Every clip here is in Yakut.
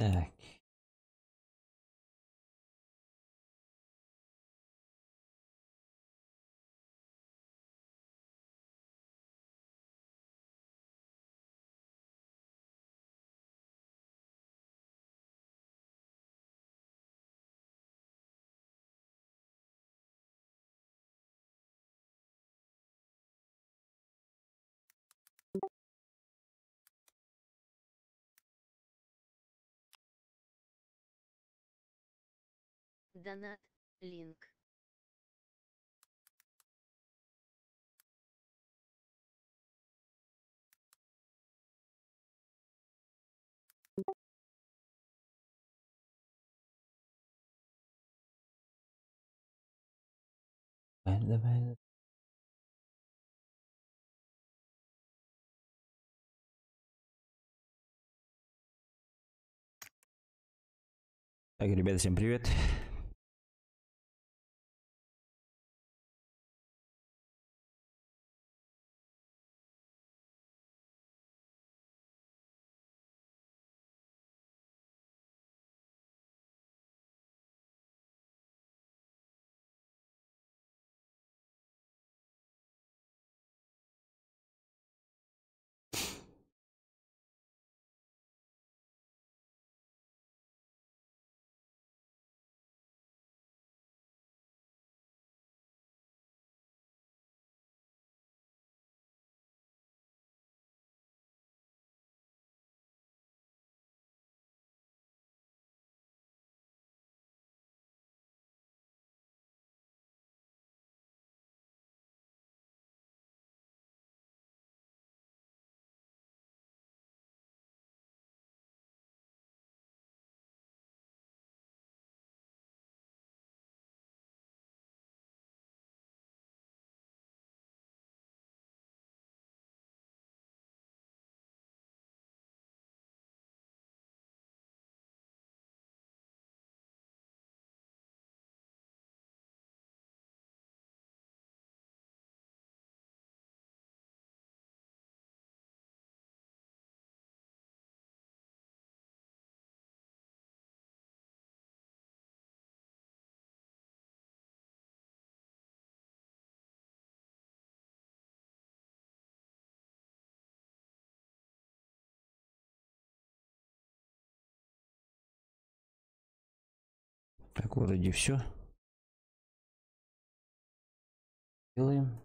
Так. Донат, линк. Давай, давай. Так, ребята, всем привет. Так, вроде все. Делаем.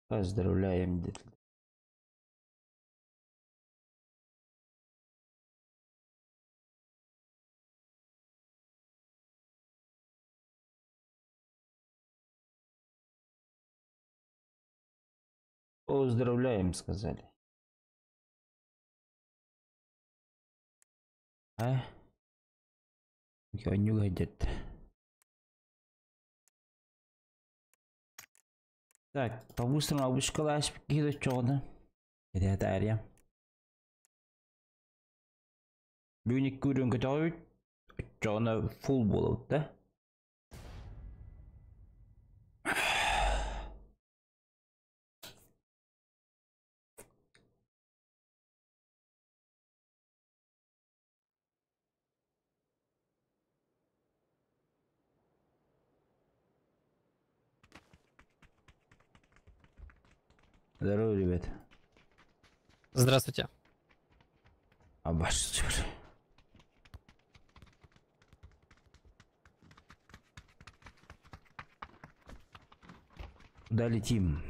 Поздравляем. Поздравляем, сказали. А? Не Так, по-быстрому обышкалаш кида чоғына. Это ария. Бүгін көрін көтөйт, чоғына фул болуд, да? Здорово, ребят. Здравствуйте. Абаш, Куда летим?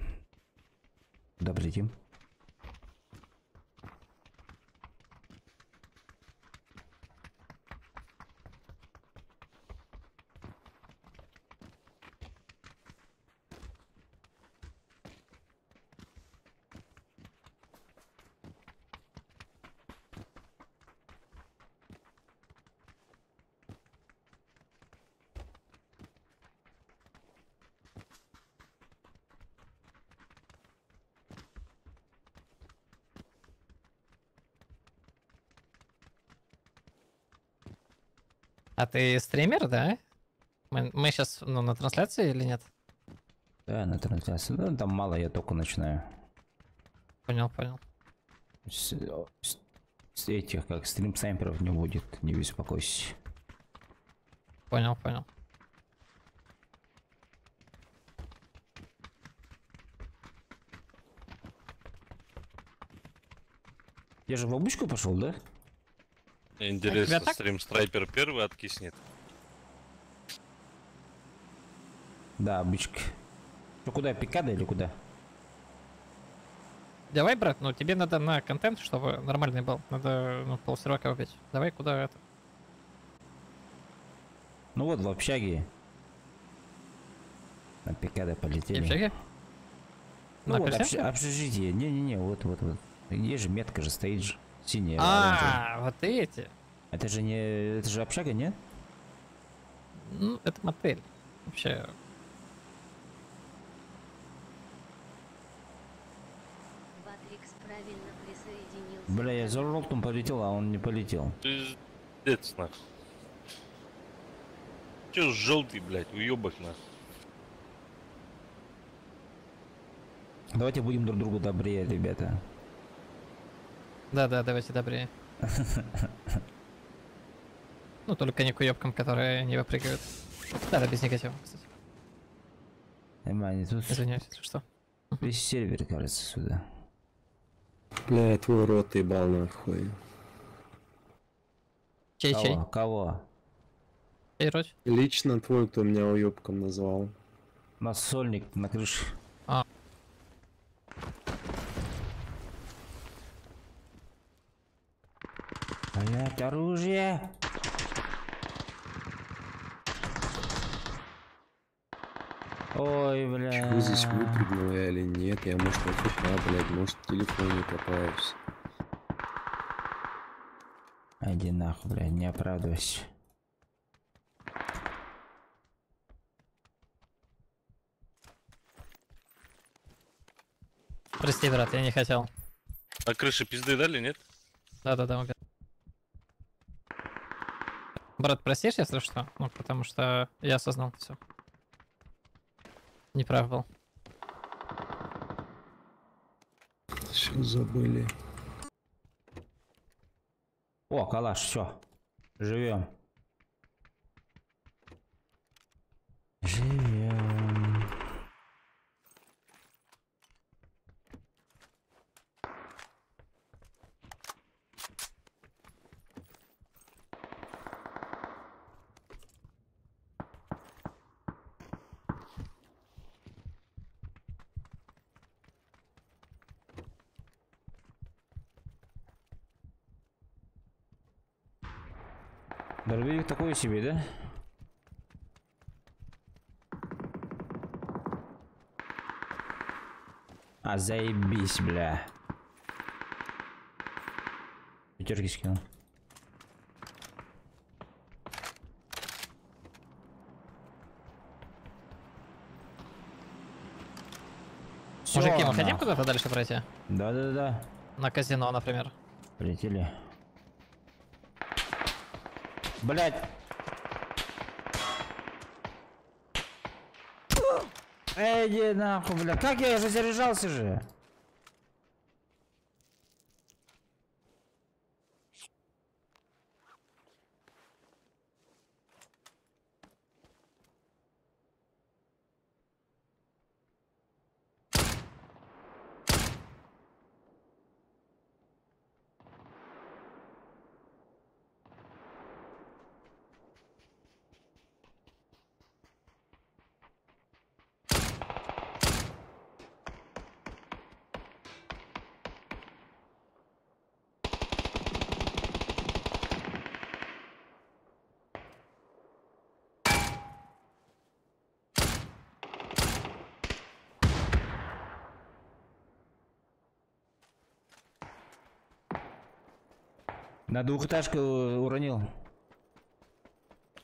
Куда полетим? А ты стример, да? Мы сейчас, ну, на трансляции или нет? Да, на трансляции. Ну, там мало, я только начинаю. Понял, понял. С этих, как стрим-снайперов не будет, не беспокойся. Понял, понял. Я же в обычку пошел, да? Мне интересно, А тебя так? стрим страйпер первый откиснет. Да, обычка. Ну куда, пикада или куда? Давай, брат, ну тебе надо на контент, чтобы нормальный был. Надо, ну, полсервака убить. Давай куда это? Ну вот, в общаге. На пикады полетели. В общаге? Ну На вот, персенке? общежитие. Не-не-не, вот. Где же метка же стоит же. Синяя, оранжевая. А, вот эти. Это же не... Это же общага, нет? Ну, это мотель. Вообще. Батрикс правильно присоединился. Бля, я за ролтом полетел, а он не полетел. Пиздец, нахуй. Че желтый, блядь, уебок нахуй. Давайте будем друг другу добрее, ребята. Да-да, давайте добрее. Ну, только не к уебкам, которые не выпрыгивают. Да, без негатива, кстати. Нормально, тут Извиняюсь, если что. весь сервер, кажется, сюда. Бля, твой рот ебал нахуй. Чей, чей? Кого? Кого? Чей рот? Лично твой, кто меня уебком назвал. У нас сольник на крыше. А. Блять, оружие! Ой, бля. Чего здесь выпрыгнул я или нет? Я, может, АФК, блядь, может, в телефоне копаюсь. Иди нахуй, блядь, не оправдывайся. Прости, брат, я не хотел. На крыше пизды дали, нет? Да-да-да, убил. Брат, простишь, если что? Ну, потому что я осознал все. Неправ был. Все забыли. О, калаш, все. Живем. Живем. Дробовик такой себе, да? А, заебись, бля. Пятерки скинул. Всё, Мужики, мы хотим нахуй. куда-то дальше пройти? Да-да-да. На казино, например. Полетели. Блять. Эй, иди нахуй, бля. Как я же заряжался же? На двухэтажку уронил.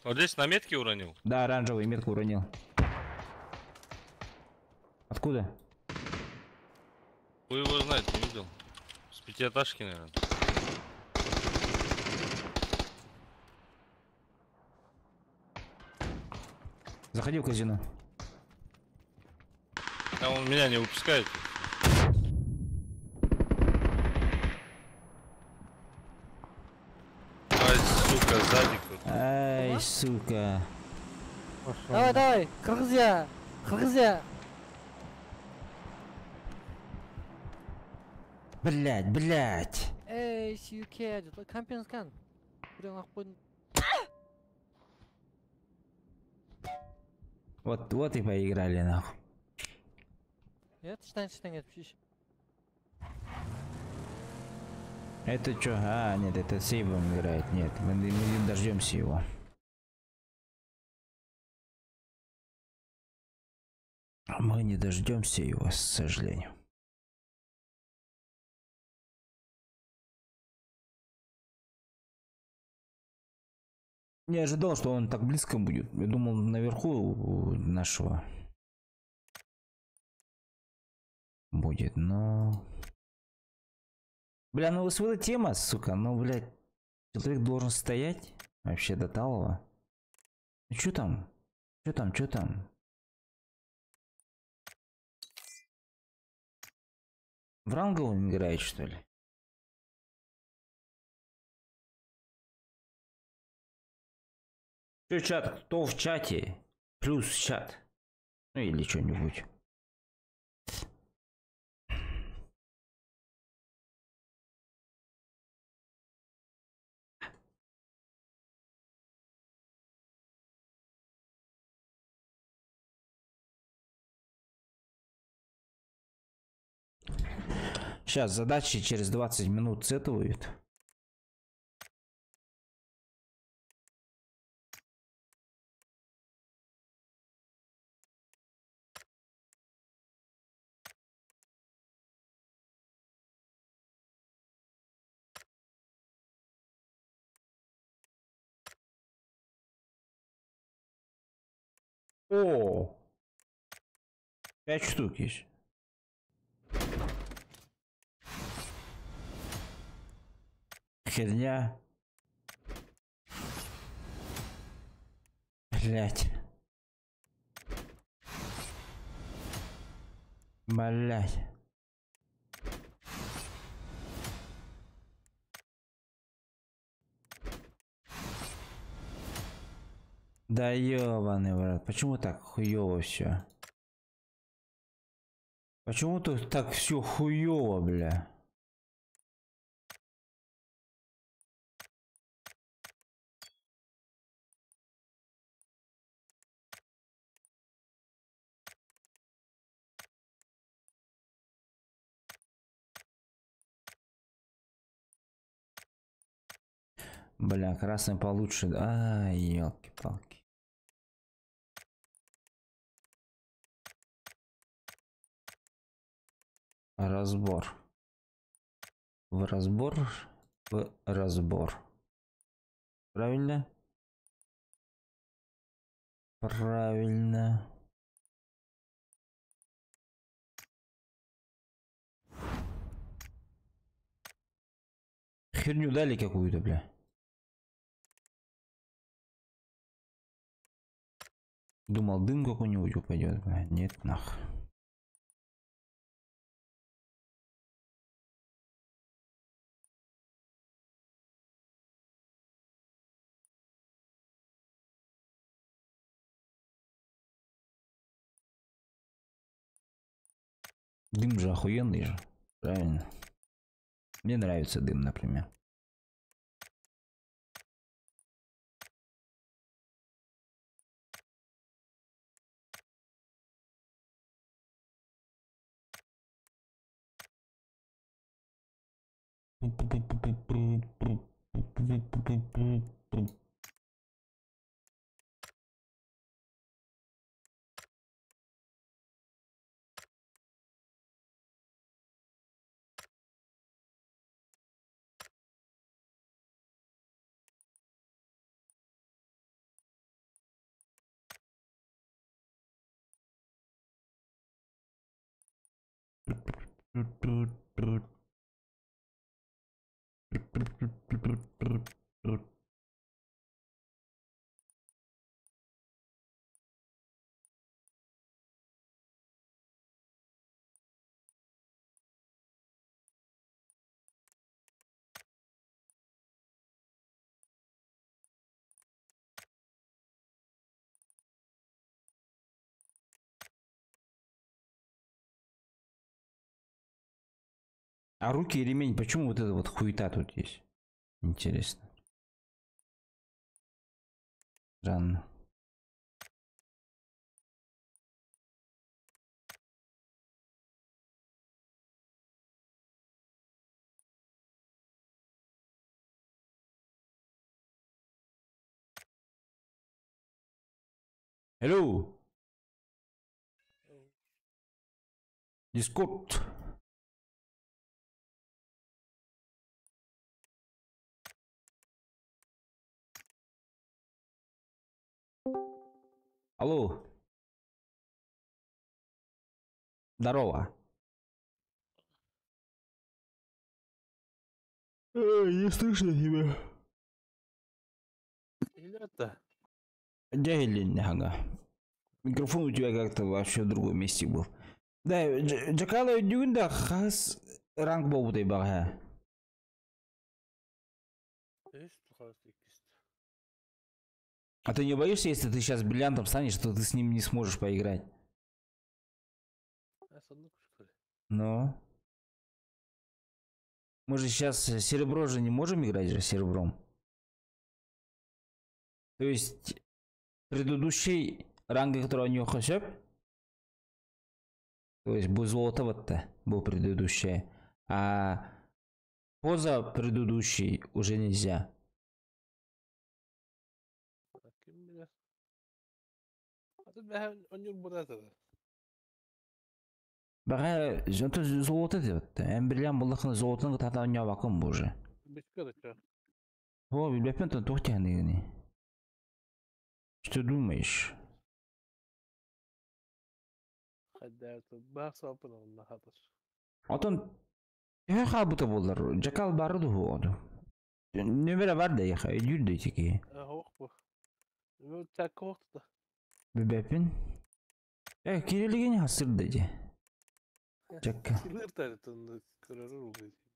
Вот здесь на метке уронил? Да, оранжевый метку уронил. Откуда? Вы его знаете, не видел. С пятиэтажки, наверное. Заходи в казино. Да он меня не выпускает. Ай, сука, сзади кто-то. Ай, сука. Давай, давай, Кыргызия, Кыргызия. Блять, блять. Эй, CUK, Кампинскан. Біреуін алып қойдым. Вот, вот и поиграли нахуй. Иә, тыштан тыштан кетіп шеш. Это чё? А, нет, это сейвом играет. Нет, мы не дождемся его. Мы не дождемся его, к сожалению. Не ожидал, что он так близко будет. Я думал, наверху у нашего будет, но... Бля, ну СВД тема, сука, ну, блядь, человек должен стоять вообще до талого. Ну чё там? Чё там, чё там? В ранговом играет, что ли? Чё, чат, кто в чате? Плюс чат. Ну или что-нибудь. Сейчас задачи через 20 минут сетуют. О, 5 штук есть. Херня. Блять. Блять. Да ёбаный брат, почему так хуёво всё? Почему тут так всё хуёво, бля? Бля, красный получше. Ай, ёлки-палки. Разбор. В разбор, в разбор. Правильно? Правильно. Херню дали какую-то, бля. Думал, дым какой-нибудь упадет, бля. Нет, нах. Дым же охуенный же, правильно? Мне нравится дым, например. А руки и ремень, почему вот эта вот хуета тут есть? Интересно. Странно. Hello. Дискорд. Алло. Здорово. Эй, не слышно тебя. Это. Дягилин, ага. Микрофон у тебя как-то вообще в другом месте был. Да, Джакала өйдүүгүн да хас ранг буолбутай баҕа. А ты не боишься, если ты сейчас бриллиантом станешь, что ты с ним не сможешь поиграть? Ну? Мы же сейчас серебро же не можем играть же серебром. То есть предыдущий ранг, который у него хосеп, то есть был золото вот-то, был предыдущее, а поза предыдущий уже нельзя. Бага, это золото деп. Эм бриллиант буллахына золотын тата оñообакын бу уже. О, билбеппин тон туох тиһэниги. Что думаешь? Отон төһө хаалбыта буоллар, Жакал бары дуһу Нөмере бар да яха, өйдүүр да итики. Билбеппин. Э, кирилигин хасыр да же. Жакка.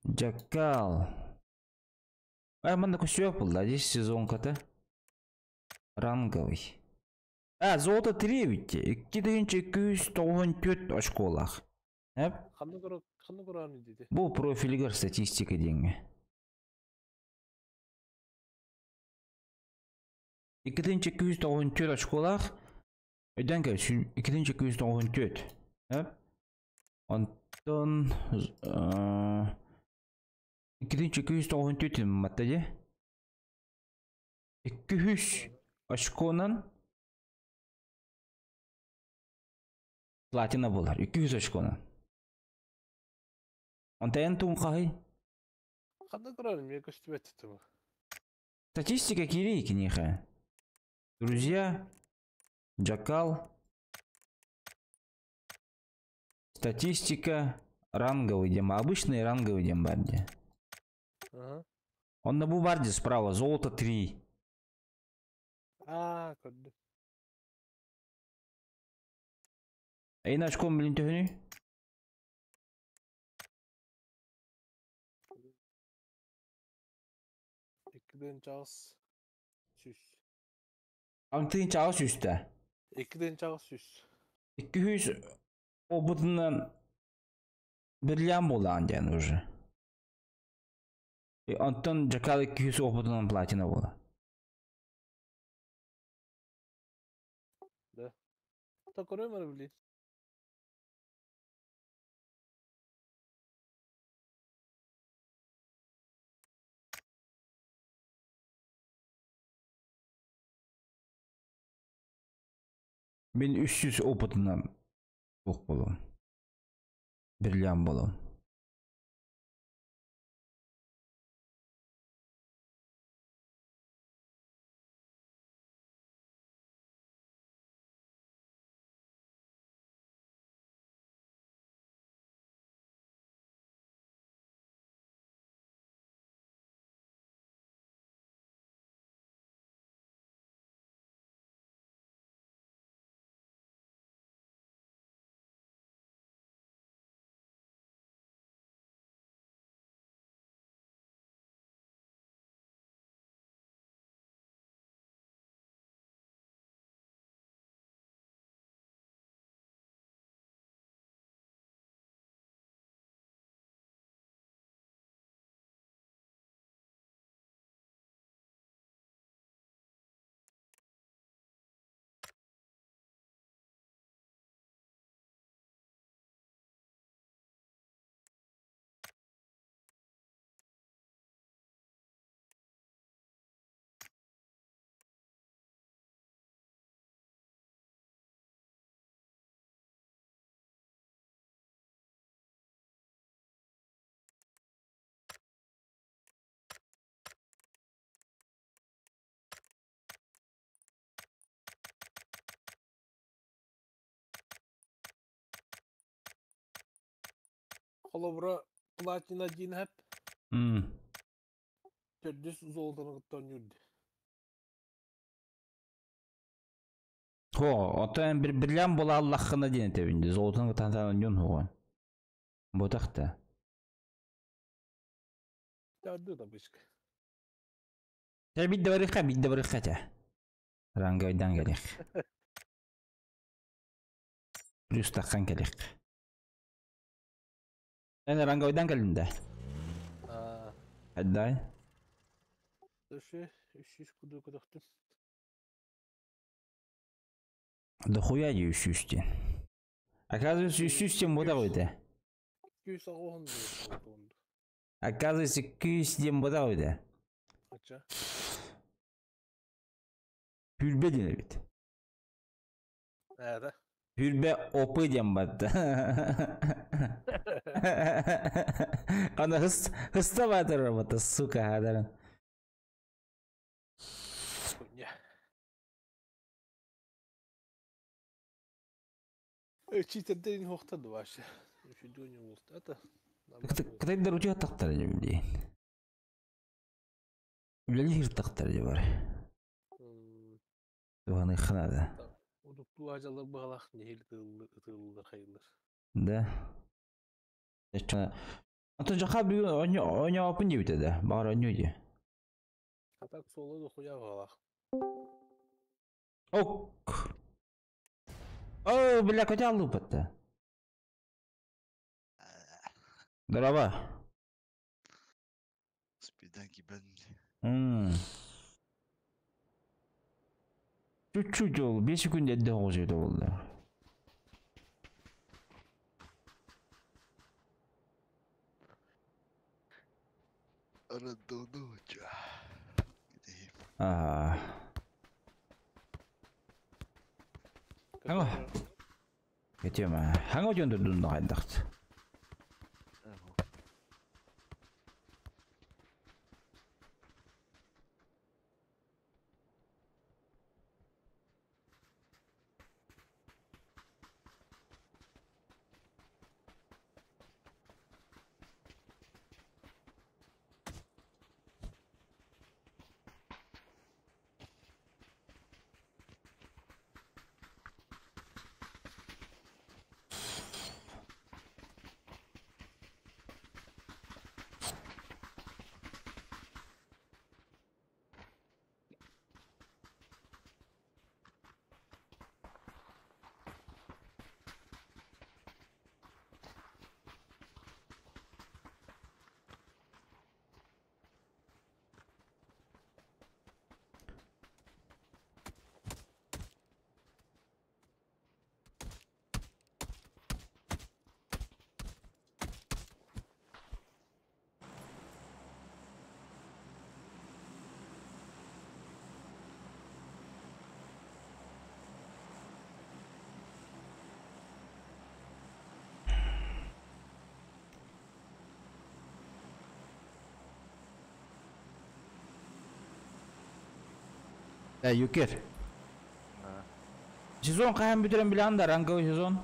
Жакал. Ай, манна көсүөх булла, здесь сезон ката. Ранговый. А, золото 3 ведь. 2294 очколах. Эп? Бу профилигер статистика деньги. 2294 очколах. Өйдөн кел, 2294. Эп? Онтон 2294 матта же. 200 очконан платина болар. 200 очконан. Онтайын туун кахый. Статистика кири киниха. Друзья, Джакал. Статистика ранговый дем. Обычный ранговый дем барди. Ага. Он на бубарде справа, золото 3. А, көрдүм. Эйн очком блин төһөнүй? Иккиден чагыс сүс. Аңтыын чагыс үстэ. Иккиден чагыс сүс. 200 опытынан бриллиант буолаан диэн уже. И онтон Джакал 200 опытынан платина буола. Да. Та көрөм эрэ били. Мин 300 опытынан туох буолуом. Бриллиант буолуом. Холобура платина диэн эп төрдүс золотону кытта оонньуур дии. Хо, оттон эн бриллиант буола аллаххына диэн этэбин дии. Золотону кытта сатаан оонньуон суоҕа. Буотах да. Төрдү табышка. Чэ, биирдэ барыахха, биирдэ барыахха этэ. Ранговайдаан кэлиэх. Плюс таххан кэлиэх. Эн ранговайдаан кэллин да? Хайдай? Өссө 300 куду көтөхтүм. Дохуя дии 300 диэн. Оказывается, 300 диэн буотах үтэ. 280 буолду. Оказывается, 200 диэн буотах үтэ. Ача. Пүлбэ диэн эбит. Ээдэ. Пүлбэ ОП диэн барда. Ана хыста баатыр работа, сука, хадаран. Хуйня. Читерден хуохтан вообще. Үчүдүн уолта. Кытайдар утуйа тахтар дии. Үлэлиир тахтар дии бар. Туһаныахха наада. Удуктуу ажалар баҕалаах нэһил ытыыллар хайыллар. Да. Антон жаха бүгүн оонньооппун диэбитэ да. Баҕар оонньуу дии. А так соло дохуя баҕалаах. Ок. О, бля, котя лупатта. Здорово. Спиданки бен. Чуть-чуть ол, 5 секунд эрдэ оҕус эбитэ буолла. Радонуча. Аа. Хаҥа. Кэтиэм хаҥа дьон турдун хайдахт. Юкер. Сезон хаһан бүтэрэн билэҕин да ранговый сезон?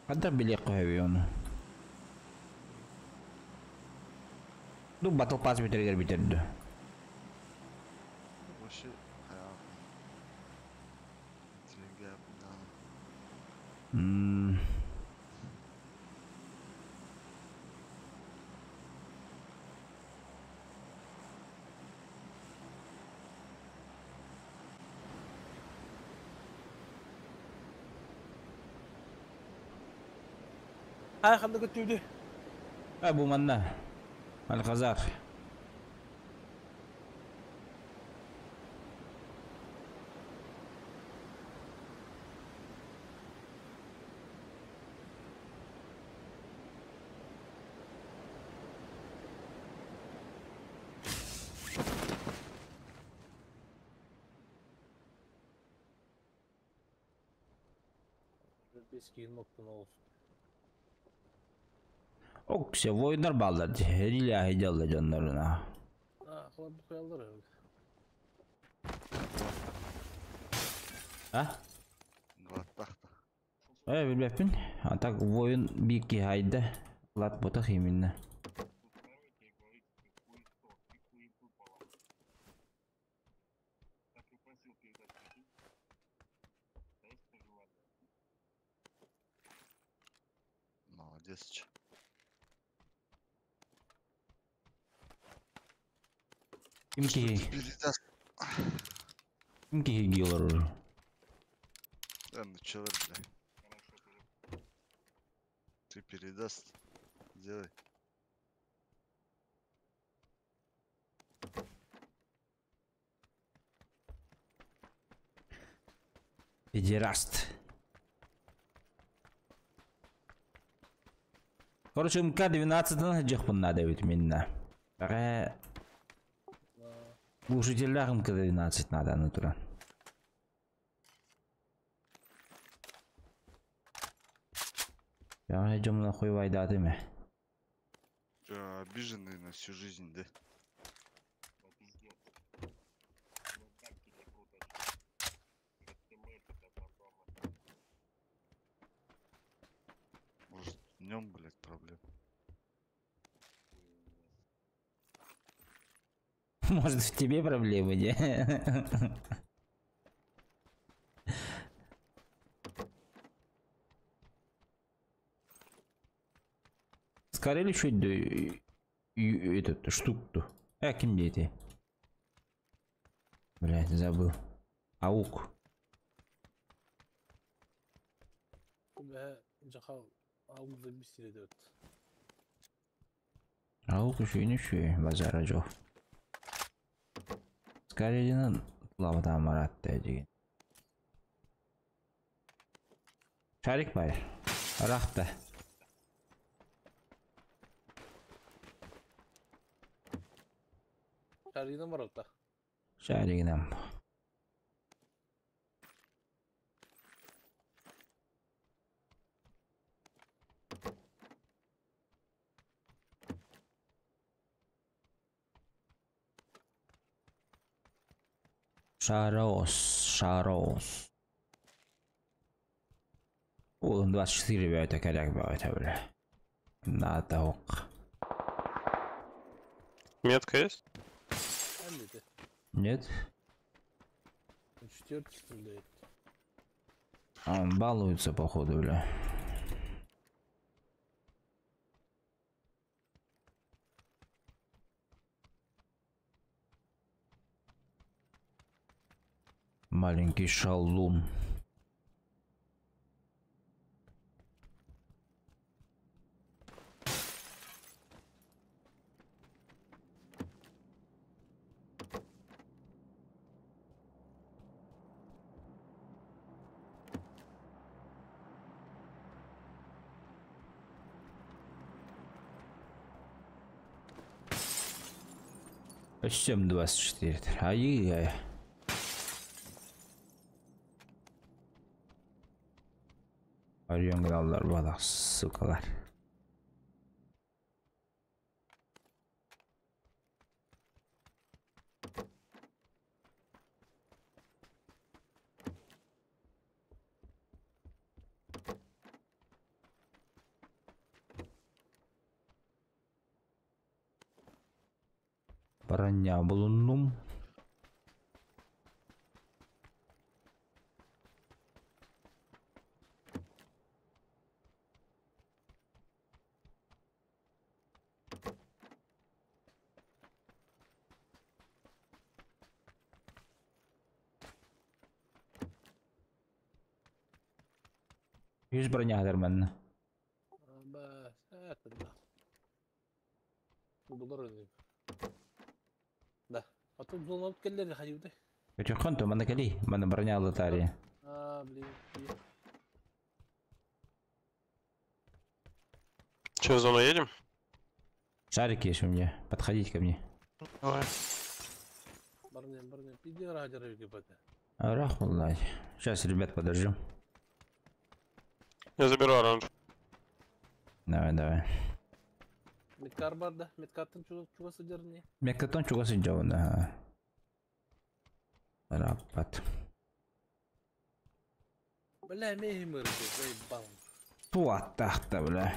Хайдах билиэххэ сөбүй ону? Ду батл пас бүтэригэр бүтэрдө. Вообще Хай ханна көттүбүтүй? А бу манна. Алказар. Бес киин моктун олус. Оксе воиннар бааллар Рилия дьалла дьонноруна. А, холобу куяллар öyle. А? Глаттах-то. Билбэппин. А так воин биир киһи айда. Лат ботах именно. Молодец, че. Ким Что киһи? ты передаст? Ким киһи гиолар уже? Да, ну человек, бля. Ты передаст. Делай. Педераст. Короче, МК-12 жахпын надо ведь минна. Пока глушителях МК-12 надо натура. Я идем нахуй вайдатыми. Чё, обиженный на всю жизнь, да? Может, в нем, блядь, проблема? Может, в тебе проблемы, не? Скорее чуть да этот штуку-то. Кем дети? Блядь, забыл. Аук. Аук еще и не еще, базара жок. Скорее лавда марат деген. Шарик бар. Рахта. Шаригынан бар ота. Шаригынан. Шарос, Шарос. О, 24 ребята, коряк бывает, бля. На толк. Метка есть? Нет. Четвертый стреляет. А он балуется, походу, бля. Маленький шалун. 7.24. Ай-яй-яй. Арьян балах, сукалар. Броня булуннум. Yüz броня дарманна. Өтөхөн мана кали, мана броня лотария. А, блин. Че, в зону едем? Шарики есть у меня. Подходите ко мне. Давай. Рахмаллах. Сейчас, ребят, подождем. Я заберу оранж. Давай, давай. Медкар бар да, медкартын чугасы дерни. Медкартон чугасы да. Рапат. Бля, меймыр, заебал. Туаттахта, бля.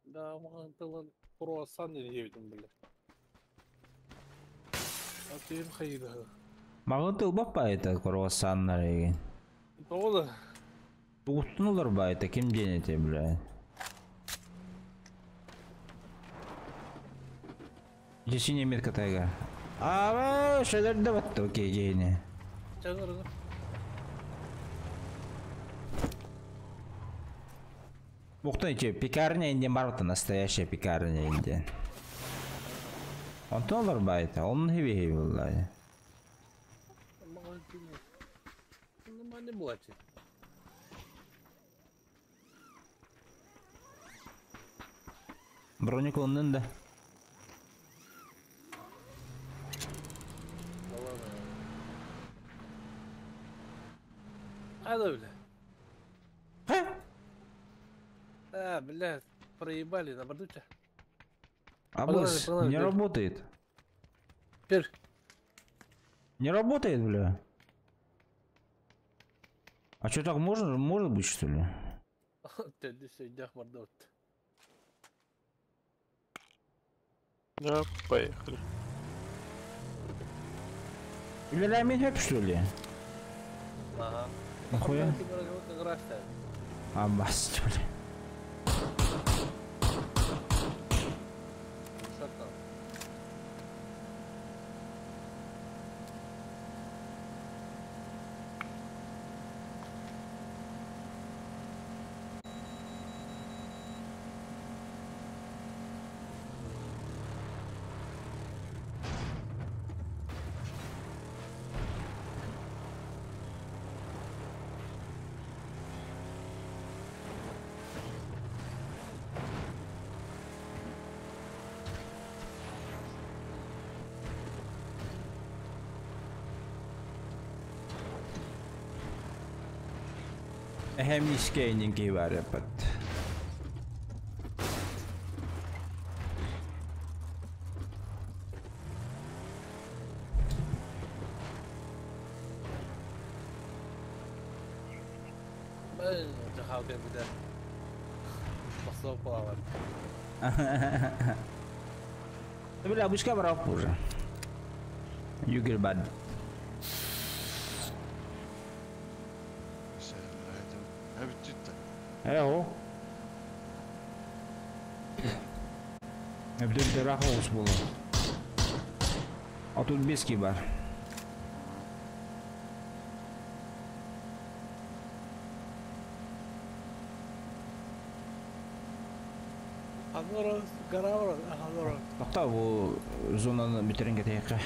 Да, маған круассан не жебедім, бля. А ты им хайда. Маған тыл баппа это круассаннар еген. Тоғыда. Туттунулар ба это ким денете, бля. Где синяя метка тайга? А, шелер да вот окей, гейне. Чаңырыңыр. Ух ты, пекарня инден бар настоящая пекарня инден. Онтон ба это, он хиви хиви булла. Маған тыл. Нормально булачы. Броник оннун да. Ада, бля. А, бля, проебали на бордуча. Абыс, не работает. Пер. Не работает, бля. А что так можно, может быть, что ли? Да, поехали. Или рамин что ли? Ага. Нахуя? А, бас, бля. Hemmiskeininki värpät. Бля, обычка брал уже. Югербад. Эо. Эбдер было. А тут бески бар. Тохта бу зонаны битеренге тейкке.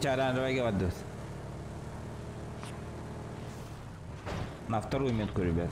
Давай говорить. На вторую метку, ребят.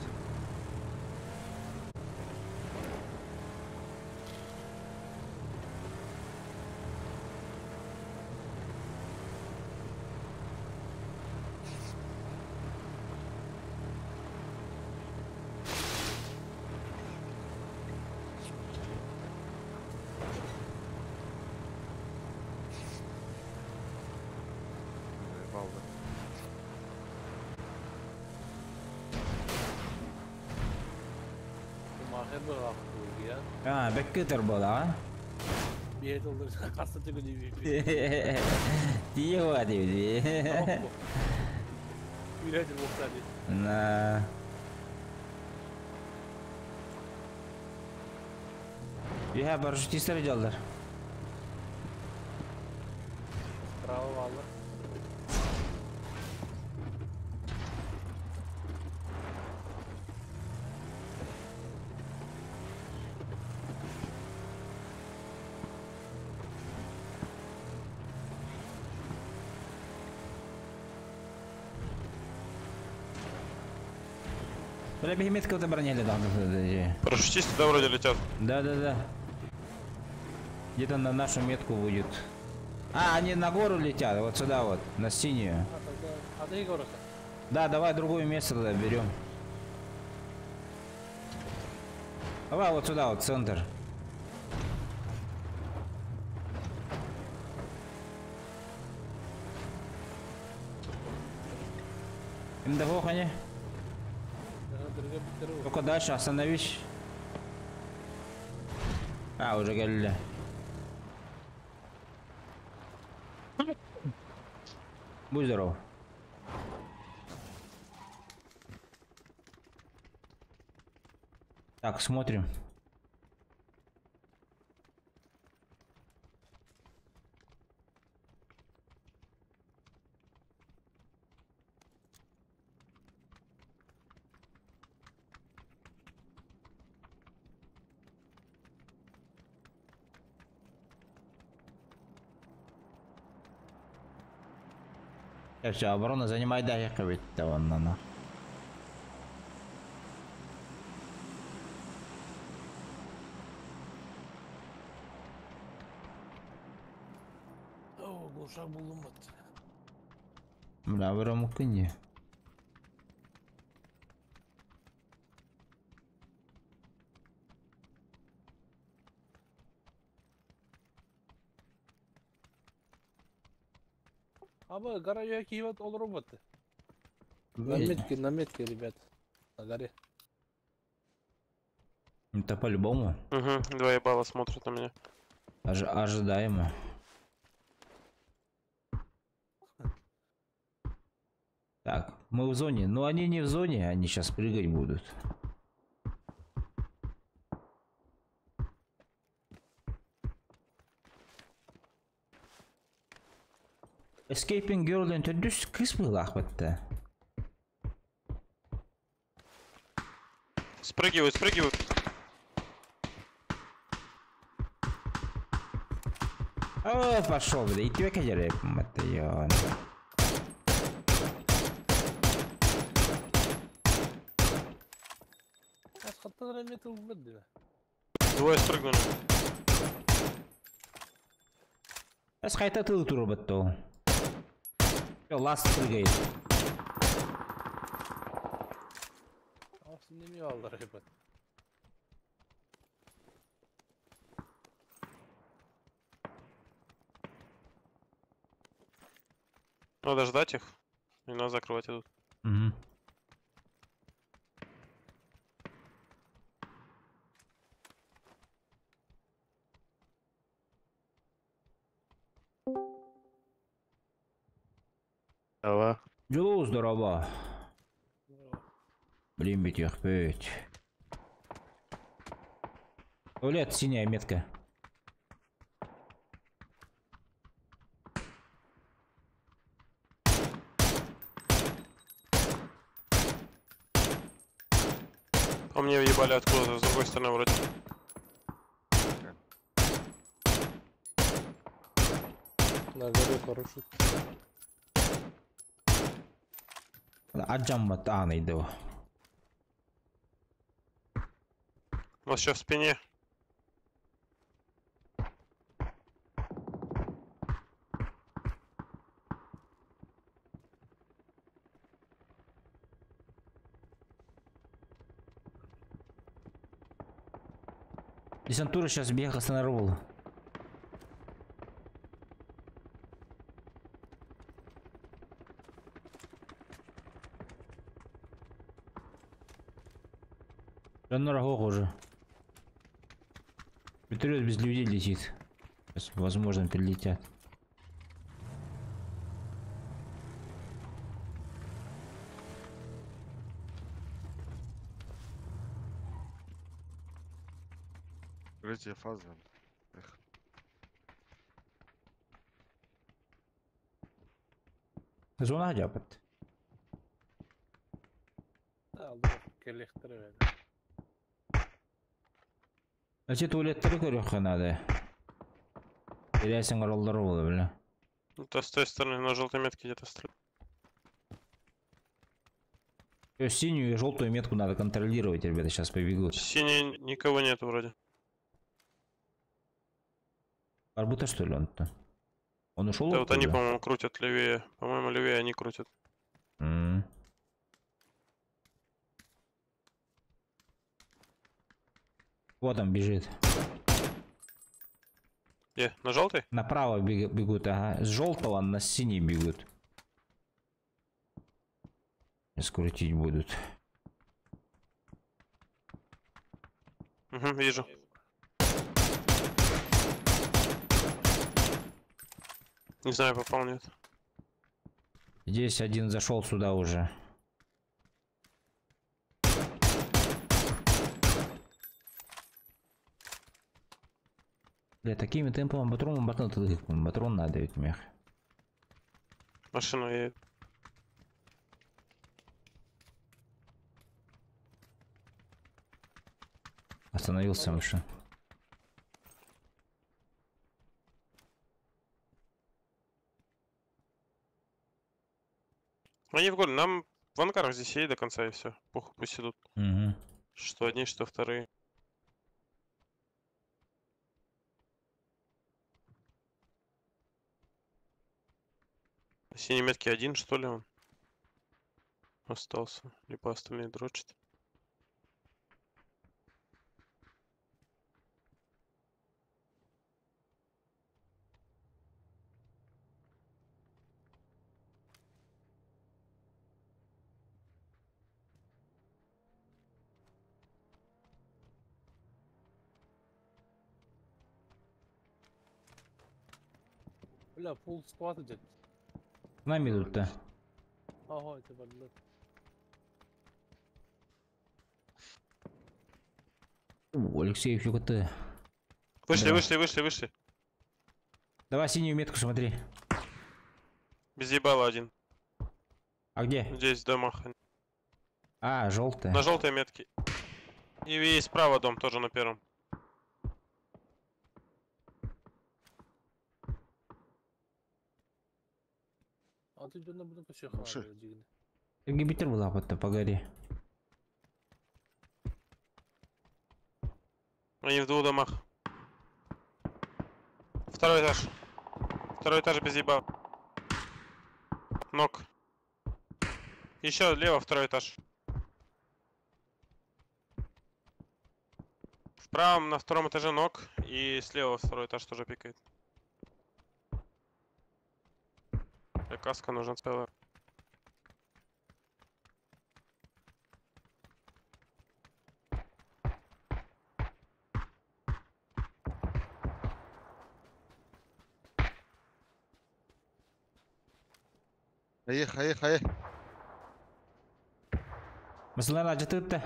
А, бэккетер был, а? На. Я парашютистер делал. Справа валла. Бля, бегеметка вот обороняли там. Парашютисты, да, вроде летят? Да. Где-то на нашу метку будет. А, они на гору летят, вот сюда вот, на синюю. А, тогда... А ты город? Да, давай другое место тогда берем. Давай вот сюда, вот центр. Им они. Только дальше остановись. А, уже говорили. Будь здоров. Так, смотрим. Все, оборона занимай да, я ведь вон она. О, глушак булумат. Бля, вырому кыни. Аба, гора яки вот ол роботы. На метке, ребят. На горе. Это по-любому. Угу, два ебала смотрят на меня. Ожидаемо. Так, мы в зоне. Но они не в зоне, они сейчас прыгать будут. Escaping Girl төрдүс кыс быһыылаах бытта. Спрыгивают, спрыгивают. О, пошел, бля, и тебе кадереп, это ё. Двое спрыгнули. Эс хайта тылы турбатто. Всё, ласт прыгает. Надо ждать их. Не надо закрывать идут. Угу. Давай. Жулу здорово. Блин, бить их пить. Туалет, синяя метка. А мне въебали откуда-то, с другой стороны вроде. На горе парашют. Аджаммат аны иду. У нас сейчас в спине. Десантура сейчас бега остановил. Жанна уже. Вертолет без людей летит. Сейчас, возможно, прилетят. Третья фаза. Эх. Зона жапат. Значит, туалеттері көрөккө надо. Терясың роллары болду, бля. Это с той стороны на желтой метке где-то стреляют. То есть синюю и желтую метку надо контролировать, ребята, сейчас побегут. Синий никого нет вроде. Барбута что ли он-то? Он ушел? Да вот они, оттуда? по-моему, крутят левее. По-моему, левее они крутят. Вот он бежит. Где? На желтый? Направо бегут, ага. С желтого на синий бегут. Сейчас крутить будут. Угу, вижу. Не знаю, попал, нет. Здесь один зашел сюда уже. Бля, такими темпами патрон, патрон, патрон, патрон надо ведь мех. Машина едет. Остановился машина. Они в горле, нам в ангарах здесь сидеть до конца и все. Похуй, пусть идут. Угу. Что одни, что вторые. На синей метке один, что ли, он остался? Либо остальные дрочат. Бля, пул склад идет. К нам идут-то. Ага, это блядь. О, Алексей, фига ты. Вышли, Да. вышли, вышли, вышли. Давай синюю метку смотри. Без ебала один. А где? Здесь в домах. А, желтая. На желтой метке. И справа дом тоже на первом. А ты на буду еще Слушай. Ингибитор был лапать-то, погоди. Они в двух домах. Второй этаж. Второй этаж без еба. Ног. Еще лево второй этаж. В правом на втором этаже ног. И слева второй этаж тоже пикает. Бля, каска нужна целая. Эх, эх, эх. Масылар ажытыпты.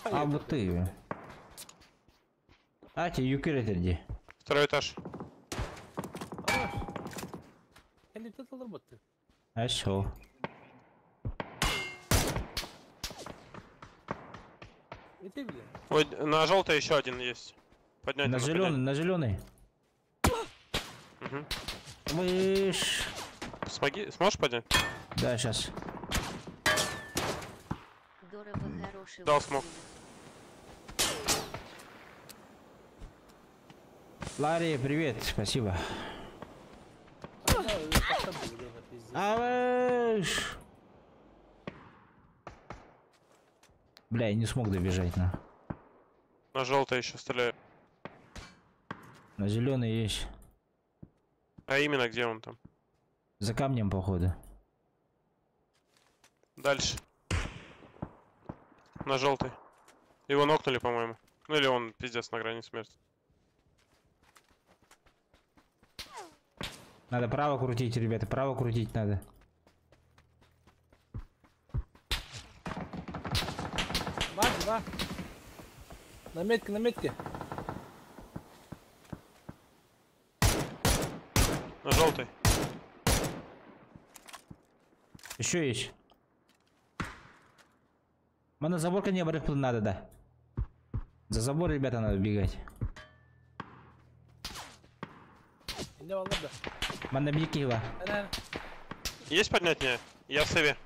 А вот ты. А, тебе юкер этерди. Второй этаж. А шо? Ой, на желтой еще один есть. Поднять. На надо зеленый, поднять. на зеленый. Угу. Выш. Смоги, сможешь поднять? Да, сейчас. Дорого хорошего. Дал смог. Ларри, привет, спасибо. Авыш! Бля, я не смог добежать на. На желтый еще стреляю. На зеленый есть. А именно где он там? За камнем, походу. Дальше. На желтый. Его нокнули, по-моему. Ну или он пиздец на грани смерти. Надо право крутить, ребята, право крутить надо. Два, два. На метке, на метке. На желтый. Еще есть. На забор не надо, да. За забор, ребята, надо бегать. Есть поднять меня? Я в сейве.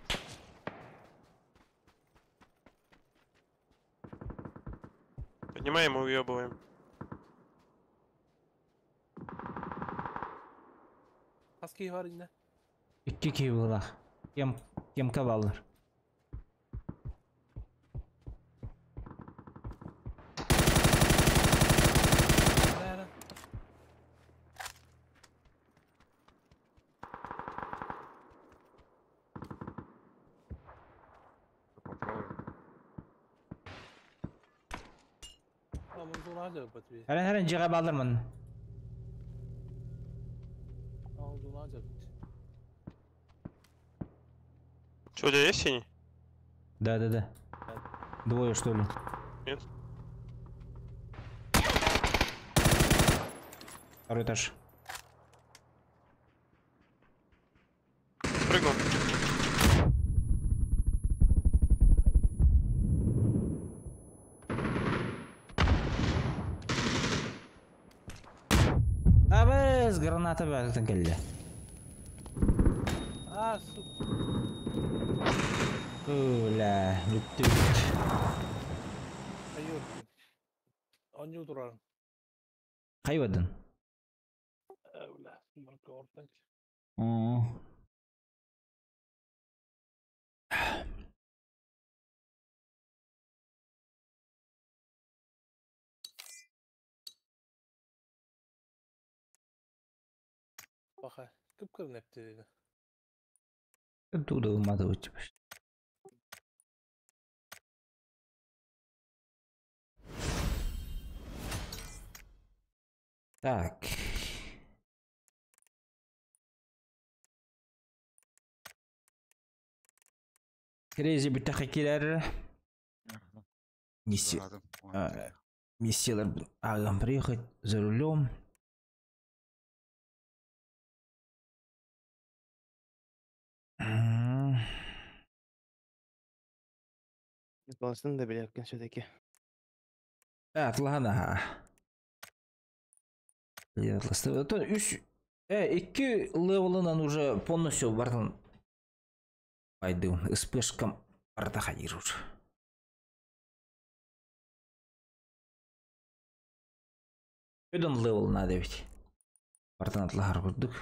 Поднимаем и уебываем. Хас киһи бар иннэ? Икки киһи быһыылаах. Кем, кемка бааллар. Наверное. Поправим. Tamam zona acaba bir. Эрэн эрэн дьиэҕэ бааллар манна. Tamam zona acaba. Че, у тебя есть синий? Да, да, да. Двое что ли? Нет. Второй этаж. Прыгнул. Абыз граната бәртен келді. А, сука. Бля, бүттү. Hayır. Аню турар. Кайбадын? Бля, марка ортан. Баха, кып-кыр непти dedi. Туда выматывать типа. Так. Крейзи бүтәхи Миссия. Миссиялар агам приехать за рулем. Баласын да билеркен все-таки. Атлана. Это үш, икки левелынан уже полностью бартын пойду СПшкам барта ходир уже. Өдөн левел надо ведь. Бартын атлахар курдук.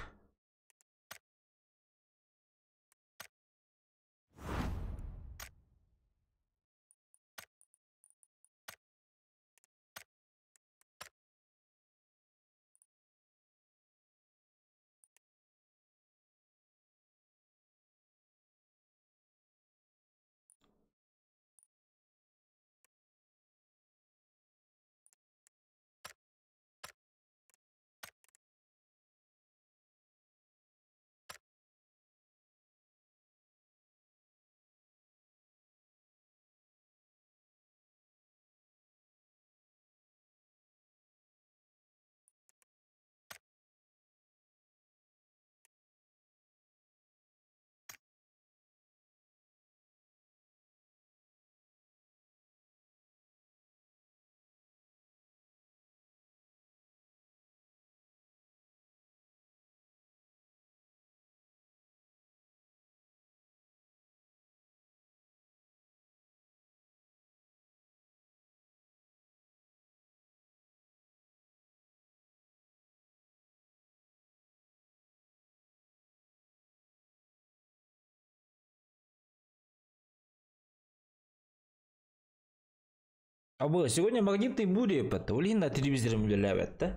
А было сегодня магнитные бури, потом на телевизоре үлеләбәт, да?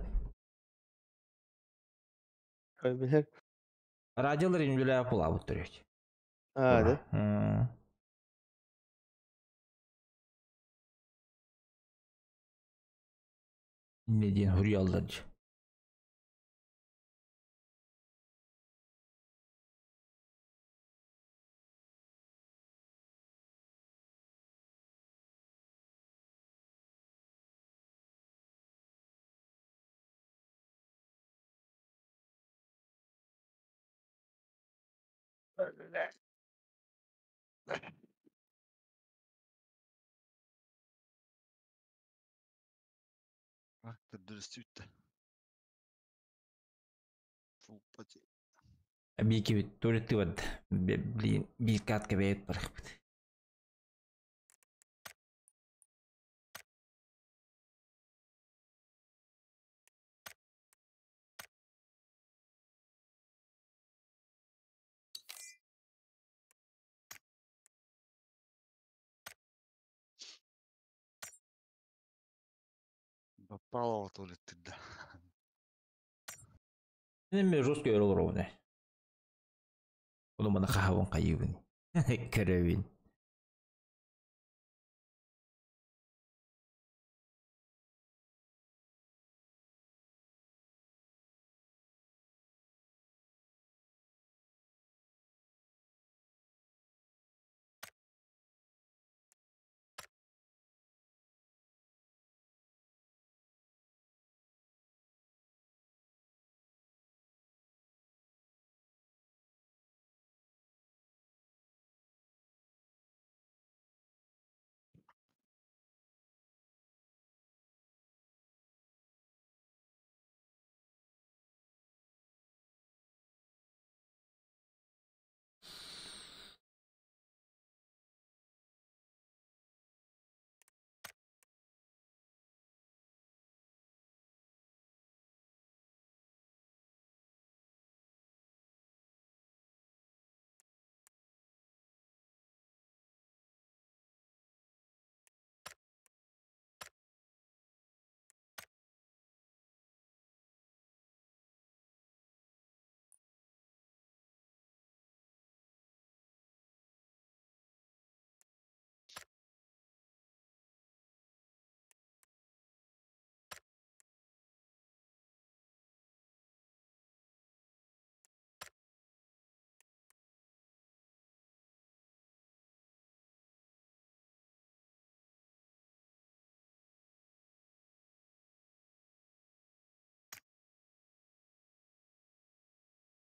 Билер. Радиолар үлеләбәт була бу төрөт. А, да? Не ден хуриялдар. Трактор дөрөстүттэ. Фул потерь. Бики туалеты вот, блин, бикатка бэйт барахпыт. Попало то ли ты, да. Мен жесткий ролл. Ону мана хахабын кайыбын. Көрөбүн.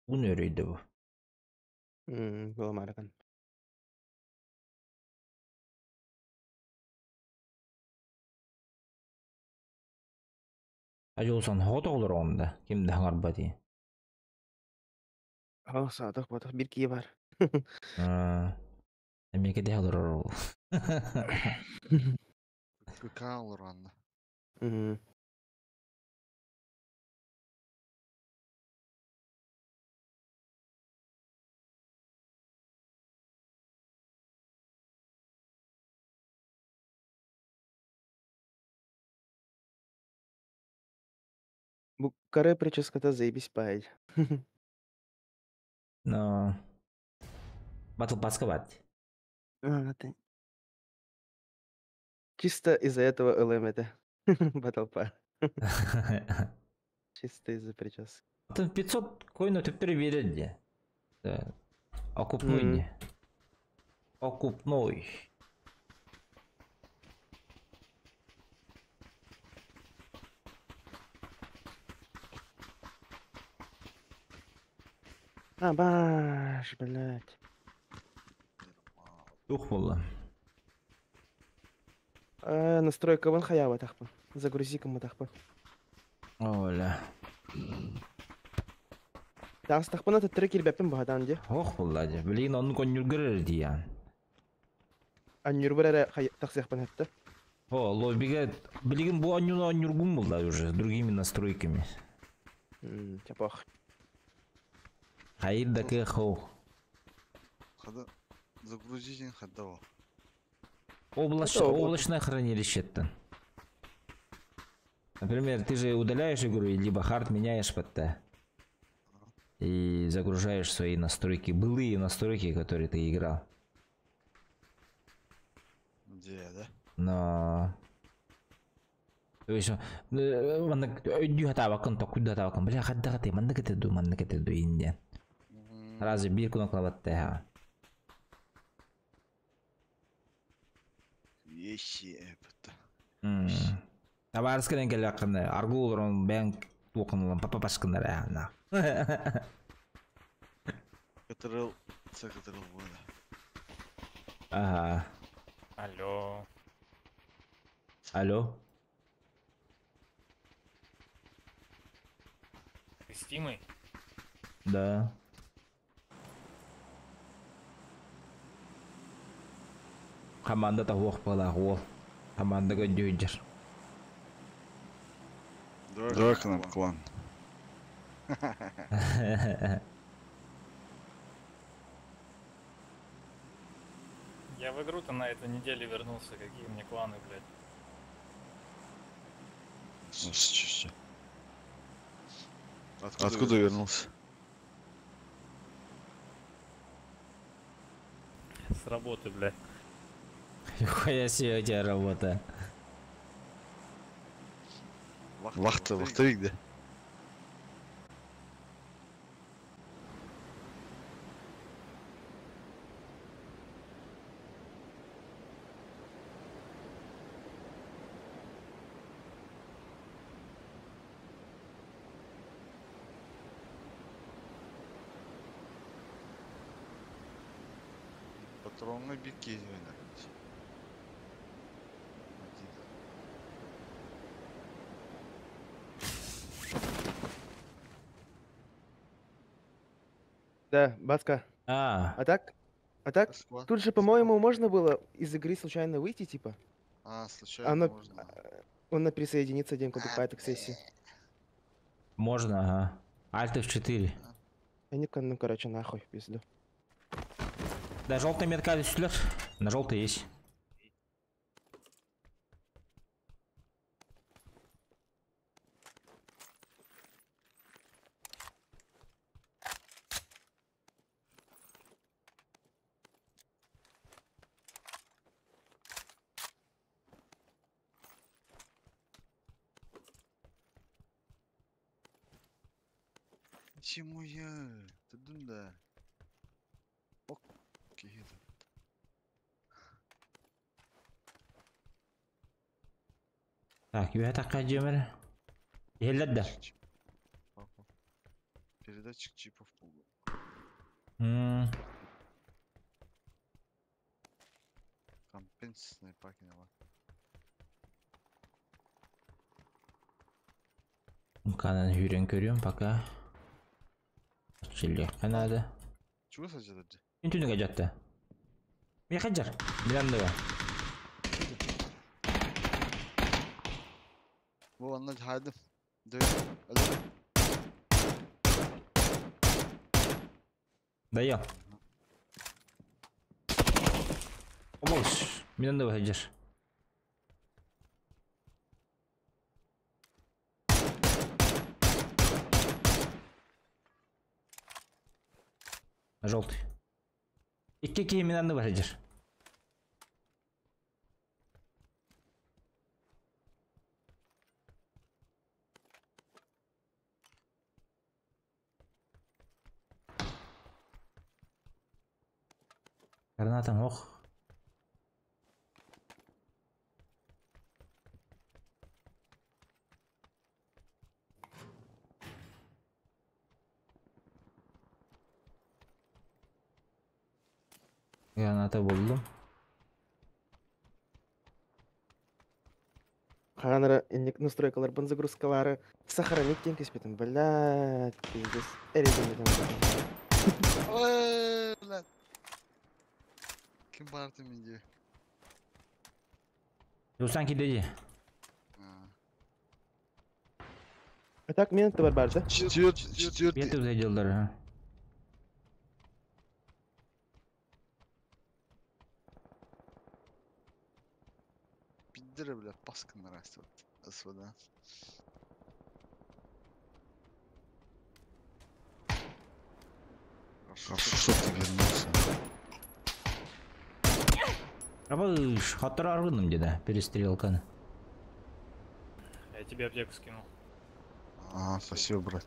Bu nereydi bu? Буламаракан. Ажолсан хото olur onda. Кимде хаңарба дии. Аа, саатах батах бир кие бар. Эмеке де olur ол. КК olur анда. Бу каре прическата заебись пай. Но... Батл паска бат. А, ты- Чисто из-за этого ЛМ это. Battle Pass. Чисто из-за прически. Там 500 коинов теперь берет. Да. Окупной не. Окупной. А, баш, блядь. Ух, было. А, настройка вон хаява тахпа. Загрузи кому тахпа. Оля. Тас тахпа на треки ребятам багадан де. Ох, булла. Блин, он конюргер диян. Анюрбер тахсях панетта. О, лоббиге, блин, бу анюна анюргум булла уже, с другими настройками. Чапах. Хайр да кэхо. Хада загрузить хадава. Облачное хранилище это. Например, ты же удаляешь игру, либо хард меняешь под Т. И загружаешь свои настройки, былые настройки, которые ты играл. Где, да? Но... То есть, бля, хадда Разве бирку накладывать? Вещи это. Табарыс кенен келе аккында аргул он бәң тукынлан папа пашкындар на. Катрыл, це катрыл буде. Ага. Алло. Алло. Ты с Тимой? Да. Команда того была, о. Команда Гандюджер. Давай к нам клан. Я в игру-то на этой неделе вернулся, какие мне кланы, блядь. Все. Откуда вернулся? С работы, бля. Нихуя себе у тебя работа. Вахта, вахтовик, да? Патронный бикини, наверное. Да, Баска. А. А так? А так? Тут же, по-моему, можно было из игры случайно выйти, типа? А, случайно Оно, можно. Он присоединится день поступает к сессии. Можно, ага. Alt F4. Я не ну, короче, нахуй, в пизду. Да, желтая метка сюда. На желтой есть. Чему я? Ты дунда. Окей. Так, я так кадемер. Еллер да. Передатчик чипов пугал. Компенсный пакинова. Канан хүрен көрүм пока. Чилли надо. Чего сажать? Интүнүгө жатты. Мен хаджар. Биландыга. Бу анна хайдым. Доел. Оболш. Биландыга хаджар. Желтый. Икки кийимин бар хаджар. Гранатам ох. Граната buldum. Ханара, настройкалар, загрузкалары, сохранить тем кеспетим. Блядь, пиздец. Ой, блядь. Ким барды менде? Руслан кидеди. А так мен бар бар, да? Четвертый. Это зайдёлдар, а. Пидоры, бля, паска нарастет. СВД. Хорошо, что ты вернулся. Абыш, хатыр аргыным деди, перестрелканы. Я тебе аптеку скинул. А, спасибо, брат.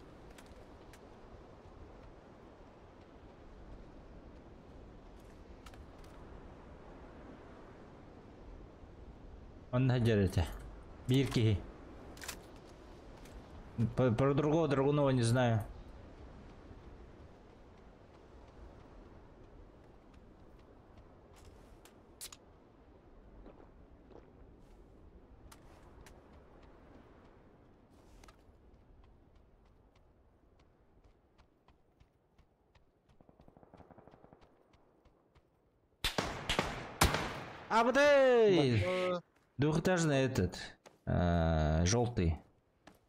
Он хаджар Бирки. Про другого Драгунова не знаю. А вот эй! Двухэтажный этот, желтый,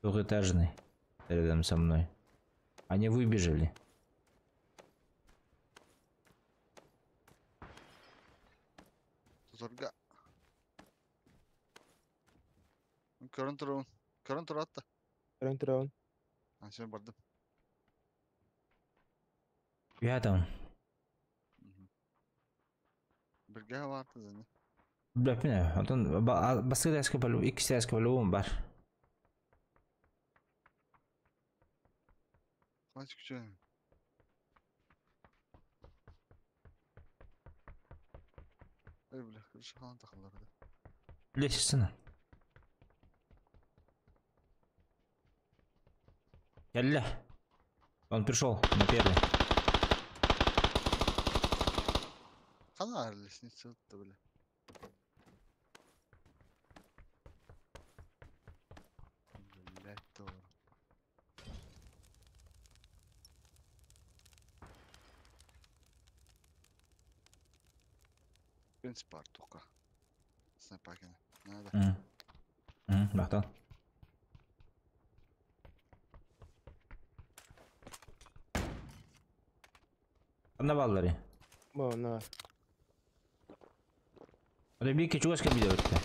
двухэтажный, рядом со мной. Они выбежали. Контрол. Көрөн туратта. Көрөн турабын. Ансен бардым. Я там. Бирге барды зene. Бля, онтон басты дәске болу, икки дәске болуым бар. Kaç küçük. Ey бля, крыша falan takılır. Лестница. Ялля. Он пришел на первый. Kana лестница да бля. Блять, doğru. Принцип бар тоқа. Снайпакина. Надо. Бахтал. Анда баллары. Бо, на. Ребики чугаска видео өтті.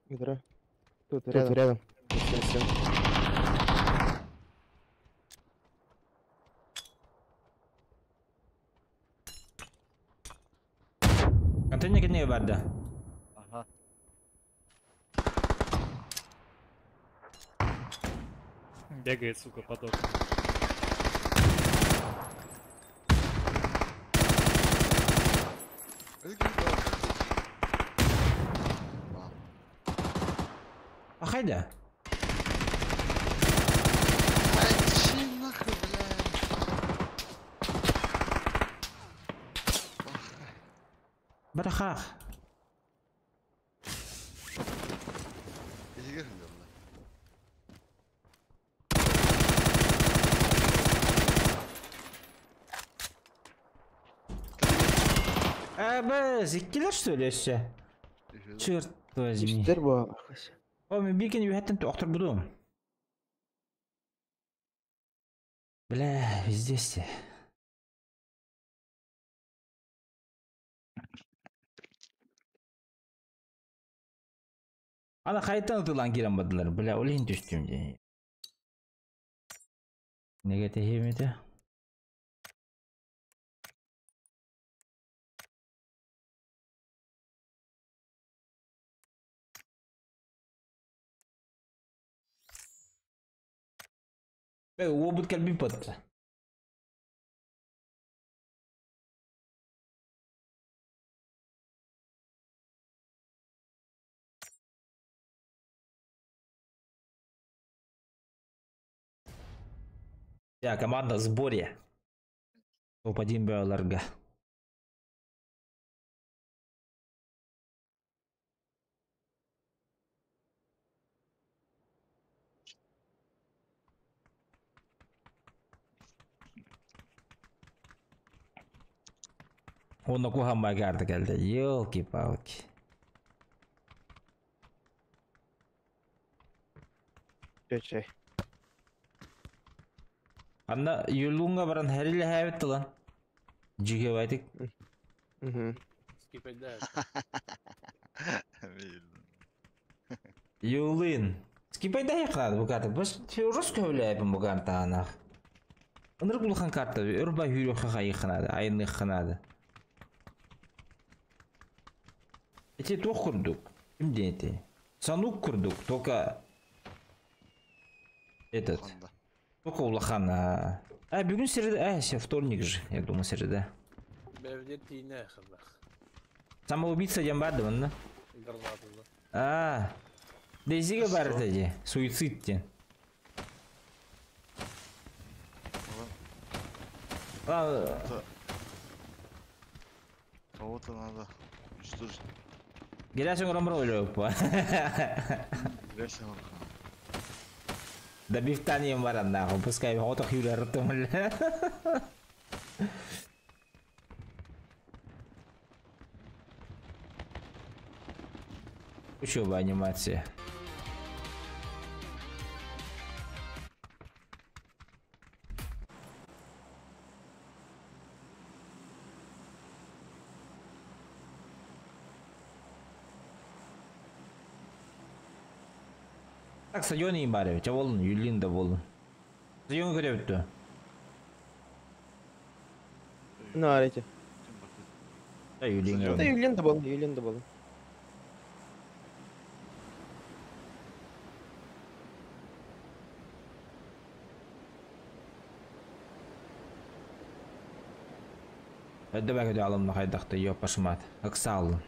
Игра. Тут рядом. Рядом. Всё, всё. Контейнер не барды. Ага. Бегает, сука, под окном. А хайда. Нахуй, бля. Барахах. Быз, иккилер что ли еще? Черт возьми. Үстер бо. О, мен биркен үйәттен тоқтыр бұдым. Бля, везде все. Ана қайттан ұтылан келен бадылар. Бля, олейін түстім де. Неге техемеді? Обут кэлбит батта. Я команда в сборе. Топ-1 Беоларга. Онно кухамма карта келди. Елки-палки. Чай. Анна юлунга баран хәриле хәбит lan. Жиге байтык. Угу. Скипайда. Юлын. Скипайда якнады бу карта. Баш рус көйләйбин бу карта анах. Ынырык улахан карта. Өрба хүрө хайыхнады, айныхнады. Эти тух курдук. Ким дейти? Санук курдук, только этот. Только улахан. А бүгүн среда, а, вторник же, я думаю, среда. Самоубийца дем барды мында. А, Дейзиге бар деди. Суицид ден. Кого-то надо уничтожить. Гелясың ромбро ойлоп па. Гелясың. Да бифтанием бар нахуй, пускай ото хюлер ртом. Учеба анимация. Так, стадион им бар, ча болун, Юлин да болун. Стадион көрөбүттү. Ну, арайте. Да, Юлин. Да, Юлин да болун, Юлин да болун. Эдде бәке алымна хайдакты, ёпа шмат. Аксалын.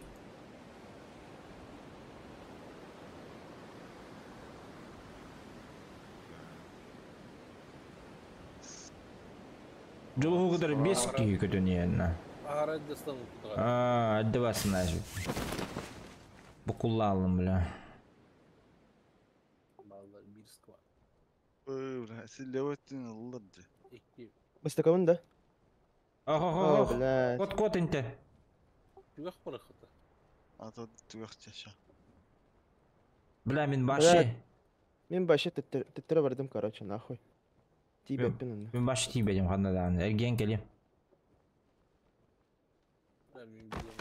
Жолу кыдар 5 киһи көтөнүөнна. Ара дастан кутуга. А, эдде басына. Букуллалым бля. Балдар бир склад. Бля, силеветтин ыллады. Эки. Бастакабын да? Ох, О, ох, ох. блядь. Кот кот инте. Түгәк барахата. Ата түгәк чаша. Бля, мин башы. Мен башы теттіре бардым, короче, нахуй. Тибеппин онна. Мин башы тибедим ханнадан. Эрген келем. Бля, мин билем.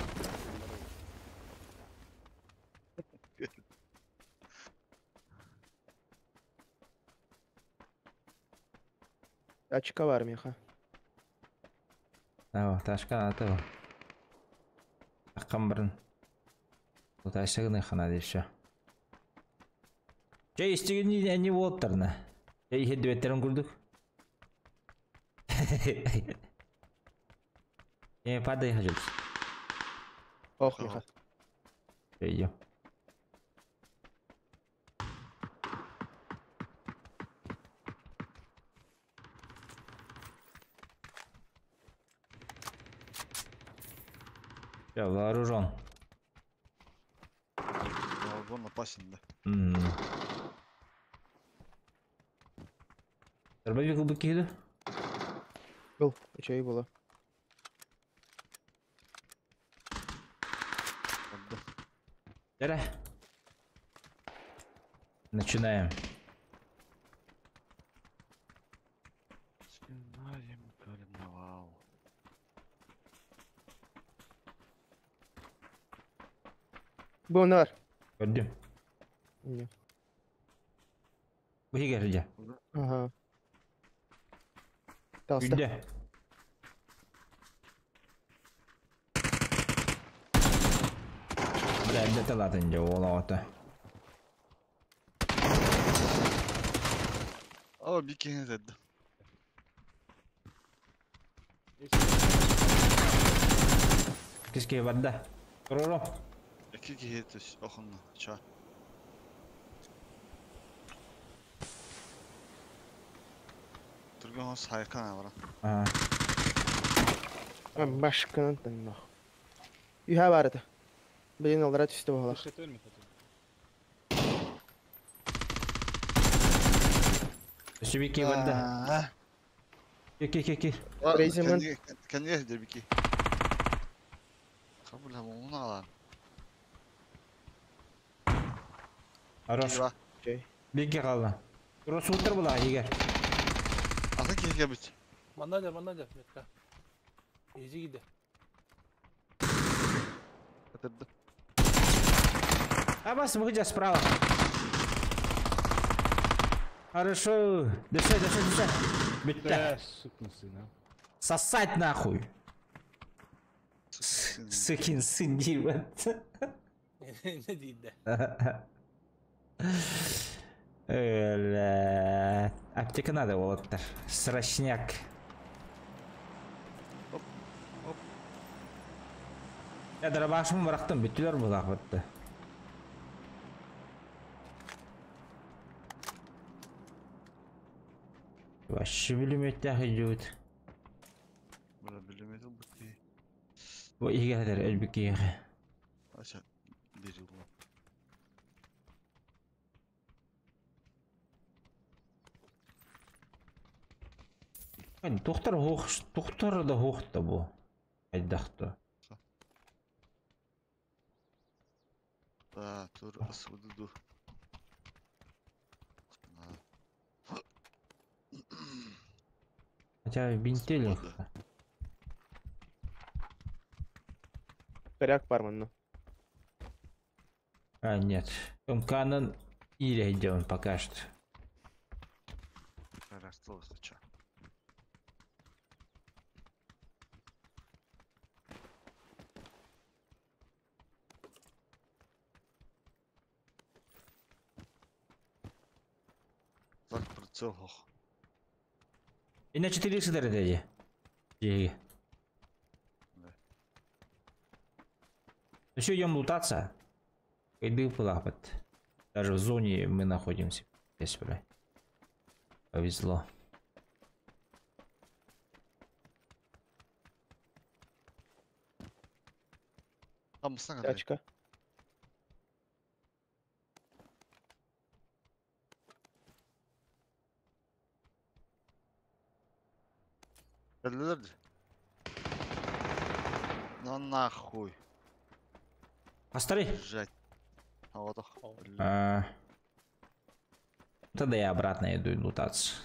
Очка бар меха. Ава, ташка аты. Аккан барын. Ташыгны хана деші. Жай истеген не болыптарна. Жай хеддебеттерин курдук. Падай хажылс. Ох, меха. Идем. Я вооружен. Вон опасен, да. Дробовик был киһи Был, үчей было. Дара. Начинаем. Начинаем карнавал. Был нар. Көрдүм. Не. Бу хигер Ага. Талста. Күндө. Бля, эдде талатын же ола ота. Aa bir kere dedi. Киске барда. Туруро. İki kere düş. Okunma. Ça. Турган сайкан авра. Ага. Башканан тан нах. Юха бар это. Блин, алдыра түсті бағалар. Сүбики барда. Ки ки ки. Рейземен. Kendi de bir ki. Kabul hem onu alan. Хорош. Бики калды. Тура суутар була егер. Ата кеке бит. Манна манна метка. Изи гиде. Атырды. Абас, выходи справа. Хорошо. Дыши, дыши, дыши. Битте. Да, сукин сын, а. Сосать нахуй. Сукин сын, ебать. Не дейді. Бля. Аптека надо болоттар. Срочняк. Оп, оп. Я дробашымы бырақтым, бүттілер бұл ақбытты. Вообще билиметтях идет. Бля, билеметим бит. Бу игәдер элбики. Aşağı bir yıl. Доктор хох, доктор да хохта бу. Айдахты. Да, тур асуду ду. Хотя бинтели. Коряк бар манна. А, нет. МК-нын Или идем пока что. Так, прицел хох. И на 4 сидор дяди. Да. Ну все, идем лутаться. Иды плавать. Даже в зоне мы находимся. Здесь, бля. Повезло. Там саңа. Тачка. Ну нахуй. Постарей. Жать. А вот ох. А... Тогда я обратно иду лутаться.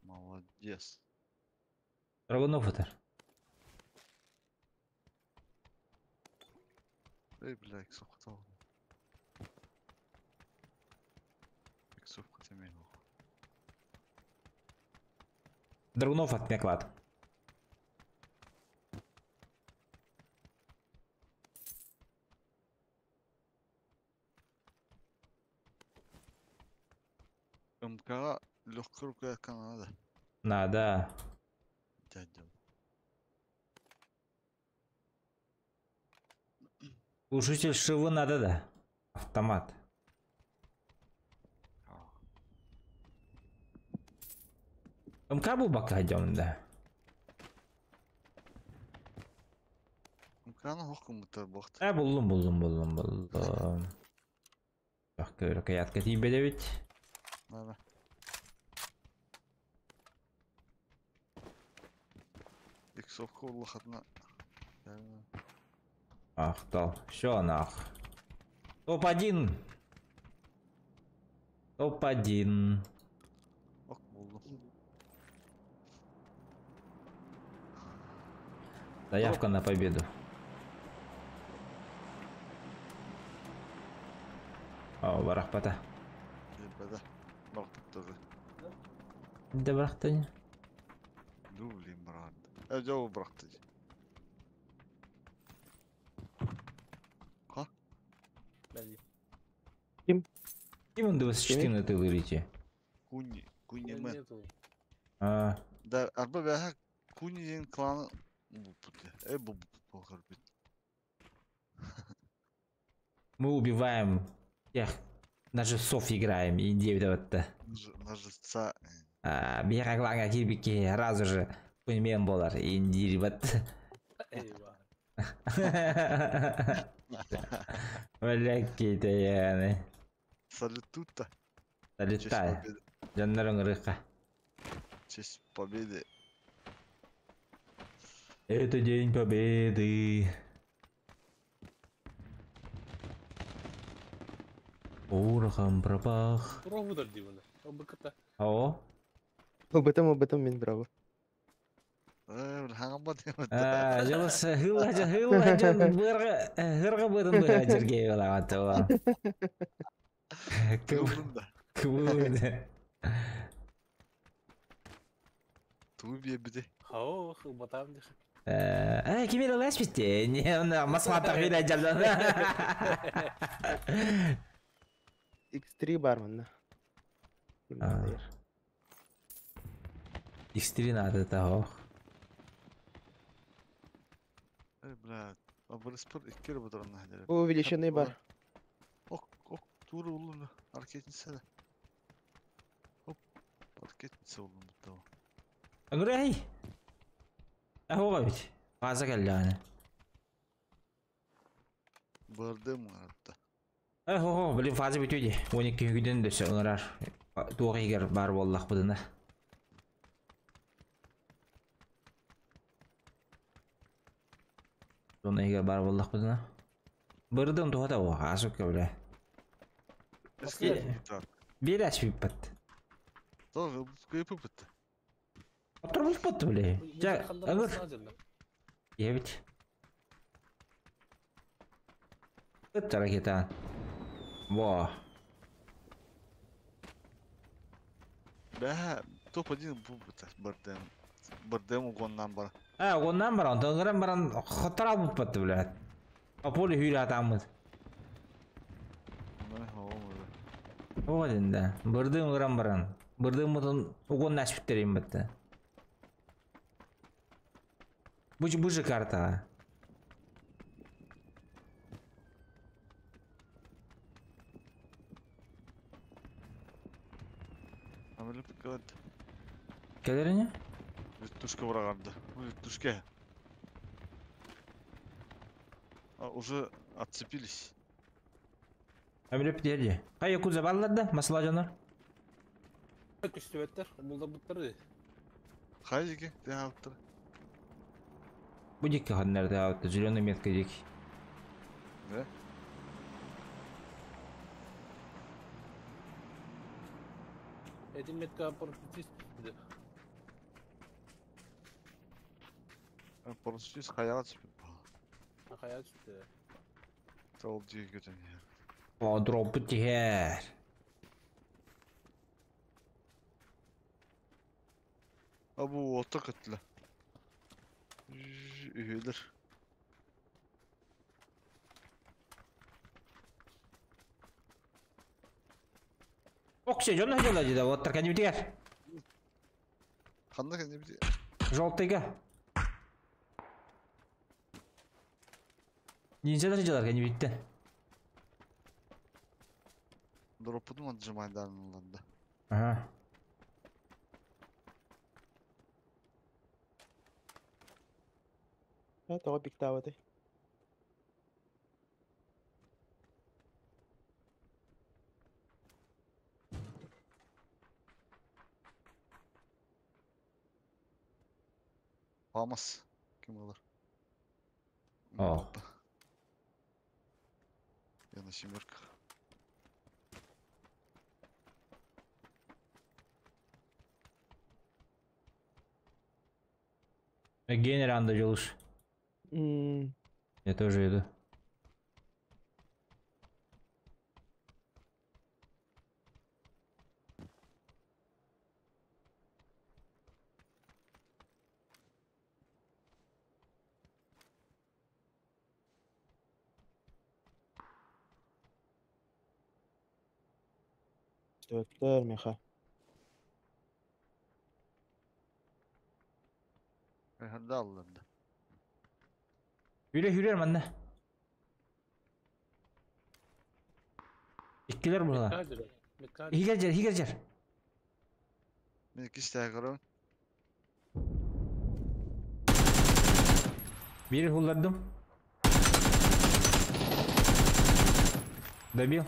Молодец. Драгунов это. Эй, бля, иксов хотел. Иксов хотел. Драгунов от меня клад. МК легкая рука Канада. Надо. Дядя. Глушитель шивы надо, да. Автомат. МК был пока идем, да. МК на хокку бохт. А буллум. Так, рукоятка тебе ведь. Надо. Иксовка улахатна. Ах, дал. Все, нах. Топ-1. Топ-1. Ок, булду. Заявка на победу. О, барахпата. Да барахтани. Дубли, брат. Эдё барахтани. Ха? Ким? Ким он 24 ты вылете? Куни, куни мен. А. Да, арба бяха куни ден клан Мы убиваем тех, на живцов играем, и вот-то. На живца. А, бияка кланга кирбики, сразу же куньмен болар, индир вот. Бля, какие-то яны. Салютута. Салютай. Жаннарың рыха. Честь победы. Это день победы. Порохом пропах. О? Об этом мен браво. Жылысы хылла хырга быдын быга жерге баламаты. Кыбылды. Тубе биде. Хао, хылбатам дих. Кимер лас битте. Не, он Москва тагыра жалдан. X3 бар манна. X3 надо того. Бля, Увеличенный бар. Ок, ок, тура улуну. Аркетница. Оп, аркетница улуну того. Агрей. Ахуга ведь. Фаза калляны. Бардым атта. Охо, блин, фаза бүтүдү. 12 күндөн дөсө ыңырар. Туох егер бар боллах будына. Зона егер бар боллах будына. Бырдым тухата о, асукка бля. Бирәс биппат. Тоже кыйпыпыт. Отурбут бля. Жа, ыңыр. Ебить. Ыт ракета. Во. Бэһэ топ-1 бу бардем. Бардем угоннан бар. А, угоннан бар, онтон гыран баран хоттар албыт батты, блядь. По полю hüyle атаммыт. О, да. Бырдым гыран баран. Бырдым мутун угон нашпиттерим батты. Бу же карта. Келерине? Вертушка враганда. Вертушка. А, уже отцепились. Әміреп дерди. Қай якудза баллар да, масла жанар? Күстүбэттэр, булда буттар. Қай жеке? Де алыптыр. Бу дикки ханнарда аутта зеленый метка дик. Да? Эти метка парашютист. Парашютист хаяға түсіп. Хаяға түсті. Сол жеке көтен. О, дропы тихер. А бу ота кытлы. Üyeler. Оксе, жонна жолла деді, оттар кәне бітігер. Қандай кәне бітігер? Жолтыйга. Ниндзялар жалар кәне бітті. Дропыдым отжимайдарынланды. Ага. Тоға пиктаваты. Алмас. Ким олар? О. Я на семерках. Генеранда жолуш. Я тоже иду. Төттөр меха. Ханда алынды. Yüre yürüyorum anne. İkkiler burada. Higercer, higercer. Мен кисте көрөм. Biri hullardım. Добил.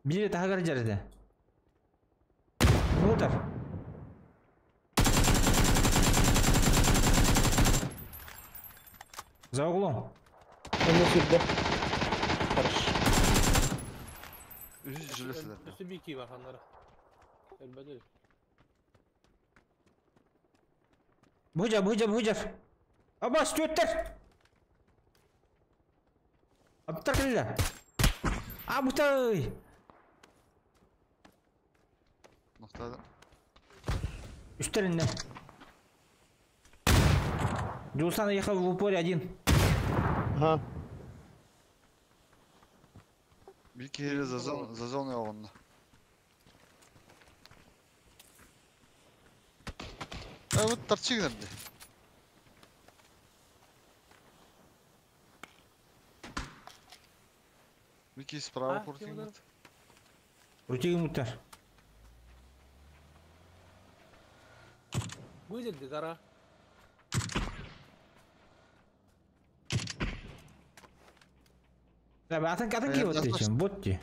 Biri daha garajerde. Motor. За углом. Он сюда. Хорошо. Үсі бар ханнара. Элбәдер. Бужар, бужар, бужар. Абас, төттер. Аптар келді. А, бұтай. Нақтады. Үстерінде. Джулсан ехал в упоре один. Ага. Bir kere зазон зазон оғынна. А вот торчик nerede? Микки справа куртигнет. Крутигнуттар. Будет гора. Да, атын атын ки вот чем, вот ти.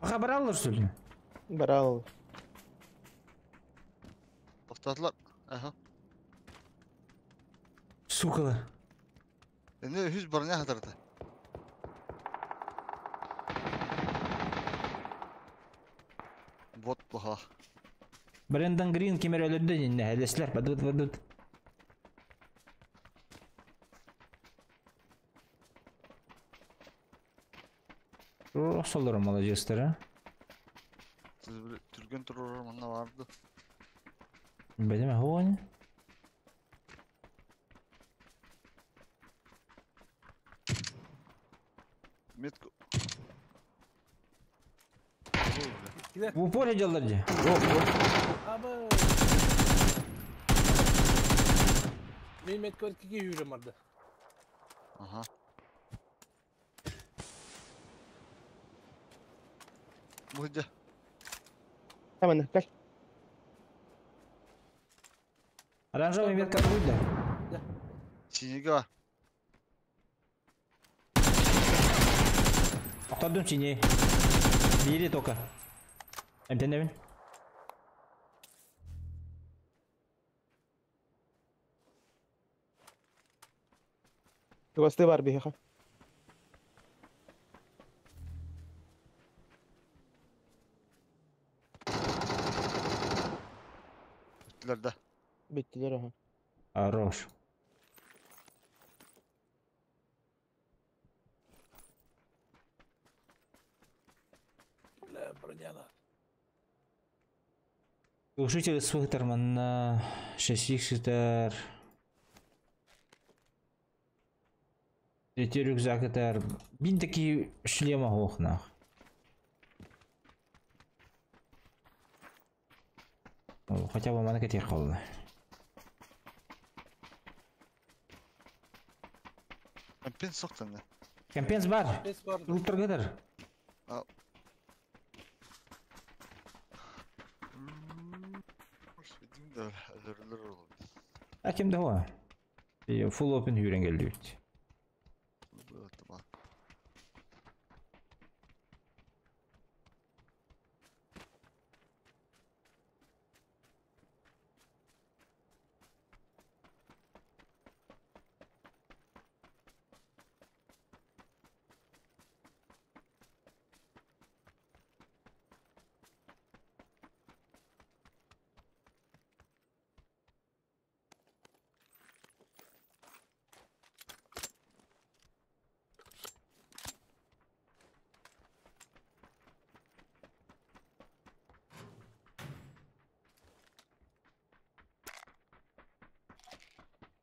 Аха баралар что ли? Барал. Тоқтатылар. Аха. Сукалар. Енді үз броня хатырды. Бот баха. Брендан Грин кимер өлөрдө динне, хелеслер, бадут бадут. Солор молодецтар, а? Түрген турар манна барды. Бәдеме хоне? Метку. В упоре делали. Мен метка өркеге үйрем арды. Ага. Мыдя. Таман, кал. Оранжевый метка будет, да? Да. Синега. Ақтардым сине. Бери только. Әмтен Тугасты бар биһиха. Биттилер да. Биттилер, ага. Хорош. Бля, броняна. Глушитель свытер манна 6 х Эти рюкзак это бин такие шлема охнах. Хотя бы манка тех холодно. Компенс соқтан. Компенс бар. Руптар гадар. А кем да Full open хүрен келді бит.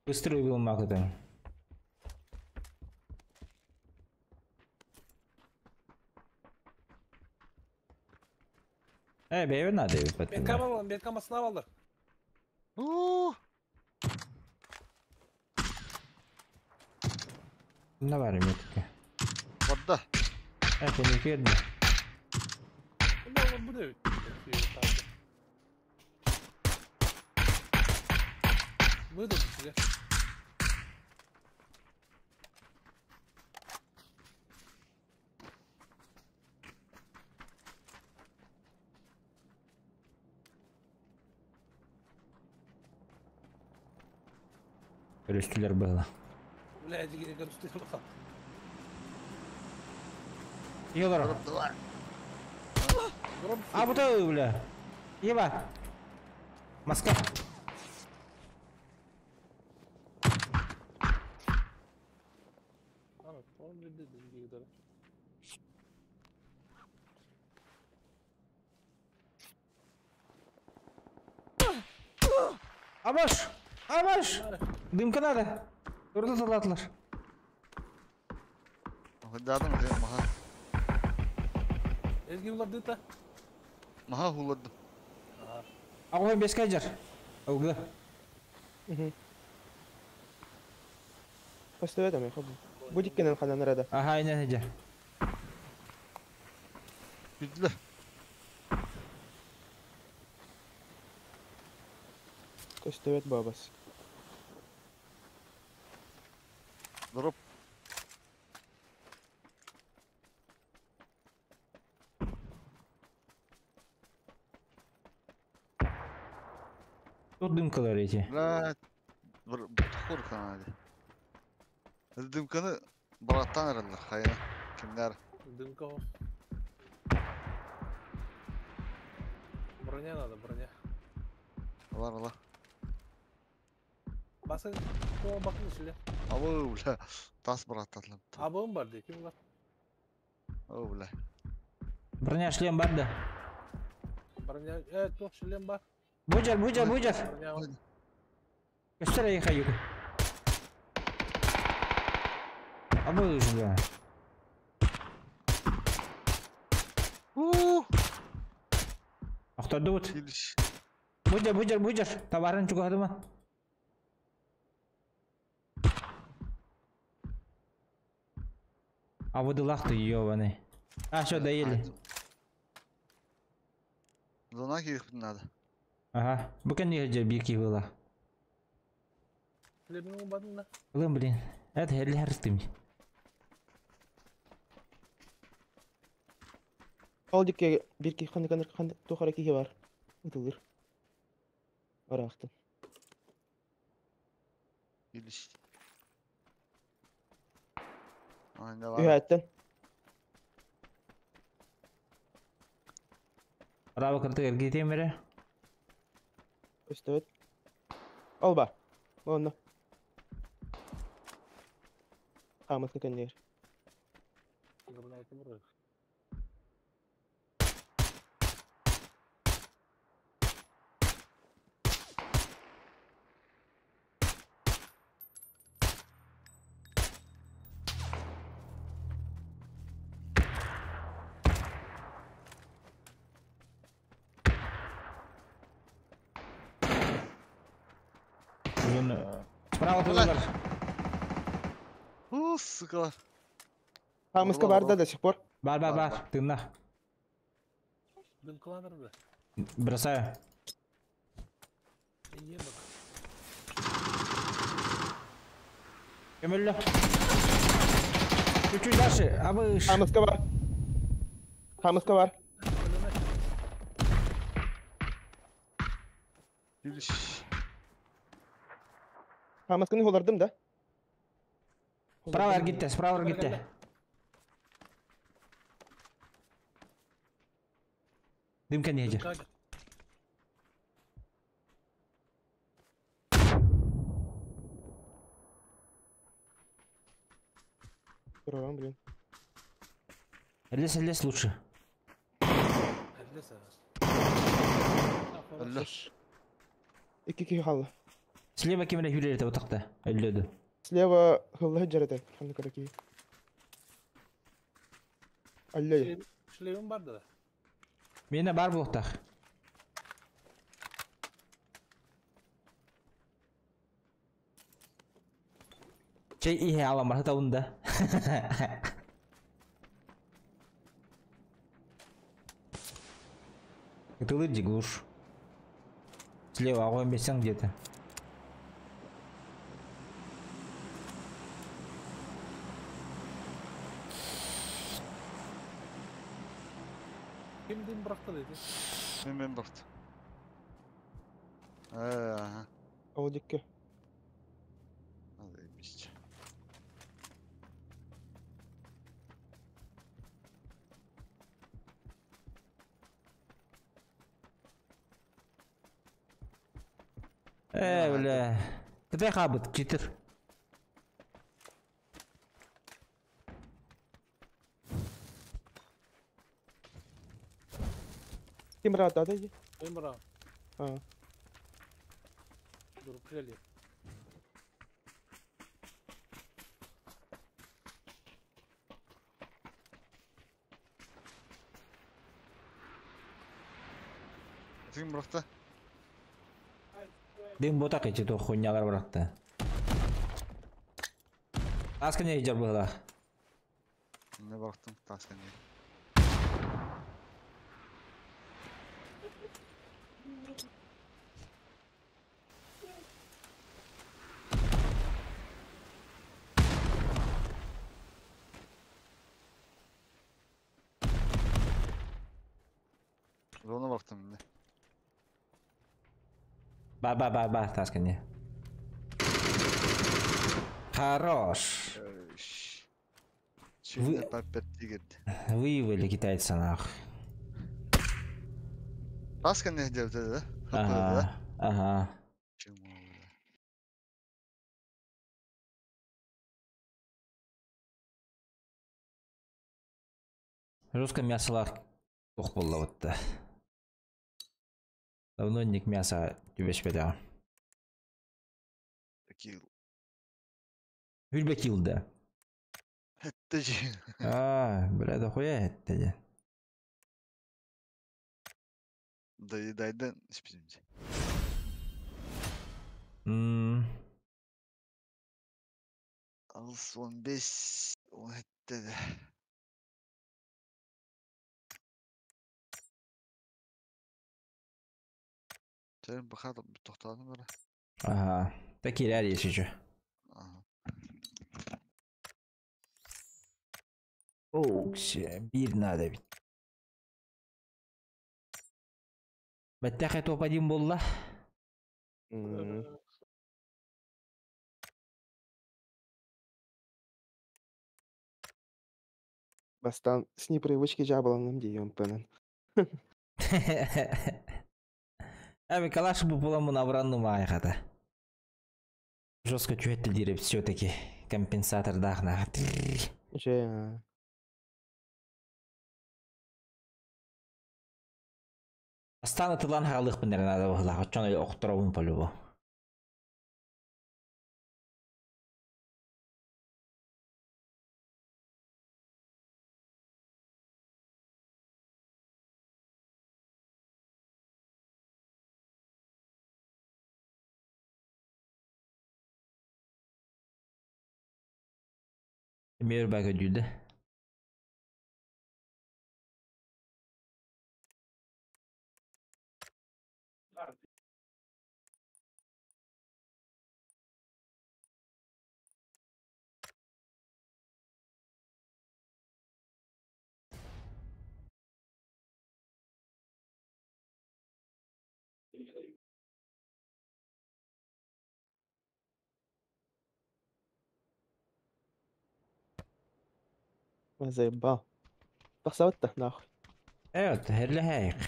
Быстро убил мага. Бейбер надо. Метка масына алды. Давай, метка. Вода. Это не видно. Выдадите. Рүстүлер было. Бля, рүстүлер было. Йолар. А вот это, бля. Ева. Москва. Абаш! Абаш! Дымка надо. Турда салатлар. Дадым маха. Эзги уларды та. Маха уларды. Агой беске жар. Аугы. Поставь там, я хобу. Будет кенен ханан рада. Ага, ине жар. Бидле. Поставь бабас. Дроп. Тут дымкалар эти. Бля, бутхур канады. Дымканы бараттан аралар, хайна. Кимдер? Дымка. Броня надо, броня. Бар, ала. Басын, тоға бақын ішіле. Абы, бля. Тас брат атлам. Абығым бар де, кім бар? О, бля. Броня шлем бар да. Броня, тоқ шлем бар. Буджар, буджар, буджар. Броня бар. Көстер ай хаюк. Абы, бля. У! Охторду бут. Келиш. Буджар, буджар, буджар. Табарын чугадыма. А вот и ты ёбаный. А, всё, доели. Зона кирip надо. Ага. Бүкен не жер бики было. Шлемің бадын да. Лым, блин. Это херли херстым. Ол дикке бир ки ханды каныр ханды тухара кихи бар. Ытылыр. Барахтын. Келиш. Анда бар. Үһәттен. Раба кыртык эргитем бере. Өстөт. Алба. Онно. Хамыска көннер. Граната бар. Справа тылылар. У, сука. Хамыска бар да до сих пор. Бар, бар, бар. Тынна. Дым кыландыр бля. Бросаю. Не бак. Көмөллө. Чуть-чуть дальше. Абы. Хамыска бар. Хамыска бар. Келиш. Хамысканы холардым да. Справа эргитте, справа эргитте. Дымка не жер. Турарам, блин. Лес, лес лучше. Лес. Алла. Икки кихи халла. Слева кемере хүререте отакта. Өллөдү. Слева хылла жарата. Ханды караки. Алле. Шлемім бар да. Мене бар булуктак. Чей ihe алам бар табында. Тылы глушь. Слева огонь бесен где-то. Ким дым бырақты дейді? Мен бырт. Ага. Ол дикке. Надо бить. Бля. Ты хабыт, читер. Ким рада да иди? Мен бұрам. А. Дұрып келе. Ким быракты? Дым ботак эти то хуйнялар быракты. Таска не жер было. Не бырактым, таска не. Зона бырактым не. Ба ба ба ба таска не. Хорош. Вы... Выявили китайца нах. Таска не делает, да? Ага, ага. Чему, бля? Жестко мясолар ох болла вот. Давно ник мясо түбэспэтэ. Такие. Хүлбэ килл да. Это же. А, бля, да хуя это де. Доедайдан испизимте. Алыс 15, 17 де. Сен бахат тоқтадың бара. Ага. Такие реалии еще. Ага. Оуксе, бир надо ведь. Баттах топ-1 болла. Бастан с непривычки жабыланым дейм пенен. Әбі калаш бу буламын абранны майғада. Жестко чуетті диреп все-таки компенсатор дахна. Же. Астана тылан халық біндер надо было, хоть охторовым по-любому. Мир бага дүйді. Заебал. Тахсабытта нахуй. Evet, херлі хайық.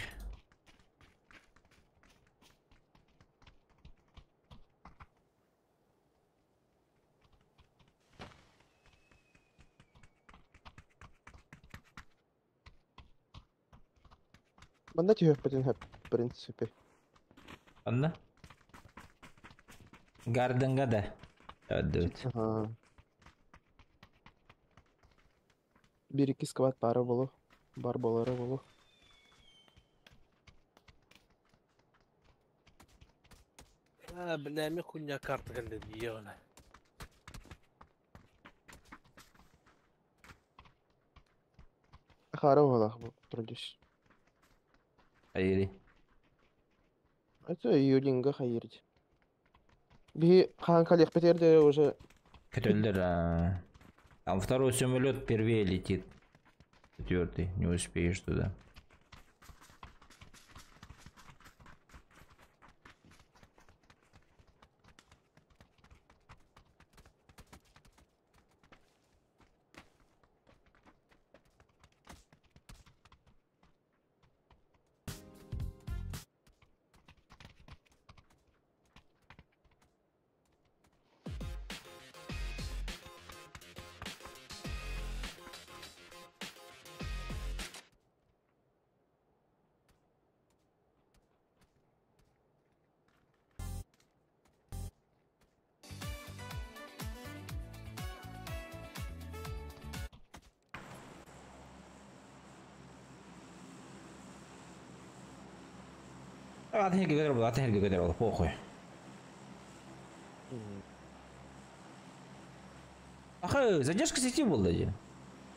Манда түйөппетин хөп, в принципе. Анна? Гарденга да. Evet. Ага. Бир iki сквад бары болу. Бар болары болу. А, бля, ми хуйня карта келди ебана. Хара олах бу трудиш. Айри. Это июлинга хайырды. Би хан калек бетерде уже. Көтөлдер, а. Там второй самолет первее летит. Четвертый, не успеешь туда. Атын херге көтөр бол, похуй. Ахы, задержка сети был даже.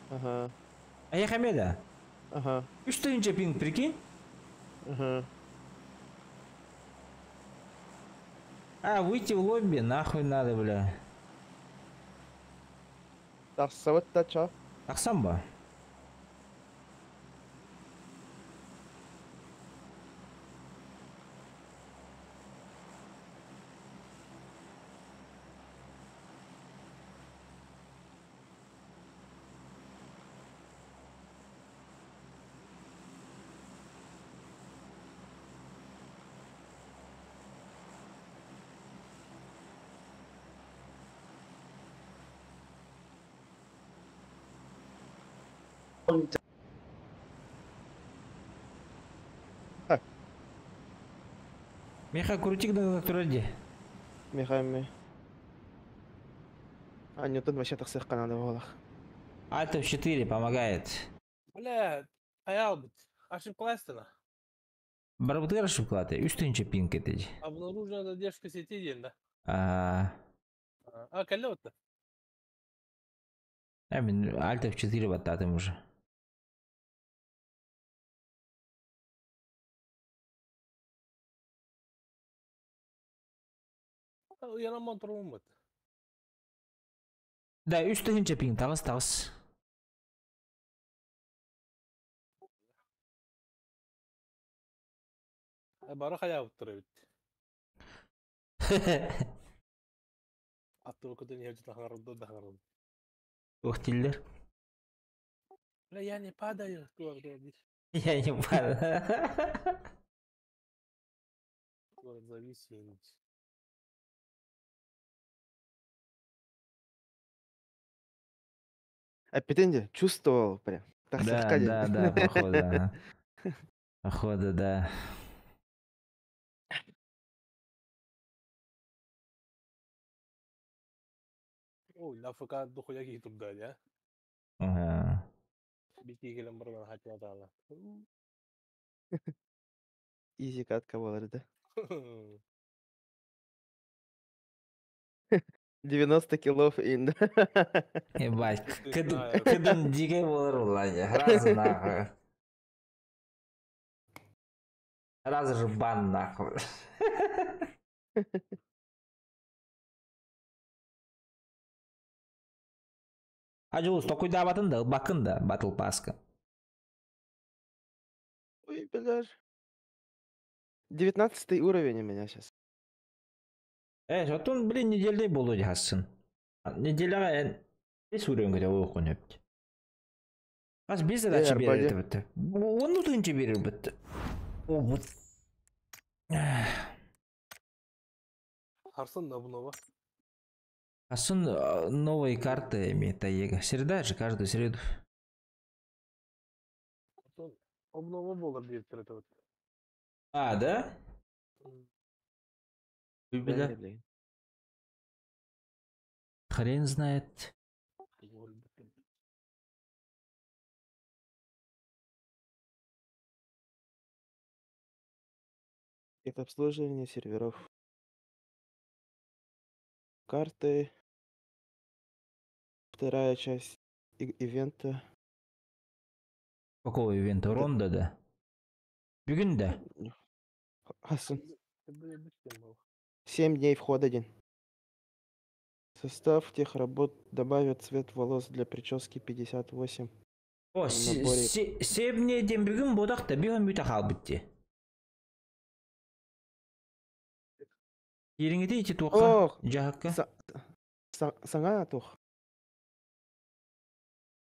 Ага. А я хамеда. Ага. 3 инча пинг, прикинь? Ага. А, выйти в лобби, нахуй надо, бля. Тахсабытта ча. Тахсамба. Миха, крутик да туради. Миха ми. А, Ньютон вообще тахсыахха наада буолах. Alt F4 помогает. Бля, хайаал бит. Ошибкаластына. Барбытыгар ошибкалаты. Үс тыһыынча пинг этэ. Обнаружена задержка сети диэн да. А, А, кэллэ вот. А, мин Alt F4 баттаатым уже. Ыйанамман туруммут. Да, үс тыһыынча пинг, таҕыс, таҕыс. Бары хайаабыттар эбит. Аттыбы көтөн иһэр таһаарды да хаҥарды. Ух, тиллер. Бля, я не падаю. Туох диир. Я не падаю. Город зависимость. Эппитин чувствовал прям. Да, Тахсыахха диэн. да, да, походу. Ага. Походу, да. Ой, на ФК дохуя киһи турда дии. Ага. Бити кэлэн баран хатыатаала. Изи катка буолар да. 90 килов ин. Ебать, кыдын дикий буолар буолла. Сразу нахуй. Сразу же бан нахуй. А Дьулус, толкуйдаабатын да, ылбаккын да, Battle Pass-ка. Ой, бля. 19 уровень у меня сейчас. Оттон, блин, неделя буолуо дии хасын. Неделяҕа эн бес уровень көтө буолуоххун сөп. Хас биэс задача Арбади. биэрэр бытты. Уон тыһыынча биэрэр бытты. О, вот. Харсын обнова. Хасын новые карты имеет Таега. Среда же, каждую среду. Обнова буолар диэбиттэр этэ вот. А, да? Бля. Блин. Хрен знает. Это обслуживание серверов. Карты. Вторая часть ивента. Какого ивента? Ронда, да? Бүгүн да? Хасын. 7 дней вход один. Состав тех работ добавят цвет волос для прически 58. О, В наборе. 7 дней диэн бүгүн буолах да, бүгүн бүтэ хаалбыт дии. Ириҥити ити туохха? Ох, Дьаһакка? Саҥа туох.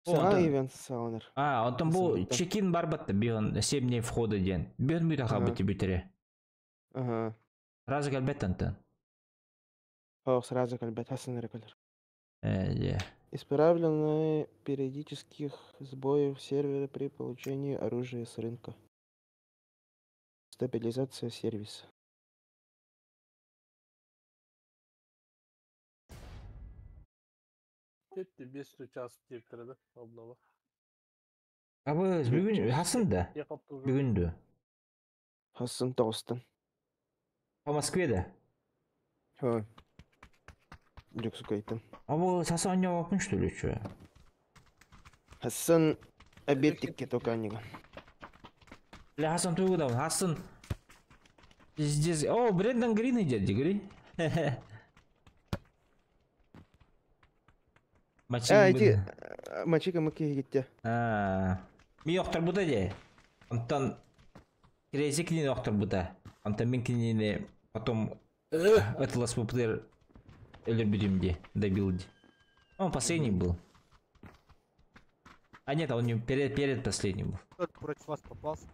О, Саҥа онтон- ивент саҕаланар. А, онтон бу Саҥа. чекин барбат да, бүгүн 7 дней входа диэн. Бүгүн бүтэ хаалбыт дии бүтэрэ. Ага. Сразу кэлбэт онтон. Ох, сразу кэлбэт, хасын эрэ кэлэр. Дьэ. Исправлены периодических сбоев сервера при получении оружия с рынка. Стабилизация сервиса. Кетти 5 час диэбиттэр да обнова. Абы бүгүн хасын да? Бүгүн дуу. Хасын тоҕустан. По Москве да? Ха. Дьокуускайтан. А бу саса оонньообоппун что ли чё? Хасын обед тикке токаннига. Бля, Хасан тугу Хасан. Пиздец. О, Брэндон Грин идет, дигри. Мачик А, эти мачика маки гитте. А. Ми охторбута дии. Онтон Крейзи кинини охторбута. Онтон мин кинини потом ытыласпыппытыгар өлөрбүтүм дии, добил дии. Он последний был. А нет, он не перед последним был. Кто-то против вас попался.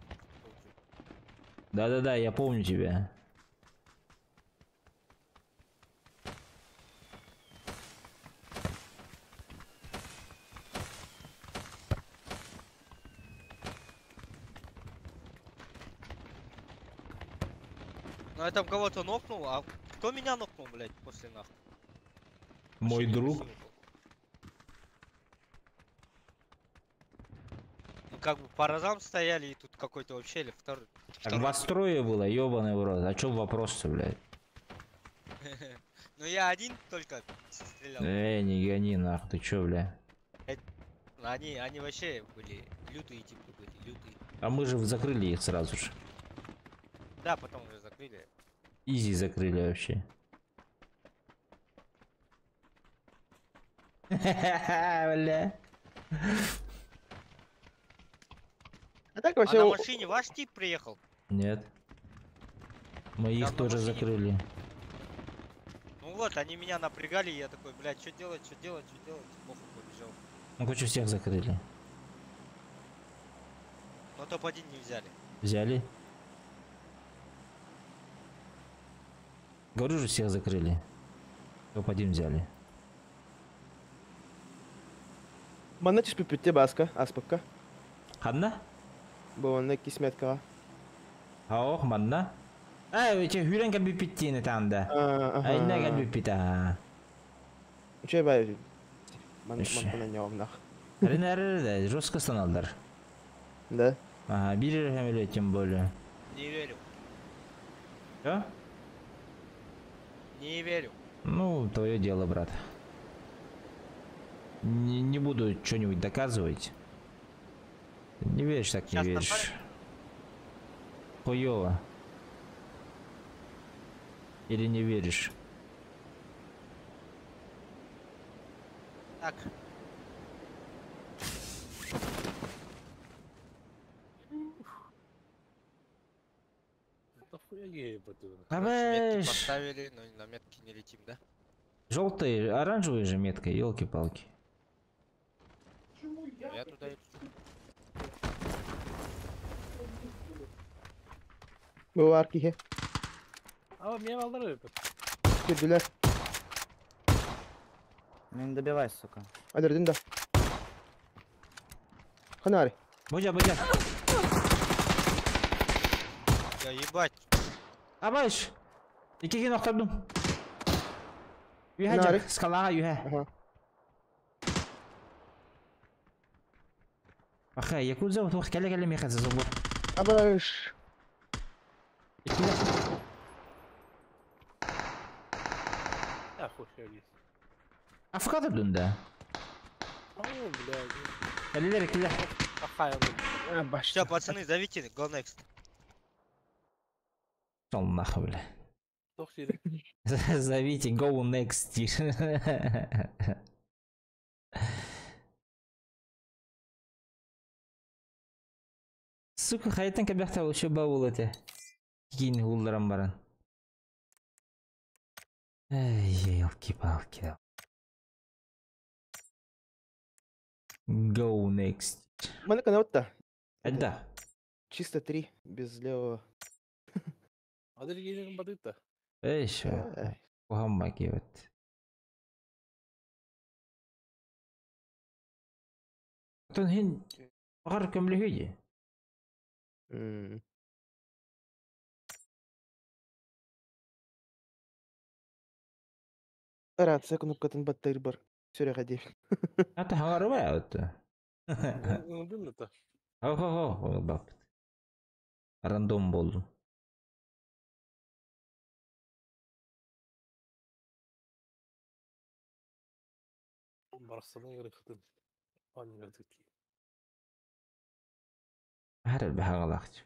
Да-да-да, я помню тебя. Ну я там кого-то нокнул, а кто меня нокнул, блядь, после нахуй? Мой Вообще друг. некрасиво было. Ну как бы по разам стояли, и тут какой-то вообще или второй. Так вас трое было, ёбаный в рот. О чем вопрос-то, блядь? Ну я один только стрелял. Эй, не гони нахуй, ты чё, бля? Они вообще были лютые типы были, лютые. А мы же закрыли их сразу же. Да, потом уже закрыли. Изи закрыли вообще. Бля. А так А вообще... на машине ваш тип приехал? Нет. Мы их Там на тоже машине- закрыли. Ну вот, они меня напрягали, и я такой, блядь, что делать, что делать, что делать? Похуй, побежал. Ну, короче, всех закрыли. Но топ-1 не взяли. Взяли. Говорю же, всех закрыли. Топ-1 взяли. Манна түспүппүт баска, аспакка. Ханна? Бу онна кисметкаҕа. Ох, манна. Эй, эти хүрен кэлбиппит танда. Айна кэлбиппит аа. Үчүгэй бай. Ман Үш. мантан ньоомнах. Арина да, жестко станалдар. Да. Ага, бир хэмэле тем более. Не верю. Чё? Не верю. Ну, твое дело, брат. Не буду что-нибудь доказывать. Не веришь, так не Щас веришь. Хуёво. Или не веришь? Так. Нахуя геи боту? Короче, метки Абэш. поставили, но на метки не летим, да? Желтый, оранжевый же метка, елки-палки. Я туда иду. Бу бар киһи. А меня алдырып. Кирдилер. Ну не добивай, сука. Өлөрдүн да. Ханари. Бужа, бужа. Я ебать. Абаш! Икиген охтордум. Нари. Юхэ, скалаға юхэ. Ага. Аха, якудза вот кэлэ кэлэ меха за забор. Абаш. Охуели. Афкада да. О, блядь. Кэлэлэр кэлэ. Ахая, Все, пацаны, зовите, go next. Шел нахуй, бля. Тохтири. Зовите go next. Сука, хайтан кабяхта еще баул это. Кикин хулларам баран. Эй, елки-палки. Go next. Маны канаутта. Да. Чисто три, без левого. Адыр гейлерин батыта. Эй, еще. Кухаммаки вот. Тон хин багар көмлүхүйди. Рация кнопкатын баттайр бар. Сүрәгә ди. Ата хаңарыбай вот. Ыңдын да. Хо-хо-хо, бап. Рандом болду. Барсаны гырыктын. Аннадыки. Хар бахагалакч.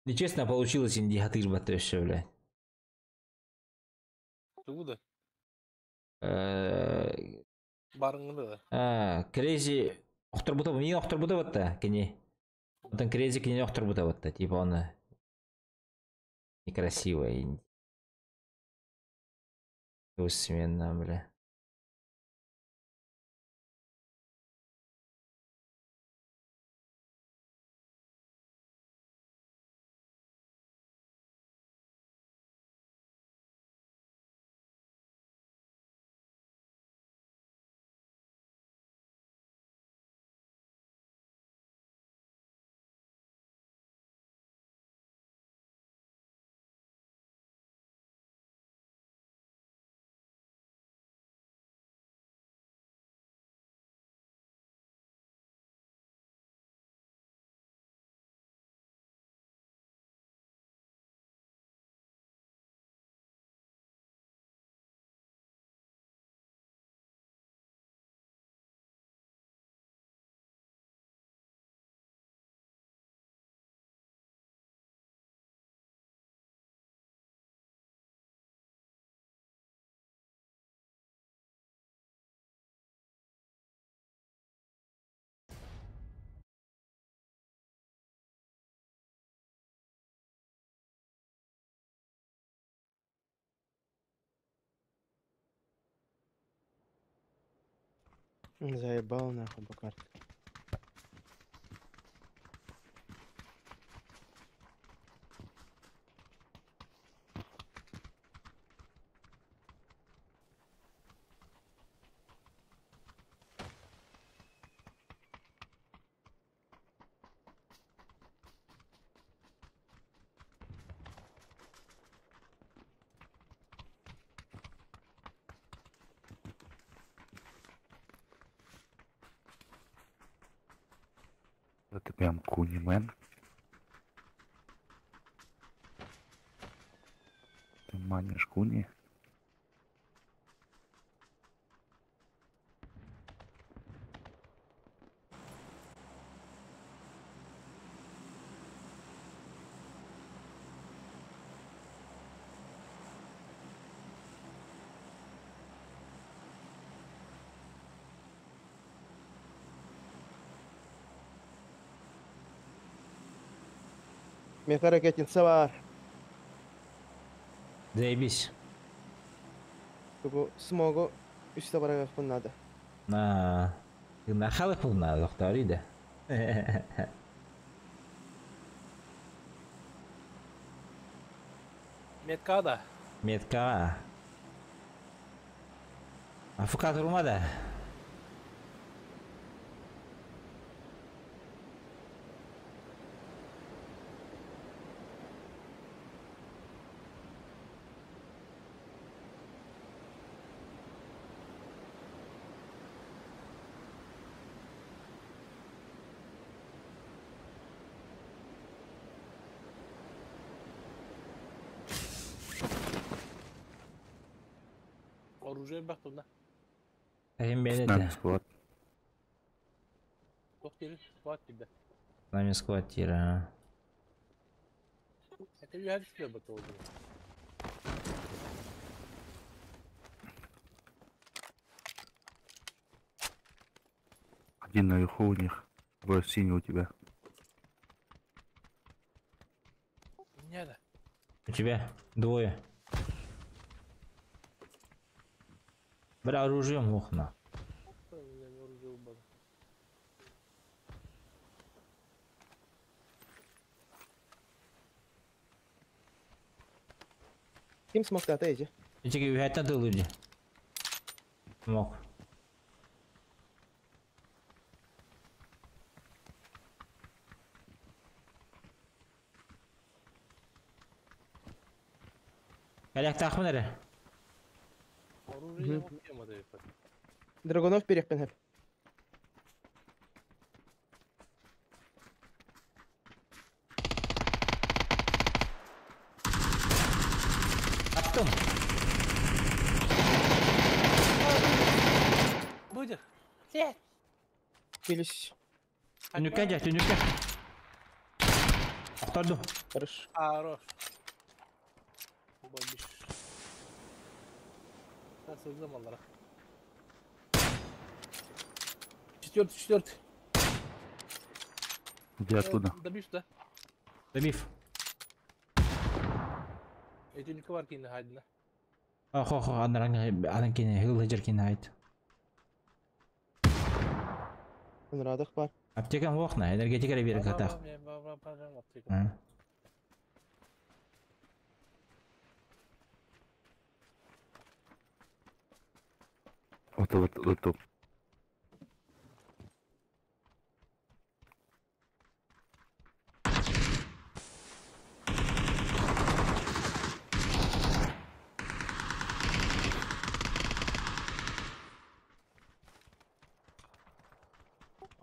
Нечестно получилось индиатыр батты еще, бля. Тугуда. Э, Барыңны да. А, Крейзи охторбута, мин охторбута батта, кини. Отон Крейзи кини охторбута батта, типа он некрасиво и смена, бля. Заебал нахуй по карте. Это прям кунимен. Ты манишь куни? Меха ракетница бар. Заебись. Бу смогу үстэ барагахпын надо. На. На халык на доктор да. Метка да. Метка. Афука турмада. Оружие бах туда. С С нами склад. Тох склад тебя. С нами сквартира. Это я тебе бы тоже. Один наверху у них, двое синий у тебя. Не да. У тебя двое. Бля, оружие мухна. Ким смог отойти? Эти говорят, надо люди. Мог. Олег Тахманере. Оружие вообще. Драгунов перехпен. Аттым. Будет. Нет. Пились. Түнүккэ дьэ, түнүккэ. Охторду. Хорошо. Хорош. Бобиш. Сейчас zamanlara. Четвертый, четвертый. Где откуда? Добив да? Добив. Эти var кини хайдына. Ох, ох, анаран анан кини хыл хыжыр кини айт. Радах бар. Аптекам вохна, энергетика бер катах. Вот, вот, вот, вот.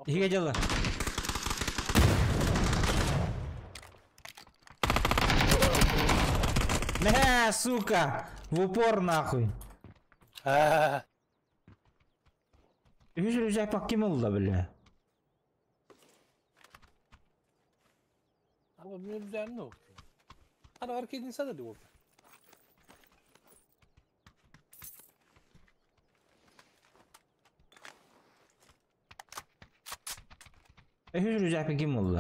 Тихо дело. Мэ, сука! В упор нахуй. Үс рюкзак покинул да, бля. Ama benim rüzgarım ne oldu? Hani hareket insan da diyor. Үс рюкзак покинул.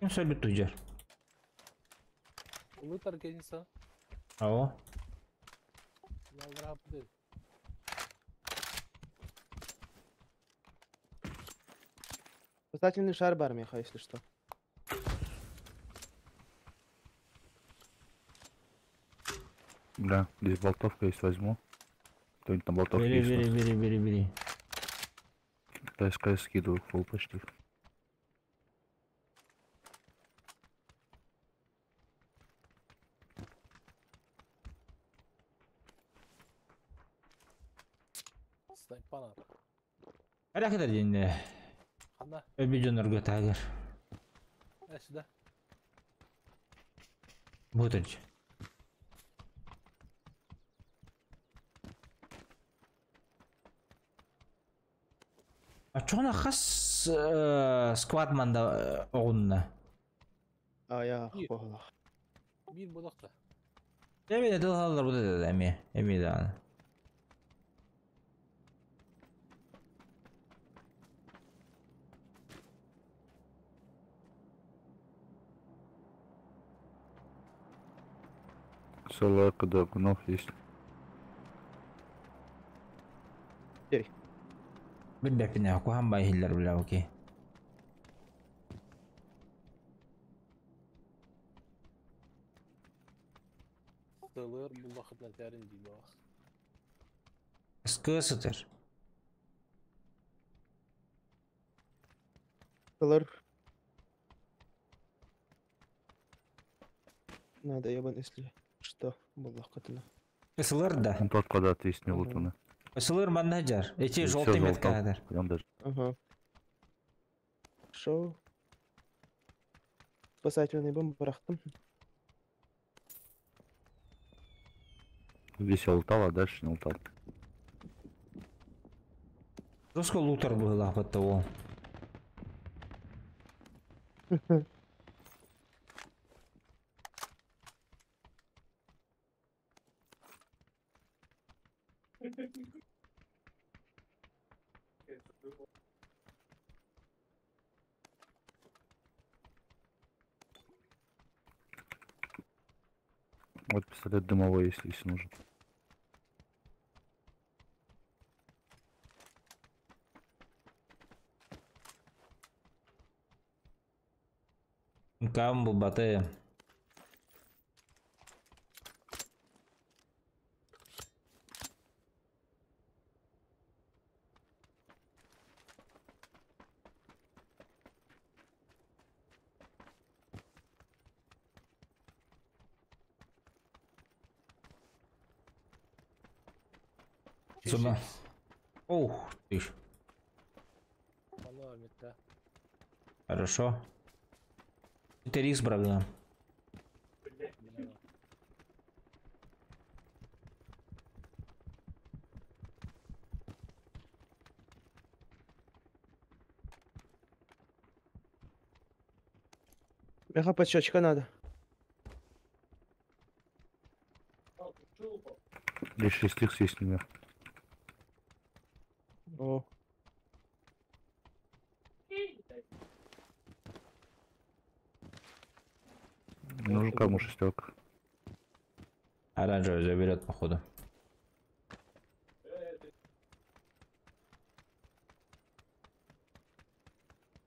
Ким сөлбүт туйдьар? Лутар кенниса. Ао. Ялдырапты. Спасательный шар бар меха, если что. Да, здесь болтовка есть, возьму. Кто-нибудь там болтовки Бери, есть? бери, бери, бери, бери. Да, СКС скидываю, фул почти. Снайпана. Әрәкетер денде. Хана. Өбі жонорго тагыр. Э, сюда. Бутыч. А чоңна хас сквад манда оғынна? А, я И- похуй. Бир бодокта. Эми де дылгалар бу да эми. Эми да. Целая когда гнов есть. Бир бепине кухан бай хиллер биле окей. Сылыр бул вакытна тәрин дейм бах. Скы сытыр. Колор. Надо, ебан, если что, было катына. Сылыр да. Он тот когда-то есть не лутаны. Сылыр манна жар. Эти Всё желтый метка залутал. кадыр. Прям даже. Ага. Шоу. Спасательный бомб барахтым. Здесь я лутал, а дальше не лутал. Жестко лутер был под того. Вот пистолет дымовой, если нужен. Кам был баты. Сюда. Ух ты ж. Хорошо. Это риск, правда. Меха подщечка надо. Здесь 6 икс есть у меня. О. Нужен кому шестерка. Оранжевый заберет, походу.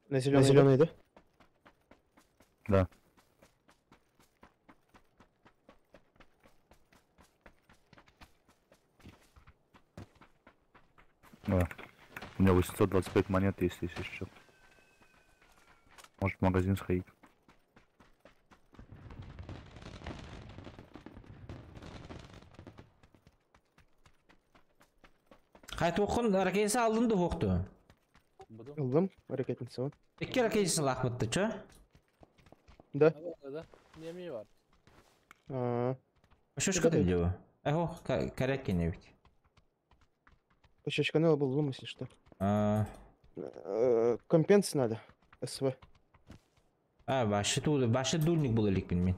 На зеленый, зеленый, да? Да. Да. У меня 825 монет есть, если что. Может в магазин сходить. Хайт оқын ракетасы алынды оқты. Ылдым, ракетница вот. Икки ракетасы лақмытты, чё? Да. Да, неме бар. А. Шушка да дева. Эхо, коряки не ведь. Пощечка надо было, если что. А. Компенс надо. СВ. А, башы туды, башы дульник был элик мен.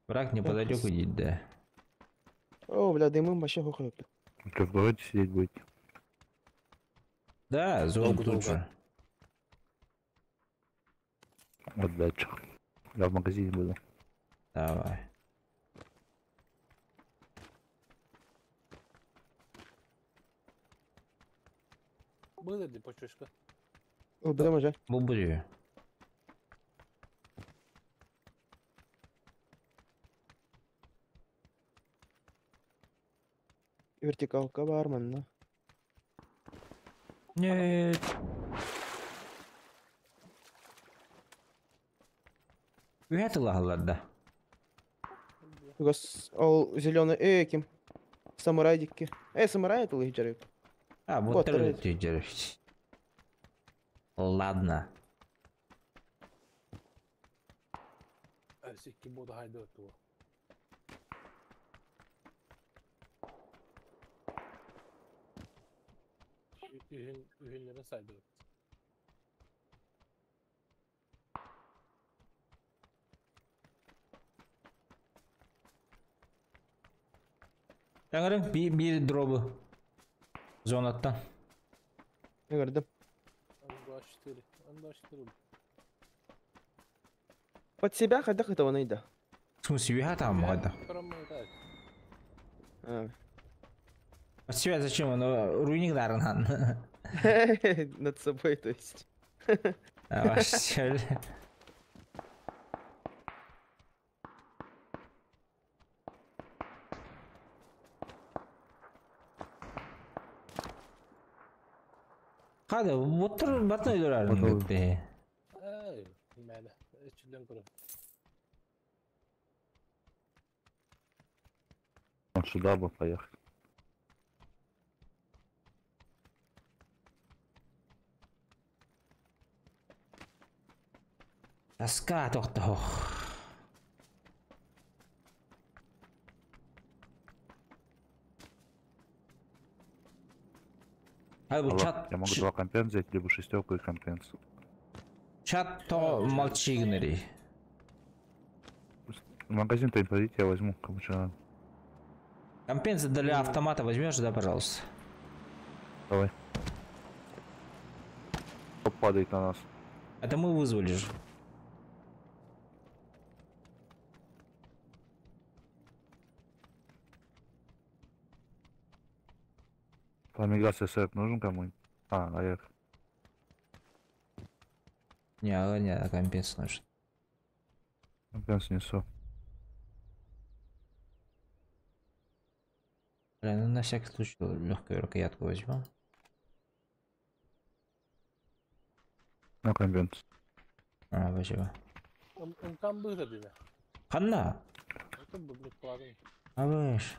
Враг неподалеку идет, да. О, бля, дымым вообще хохает. Что, в городе сидеть будете? Да, зона Долго, тут долго. же. Отдача. Я в магазине буду. Давай. Было ли почушка? Ылбытым уже. Бу Вертикалка бар манна. Нет. Үһэ тылаһаллар да. Гос ол зеленый ким? Самурай дикки. Самурай это лыжи А, вот ты. Ладно. Сикки буду хайды туо. Үһүннэрин сайды. Яңырың bir дробы. Зонаттан. Gördüm. 24. 24. Под себя хайдах это он да. В смысле, үһэ там хайда. А. Под себя зачем? Он руйник дарынан. Над собой, то есть. А, вообще. Хада, вот батны дурарын гытты. Эй, мәне. Эчүдөн көрө. Он сюда бы поехать. Тоска тохтох. А Алло, чат, Я могу два компенс взять, либо шестерку и компенс. чат то молчи гнери. В магазин-то не пойдите, я возьму, кому что надо. Компенс для автомата возьмешь, да, пожалуйста? Давай. Кто падает на нас? Это мы вызвали же. План миграции СР нужен кому-нибудь? А, наверх. Не, а, не, компенс нужен. Компенс несу. Бля, ну на всякий случай легкую рукоятку возьму. На компенс. А, спасибо. Ымкан быһыр диде. Ханна? Это был кладын. Абыш.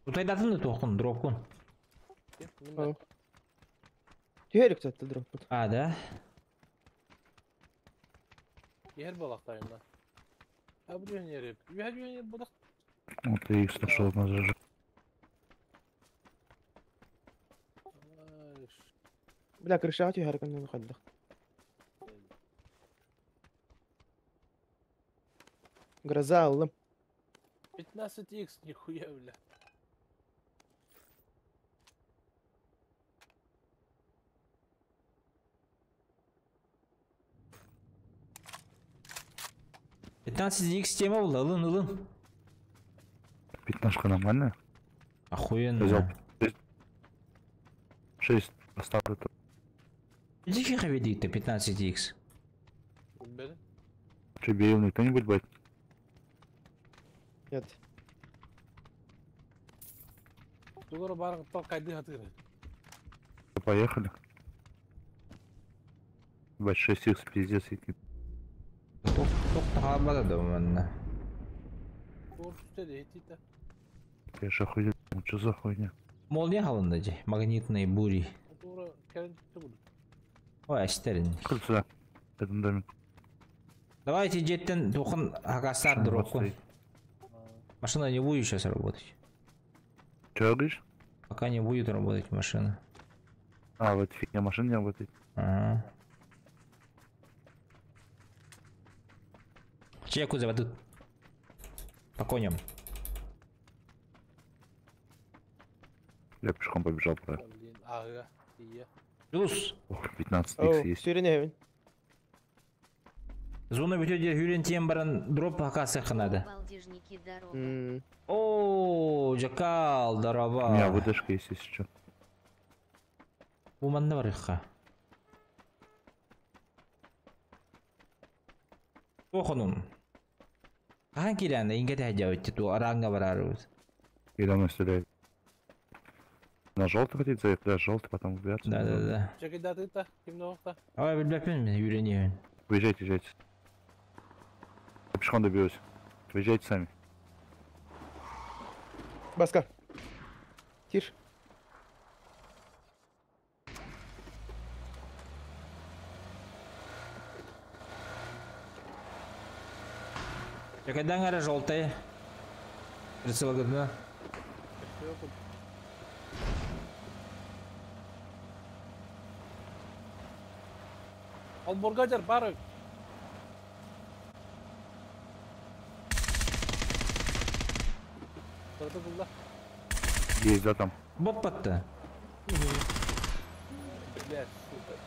Утайдатын да тоқын, дропкун. Түһәрик затты дроп. А, да? Ер балактайында. А бу жөнери. Я жөнери будак. Вот и икс нашел на зажиг. Бля, крыша түһәрик анны хаддах. Гроза аллым. 15 х нихуя, бля. 15 х тема была, ылын, ылын. Пятнашка нормальная? Охуенно. Взял 6 оставлю. Иди веди-то 15 х. Че, берил никто не будет брать? Нет. Поехали. Бать, 6 х пиздец. Я же охуел, ну что за хуйня? Молния халында же, магнитные бури. Ой, астерин. Сюда, в этом доме. Давайте жеттен тоқын агасар дропкун. Машина не будет сейчас работать. Чё говоришь? Пока не будет работать машина. А, вот фигня машина не работает. Ага. Чеку заведут. По коням. Я пешком побежал, правда. Блин, ага, и Плюс. Ох, 15 О, х есть. Сюриневин. Зона бүтө хүрен тиен баран дроп хакасы ханады. Балдежники дорога. О, Жакал, здорово. У меня выдержка есть, если что. Уманна барыхха. Охонум. Ахан кирәнде инге тәҗәвит ту аранга барарыбыз. Передо мной стреляет. На желтый хотите заехать? Да, желтый, потом убираться. Да. Чекайда ты-то, кимнохта. Ай, билбәппин мин үйренейін. Выезжайте, выезжайте. Я пешком доберусь. Выезжайте сами. Баска. Тише. Чекайдан ара желтый. Прицел годна. Ал бургачар бары. Тұрды бұлда. Есть, да, там? Бот батты. Блядь, сука.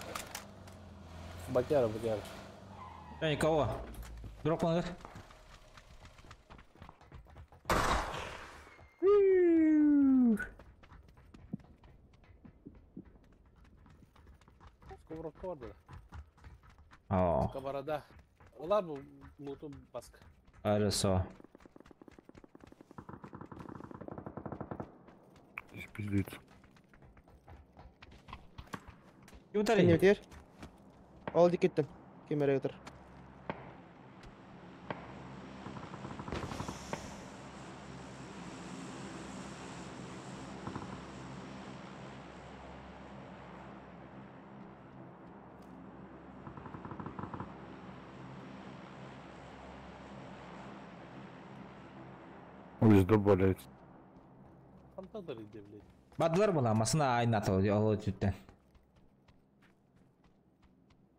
Батяра, батяра. Я никого. Дроп он. Сковородка бар да. О, Сковорода. Олар бұл луту баска. хорошо. Здесь пиздец. Ким Не өтер? Ол дикеттен. Кемере өтер. Ой, здорово валяется. Фантазер иде, блядь. Бадылар була, масына айнаты ол түттен.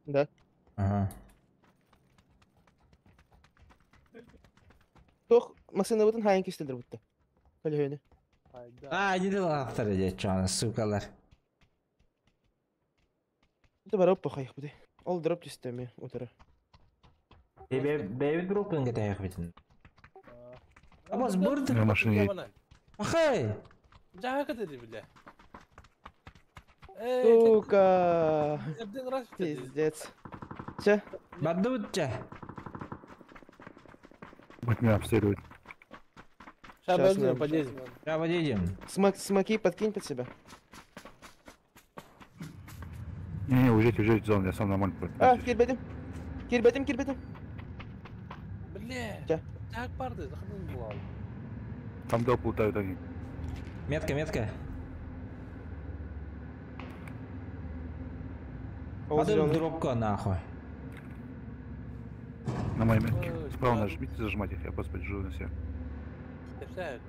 Да. Ага. Тох, машина бутын хайын кестелдер бутты. Калехөне. А, не дела автор чана, сукалар. Это барап пахай буды. Ол дроп системе утыра. Бэби дроп көнгө таяк битин. Абаз бурды. На машине едет. Ахай. Жака dedi, бля. Сука. Эбден раш Пиздец. Че? Бадды бутча. Будет меня обстреливать. Сейчас, Сейчас подожди, мы- подъедем. Сейчас подъедем. Смоки подкинь под себя. Не-не, уезжайте, уезжайте в зону, я сам нормально пройду. А, кирбетим. Кирбетим, кирбетим. Бля. Че? Так барды, захотел был. Там доп лутают они. Метка, метка. Ол Бадым зеленый. дропка нахуй. На моей метке. Ой, Справа да. нажмите, зажимать их, я просто подержу на себя. Это.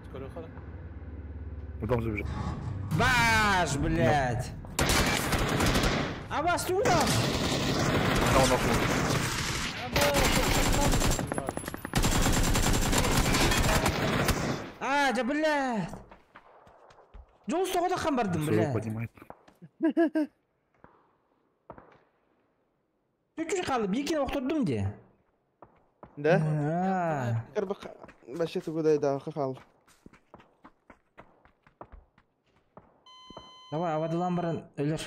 Скоро хода. В дом забежал. Баш, блядь. А вас туда? Там он нокнул. А, да, блядь. Жол соғда қан бардым, Всё, его блядь. поднимает. Чуть-чуть қалып, екені оқтырдым де. Да? А. Карбак вообще тугудай да хахал. Давай, авадылан баран өлер.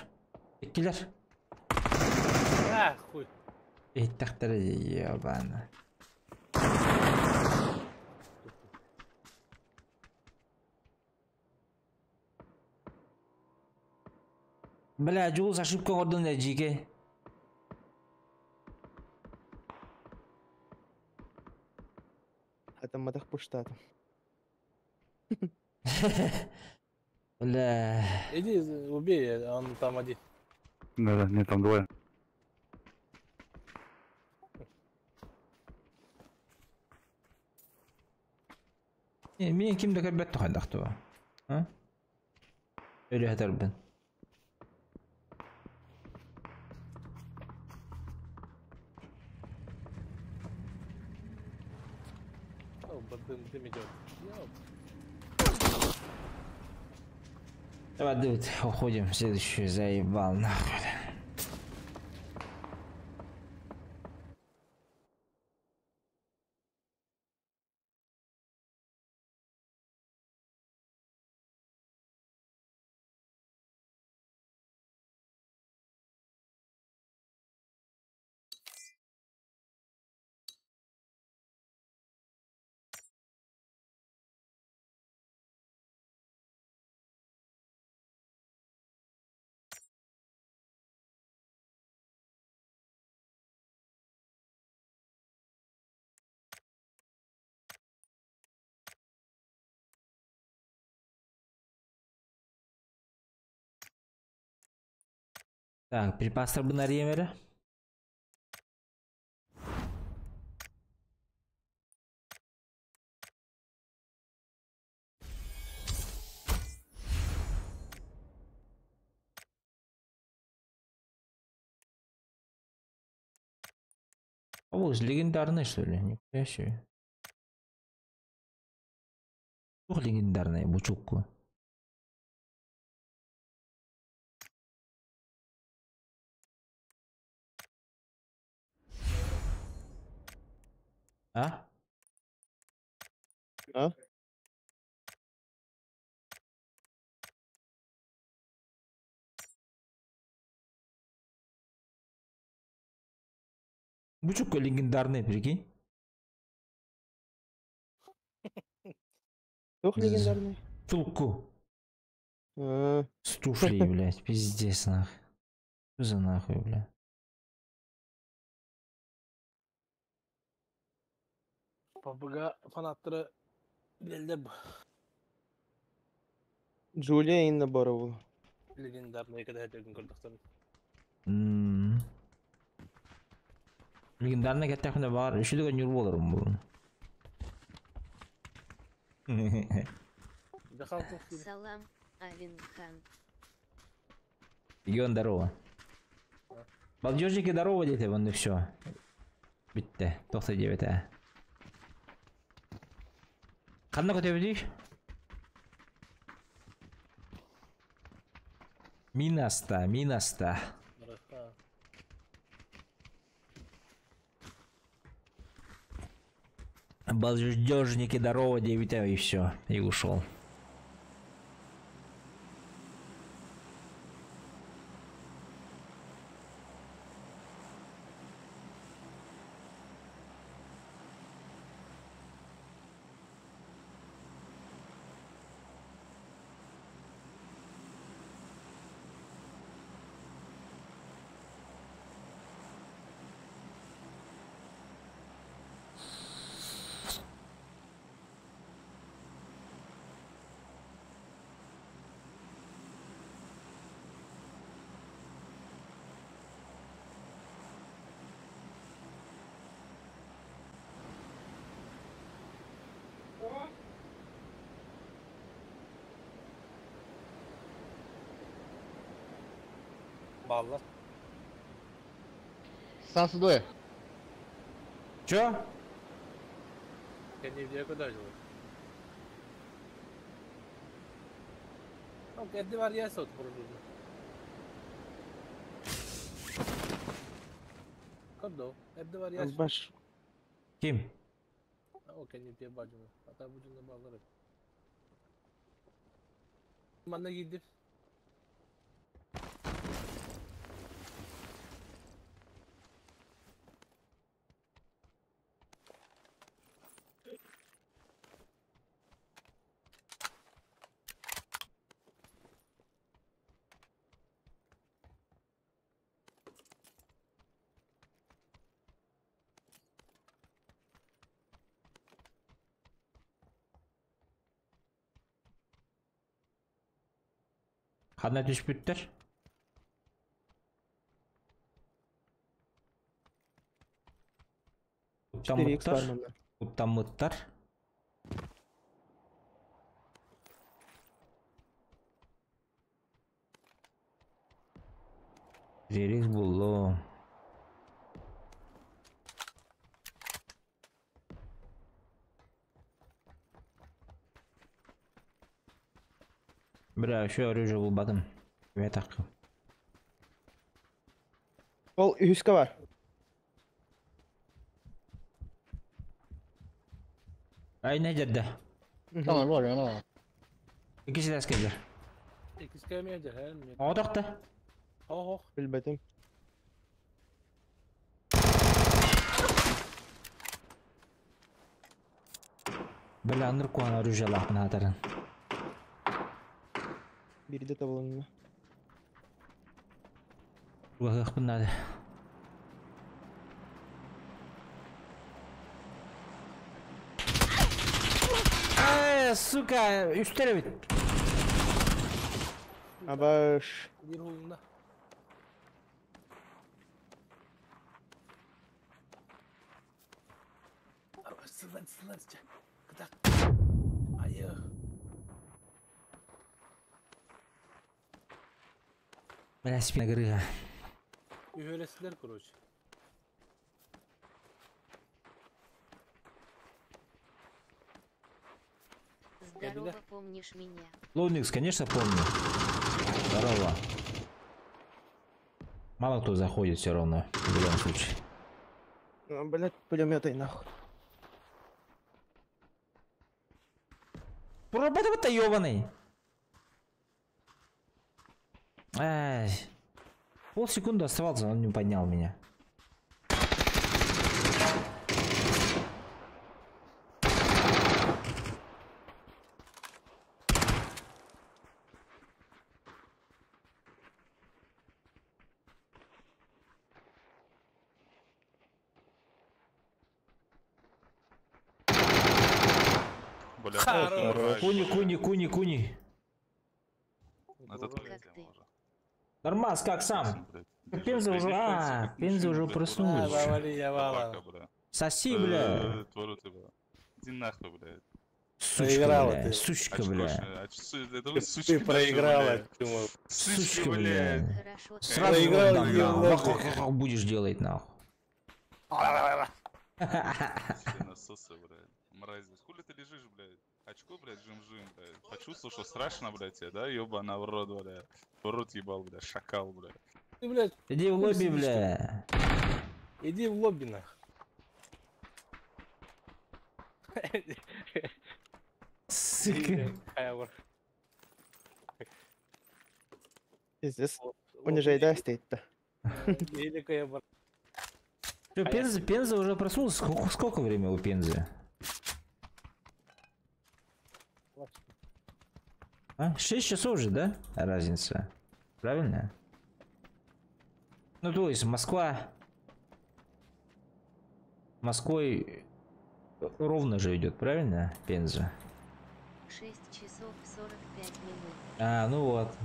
Иккилер. А, хуй. Эттахтары ебана. Бля, Джулс ошибка ордун да жиге. Это мадах пуштатым. Бля. Иди, убей, он там один. Да, да, нет, там двое. Не, мен кимді көрбәт тухайдақ туа. А? Өлі хатарбын. О, дым, дым идет. Ёп. Давай, Давид, уходим в следующую, заебал нахуй. Так, припастар бы на. О, легендарный, что ли? Нихуя себе. Ух, легендарная, бучукку. А? А? Бучукка легендарный, прикинь. Тух легендарный? Тулку. А. С туфлей, блядь, пиздец, нахуй. Что за нахуй, бля? PUBG фанаттары belli bu. Джулия Инна Барова. Легендарный когда это көрдөхтөр. Легендарный кеттехне бар. Үші деген юр боларым бұл. Салам, Авинхан. Регион здорово. Балдежники здорово, дети, вон и все. Битте, 99 а. Қанна көтебедик? Минаста, минаста. Балдежники здорово, 9 и все, и ушел. Баллар. Сан Чё? Я не видел, куда жил. Окей, var ya sot burada. Koddo, evde var ya. Baş. Kim? Okey, ne diye bacım. Hatta bu cümle bağlarım. Manna giydi. Қандай түспүттер? 4x бар Куптамыттар. мында. Куптамыттар. Жерикс буллу. Бля, еще оружие булбатым. Я так. Ол үһүскэ бар. Ай, не дерде. Tamam var ya var. İkisi de asker. Иккискэ эмиэ дьэ, Оҕотохто. Ох, Билбэтим. Бля, аныр куан оружие лахпын хатарын. Бирде табылынна. Угахпын надо. Ай, сука, үстер бит. Абаш. Бир hulunda. Сылан, сылан, Кыдак. Айы. Бля, спина грыга. Үһөресилер, короче. Здорово, помнишь меня? Луникс, конечно, помню. Здорово. Мало кто заходит все равно, в любом случае. Блять, пулеметы нахуй. Проработай-то ёбаный. Ай. Полсекунды оставался, он не поднял меня. Бля, Хорош. Куни, куни, куни, куни. Это Как ты? Нормас, как сам? Пенза уже, Пенза уже проснулась. Завали, я вала. Соси, бля. Творю тебя. Иди нахуй, блядь. Сучка, Проиграла бля. ты. Сучка, бля. Ты проиграла, Тимур. Сучка, бля. Хорошо. Сразу Проиграла, дам, нахуй. Будешь делать, нахуй. Все насосы, блядь. Мразь. Хули ты лежишь, блядь? Очко, блядь, жим-жим, блядь. Почувствовал, что страшно, блядь, тебе, да? Ёбана в рот, блядь. В рот ебал, блядь, шакал, блядь. Ты, блядь, Иди в лобби, бля. Иди в лобби, нах. Сука. Пиздец. Унижай, да, стоит-то. Чё, Пенза, Пенза уже проснулся? Сколько, сколько времени у Пензы? А? 6 часов же, да? Разница. Правильно? Ну, то есть Москва... Москвой ровно же идет, правильно, Пенза? 6 часов 45 минут. А, ну вот.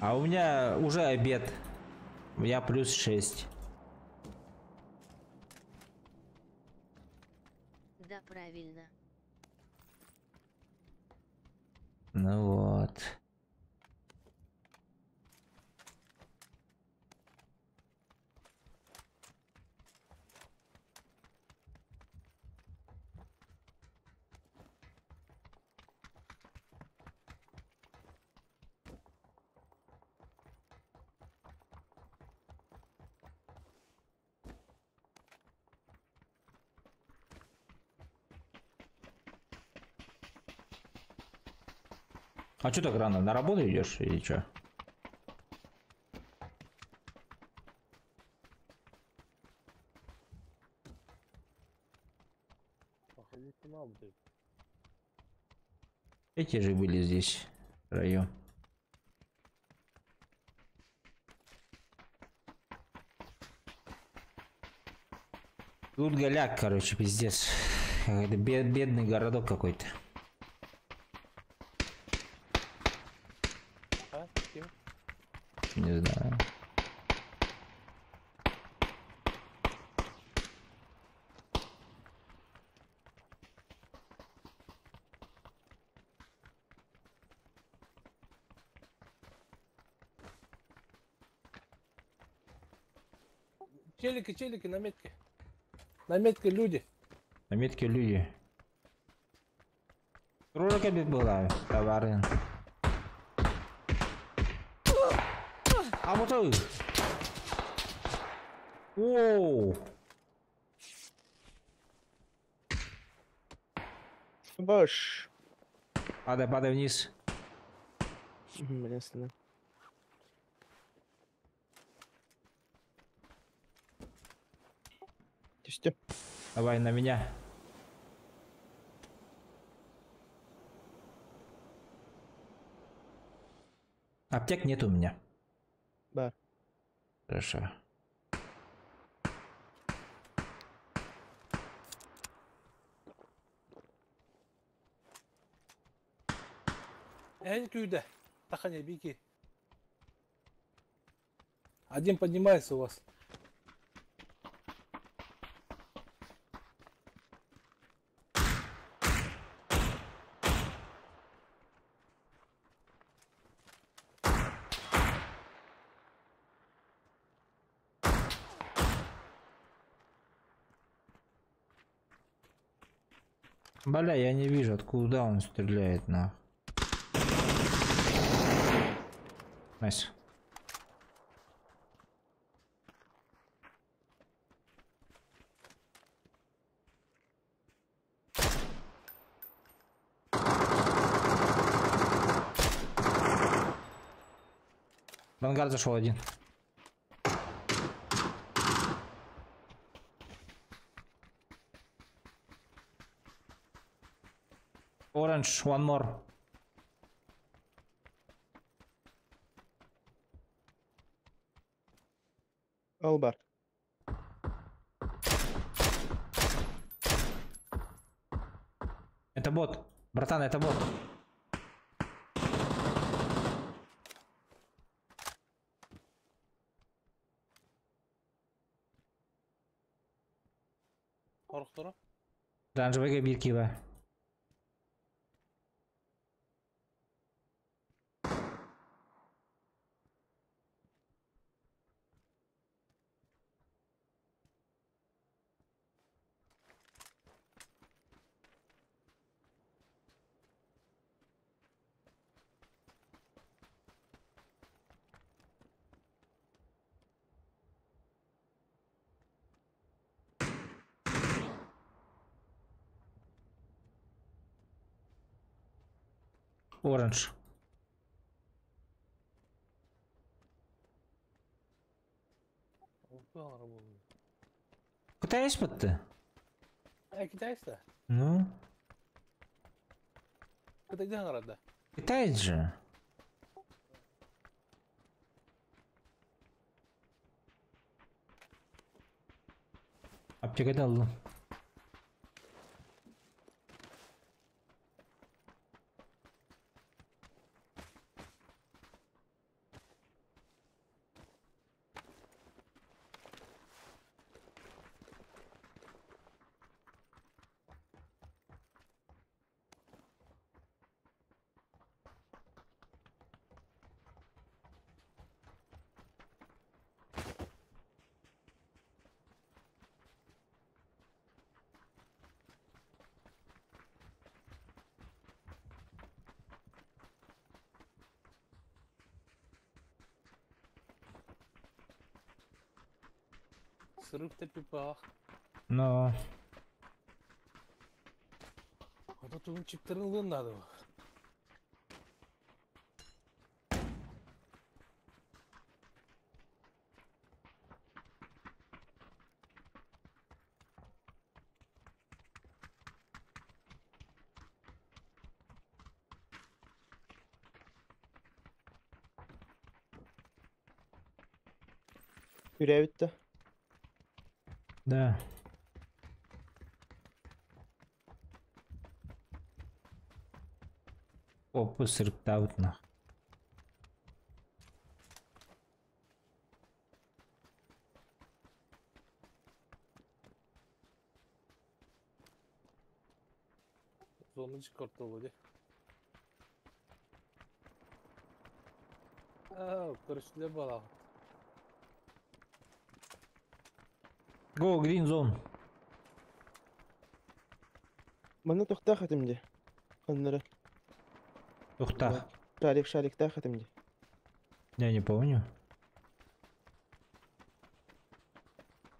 А у меня уже обед. У меня плюс 6. Да, правильно. Ну вот. А что так рано? На работу идешь или что? Эти же были здесь, в раю. Тут голяк, короче, пиздец. Это бедный городок какой-то. Не знаю. Челики, челики, на метке. На метке люди. На метке люди. Ролика бит была, товары. А вот и. Оу. Баш. Падай, падай вниз. Блин, стена. Түстүм. Давай на меня. Аптек нет у меня. Да. Хорошо. Эй, күйде. Таханя, беги. Один поднимается у вас. Бля, я не вижу, откуда он стреляет, на. Nice. В ангар зашел один. Orange, one more. Албар. Это бот. Братан, это бот. Хорохторо. Оранжевый бирки, ба. Оранж. Китаец ты? А, китайец-то? Ну? Это где города? Китаец же. Аптека дал. Срыв тепипах. Но. А тут он чиптернул надо. Күрәбитте. Да. Опа, сырыптаут нах. Зону чыкартты де. А, көрүштүлөр бала. Go, green zone. Маны тохтаах этим де. Ханнары. Тухтах. Шарик, шарик, так это мне. Я не помню.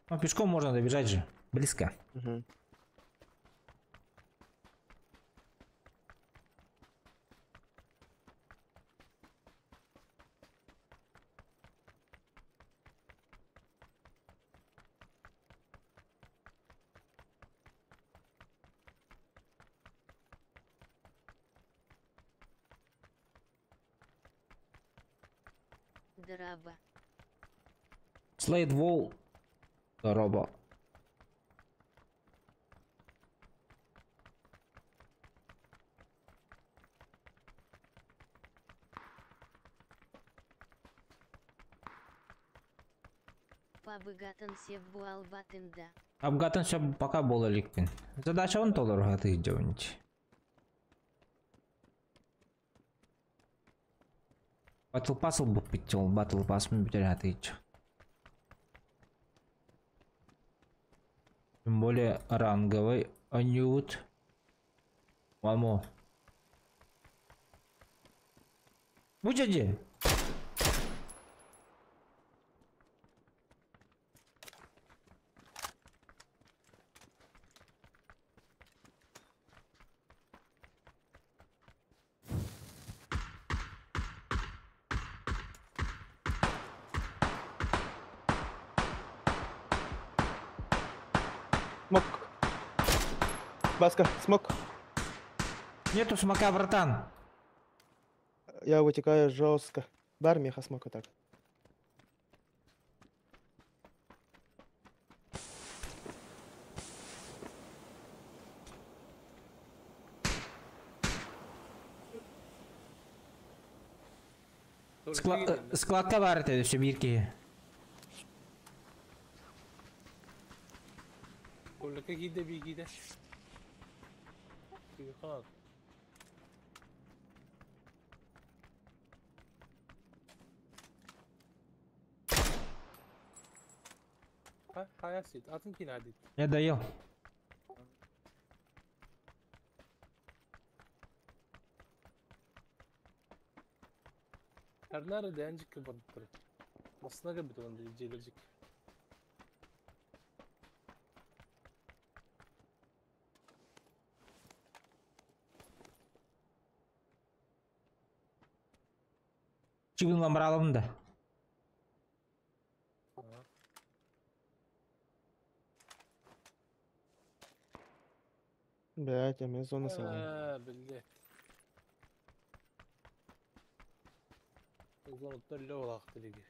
Ну, пешком можно добежать же. Близко. Угу. Драба. Слейд Вол. Дороба. Пабыгатан севбуалбатында. Абгатан все пока было ликпин. Задача он толор гаты идёнить. Батл пас был пител, батл пас мы бюджет идёт. Тем более ранговый анют. Мамо. Будь один. Смок. Баска, смок. Нету смока, братан. Я вытекаю жестко. Бар меха смока так. Складка бар это все бирки. Какие-то беги, да? Я доел. Чигун ламралым да. Блять, а меня зона сама. Блять. Зона төлө олақты деги.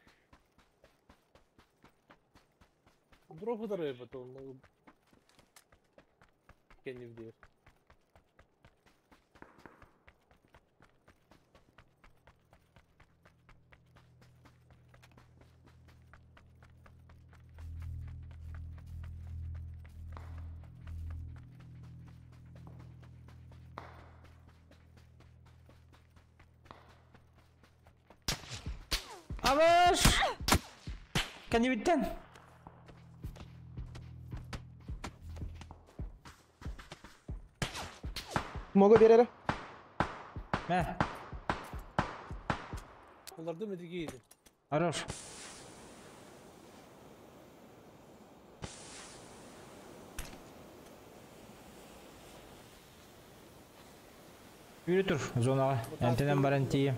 Дропы дарай потом. Кенни в дверь. Аваш! Канибиттен. Могу берere. Мә. Оларды медиге. Хорош. Yürü tur zonağa. Антеннен баран тие.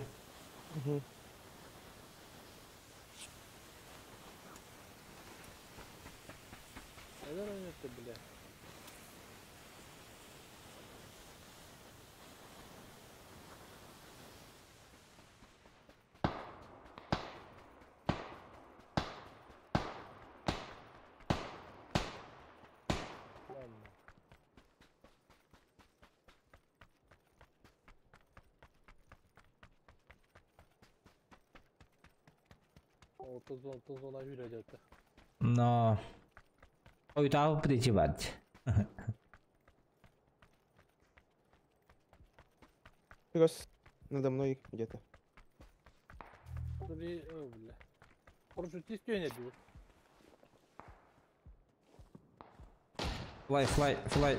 Но... Ой, там притевать. Надо мной где-то. Флай, флай, флай.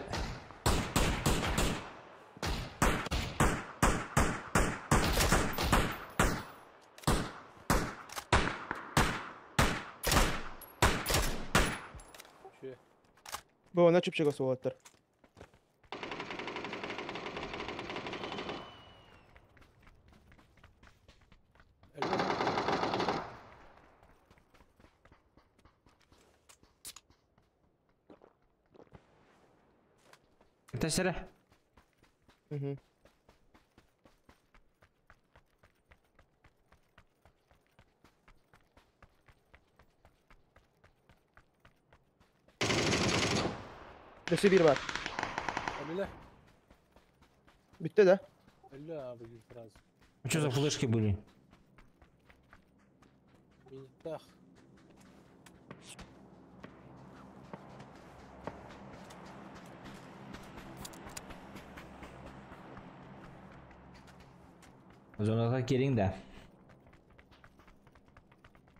Бу она чупчуга суоттар. Это сире. Угу. Өссө биир бар. Өллө. Бүттэ да? Өллө abi сразу. А что за флешки были? Миниттах. Зонаға келиң да.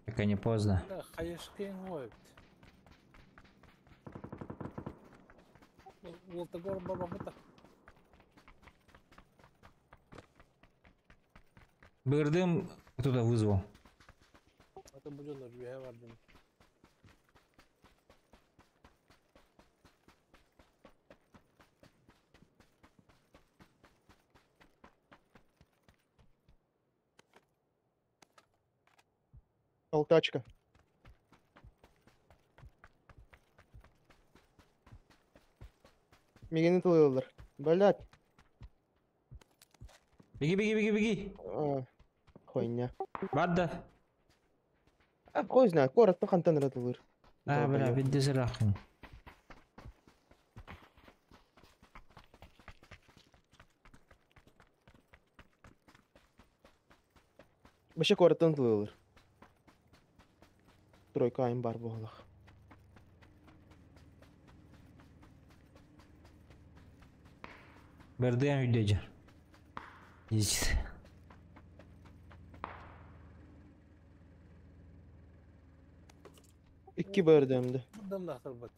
Пока не поздно. Да, хаешкин ойт. Уолтагор бабабыта. БРДМ кто-то вызвал. Это будет на жүйе бардым. Алтачка. Мигени тылыйлар. Блядь. Беги, беги, беги, беги. А, хуйня. Бадда. А, хуй знает, коротко хантан тылыр. А, бля, бидде зырахын. Вообще коротко тылыр. Тройка айым бар буолах. БРДМ үйде жар. Ездит. Икки БРДМді. Дымнахтар бат.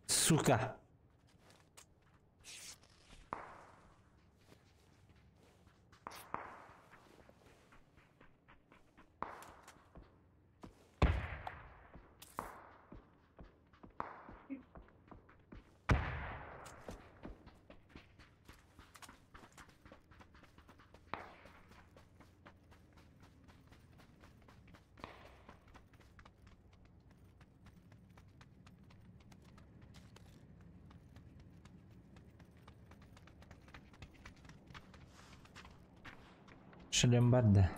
Сука. Шлем бадда.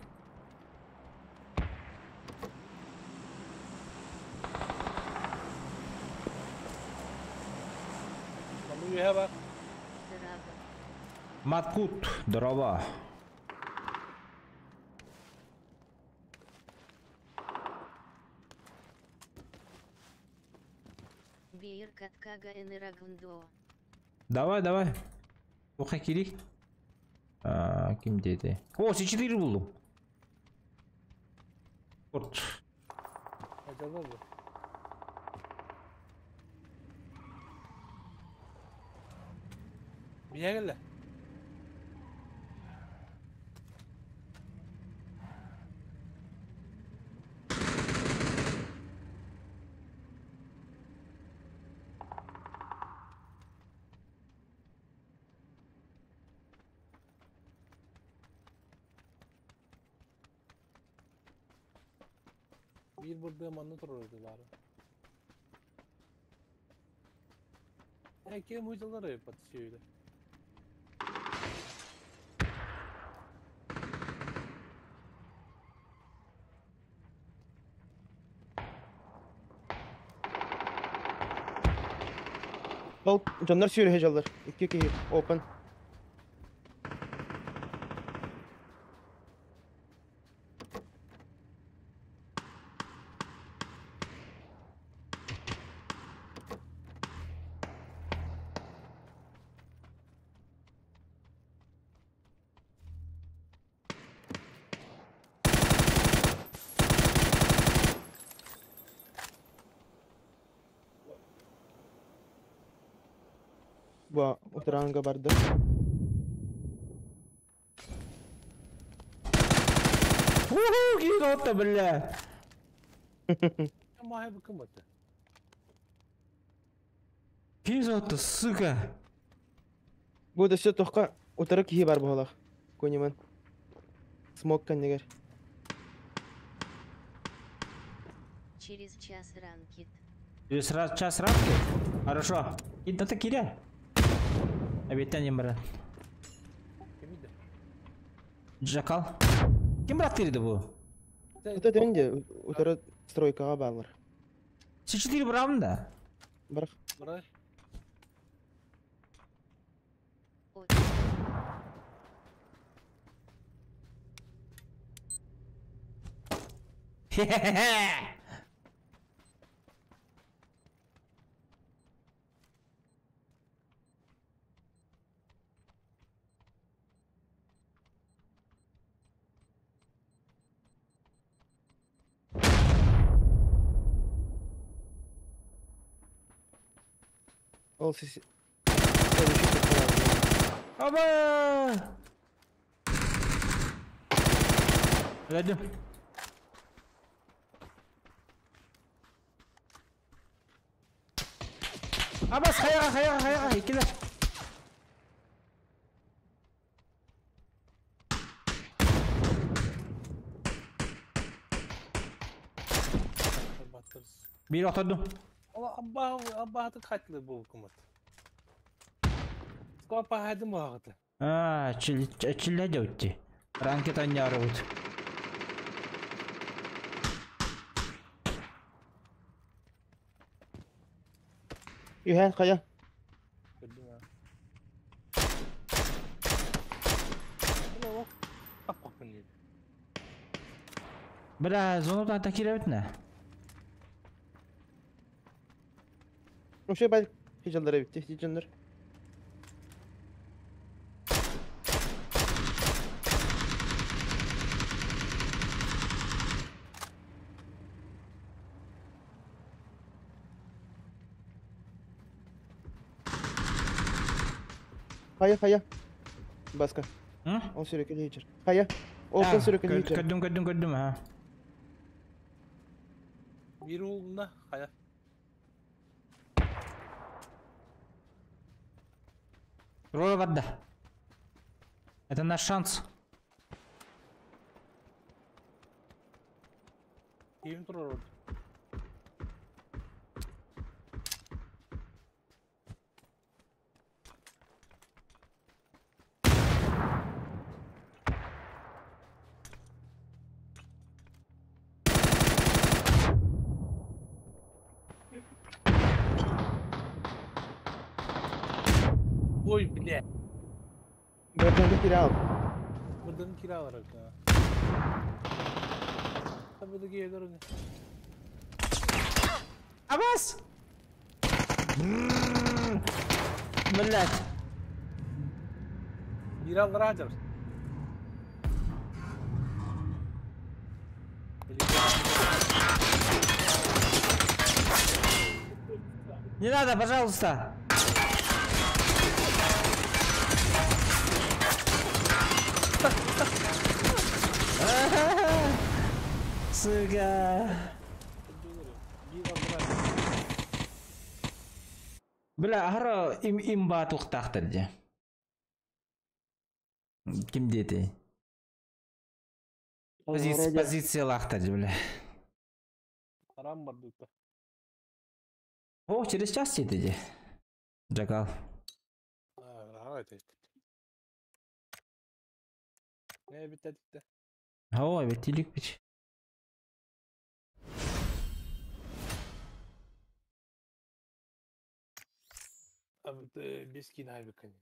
Маны үйе бар. Здраво. Маткут, здорово. Бейр каткага энерагндо. Давай, давай. Оха кири. А, ким деді? О, С4 булдум. Порт. Это болды. Бия келді. Bir burada manı tururdu bari. Ya kim hocaları yapatıyor öyle. Ол дьоннор сүүрүһэ дьаллар. Икки киһи open. Бу утаранга барды. Уху, киһи бля. Махай бу ким это? Киһи сука. Бу да все тохка утары киһи бар буолах. Кониман. Смок каннегер. Через час ранкит. Через час рамки? Хорошо. И да ты киря. Обещание бара. Джакал. Ким брат кирди бу? Это дэнде утары стройкага балар. С4 бравын да. Барах. Барай. Хе-хе-хе. Ол сис. Оба! Өлдüm. Абас хаяға хаяға хаяға икилер. Bir oturdum. Allah Abba Abba hatı katlı bu hükümet. Скопа хадым бағыты. А, чилля деутти. Ранкет аннярыбыт. Юхэн хая. Көрдүм а. Бля, зону та киребит не? Вообще бал хижалдары битти, хижалдар. Хая, хая. Баска. Ол сүрөкө лейчер. Хая. Ол сүрөкө лейчер. Көрдүм, көрдүм, көрдүм, ha. Bir oğlunda хая. Рола вода. Это наш шанс. Кийим турар орду. Ой, бля. Buradan kira al. Buradan kira alarak ha. Tabii de geliyor. Абас! Блять. Bir aldıra Не надо, пожалуйста. Сука. Бля, ара им имба тухтахтар же. Ким дети? Позиция, позиция лахтар же, бля. Арам бар дукта. О, через час дети. Джакал. Ne bittik de. О, беттилик бич. Abi biz abi kani.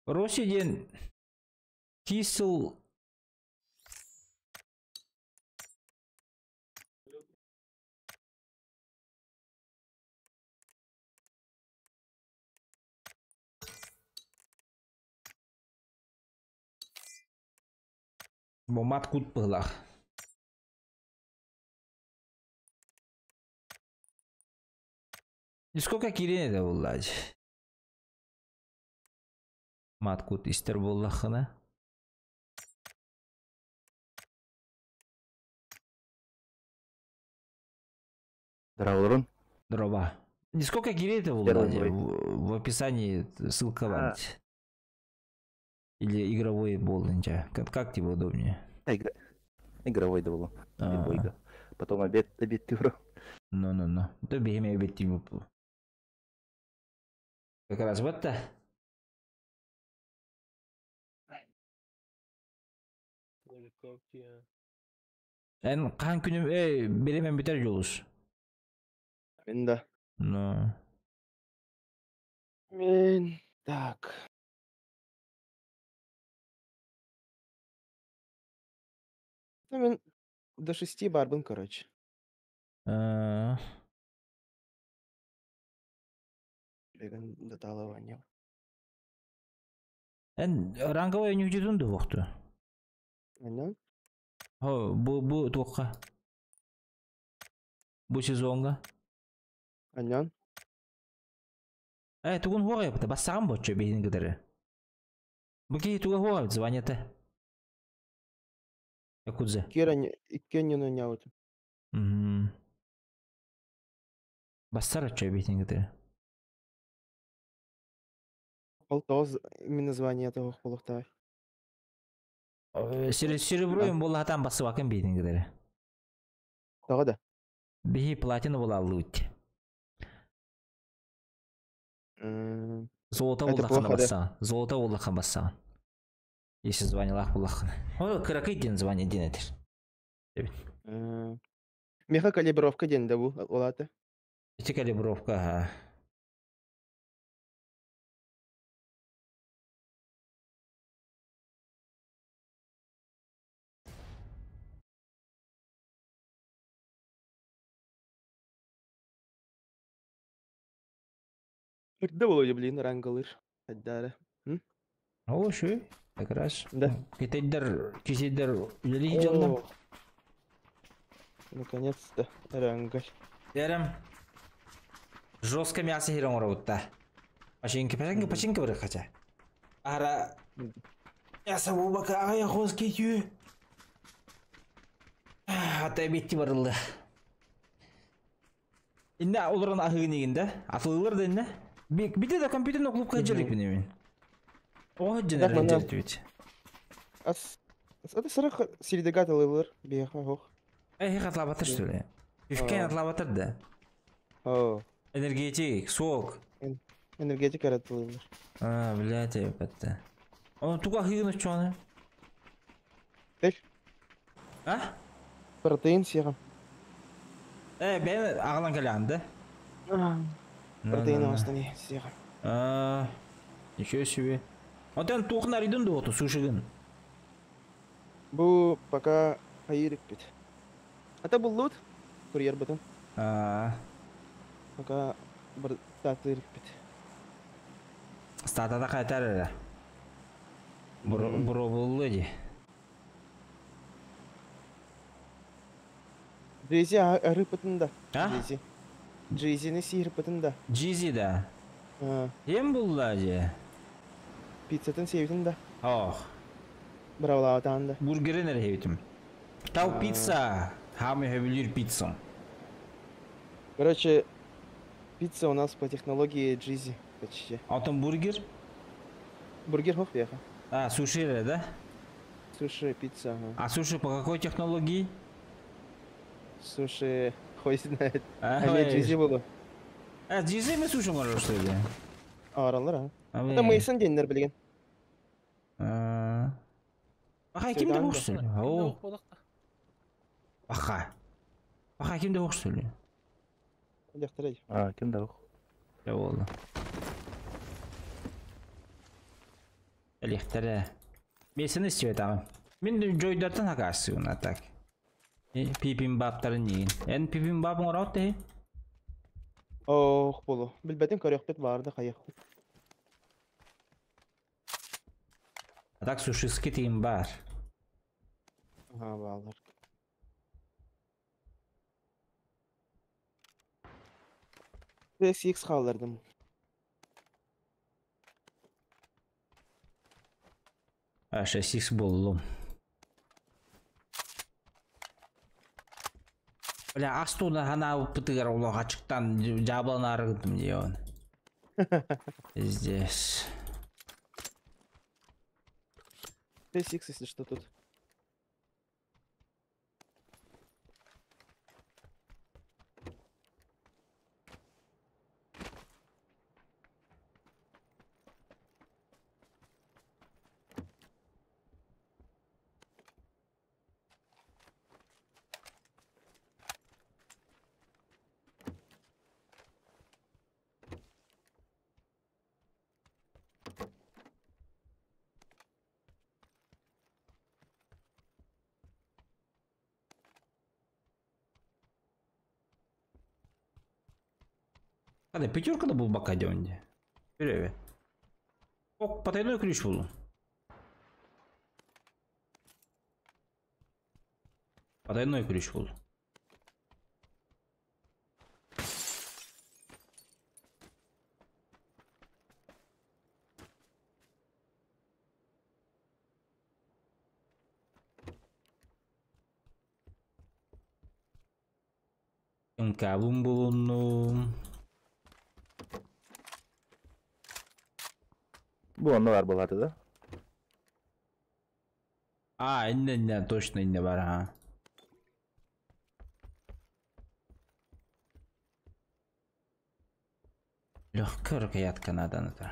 Росиден кисел Бомат кут пылах. Сколько киирэн этэ буоллаачы? Маткут истэр буоллаххына. Здраволорун. Здорово. Сколько киирэн этэ буоллаачы? В описании ссылка бар. Или игровой буоллунча. Как тебе удобнее? Игра... Игровой да было. Бойга. Потом обед, обед ты Ну-ну-ну. Да беме обед тиму. Как раз вот-то. Эн хаһан күнүм э биремен бүтэр Дьулус. Мин да. Ну. Мин так. Ну, мин до 6 барбын, короче. Беган до талывания. Эн ранговой ньүдьүтүн дуохту. Анан? Хо, бу туохха. Бу сезонга. Анан? Э, тугун хуага япта, бассаган боччо бейин кытары. Бу киһи туга хуага званията. Якудза. Кира иккеннен ойнаабытым. Мм. Бассар оччо бейин кытары. Ол тоҕус именно званията суох буолуохтаах. Серебро им буоллаһатаан бассыбакын бейин кытары. Тоҕо да? Биһи платина буолааллыбыт. Золото Это буоллаххына плохо, да? бассаҕын. Золото буоллаххына бассаҕын. Если званиялаах буоллаххына. Ол кыракый диэн звание диэн этэр. Меха калибровка диэн да бу ол аата. Ити калибровка, аха. Эрдэ буолуо блин рангалыр. Айдаара. О, шү, как раз. Да. Китайдар, кисейдер үлэлии дьоннор. Наконец-то рангаль. Дәрем. Жестко мясо хирен оробутта. Пачинки, пачинки, пачинки бір хотя. Ара. Мясо бубака ая хоски тю. Ата битти барылды. Инде олорон ахыгын игинде. Атылылар да инде. Бите да компьютерный клубка жерик мен. О, Так, мана. женер бит. Ас это сырых сиридегат алылыр биэхэ хох. Эй, хатлабатыр что ли? Үфкен атлабатыр да. О. Энергетик, сок. Энергетик аратылыр. А, блядь, епетте. Оны туга хыгын учуаны. Тел. А? Протеин сиэҕим. Э, бен ағалан кэлээн да? Протеин оҥостон сиэҕим. А, ничего себе. Онтон туохун арыйдын дуоту сушигын. Бу пока хайырыкпит. Ата буллут курьер бытын. А. Пока бір татырыкпит. Статада кайтар эрэ. Буробуллу ди. Джизи арыпытын да. А? Джизи. Джизини сиирпытын да. Джизи да. А. Кем булла ди? Пиццатын сиэбитин да. Ох. Бравлаатаан да. Бургерин эрэ хебитим. Тау пицца. Хамы хебилир пиццам. Короче, пицца у нас по технологии Джизи почти. А там бургер? Бургер хох беха. А, суши, да? Суши, пицца, ага. А суши по какой технологии? Суши, хуй знает. А, А нет, ой. Джизи было. А, Джизи мы суши можешь, что ли? Аралар, а. А, Это Мейсон деннер билген. А. Аха, кимде Седан да. хош что ли? О. Аха. Аха, кимде хош что ли? Дяхтарай. А, ким да Я болду. Элехтере. Месini истебет агам. Мен жойдартан хакасы уна так. Пипин баптарын нигин. Эн пипин бабың орот те? Ох, болу. Билбетин көрөкпүт барды кайык. А так сушиски тигин бар. Ага, балдар. PSX хааллардым. А, 6х буллум. Бля, астуна хана пытыгар олох ачыктан жабылан арыгытым дион. Здесь. PSX, если что, тут. Hadi пятерка да был бака дёнде. Привет. Ок, потайной ключ был. Потайной ключ был. МК булунну. Бу онно бар булаты да? А, инне, инне, точно инне бар, ага. Легкая рукоятка надо на то.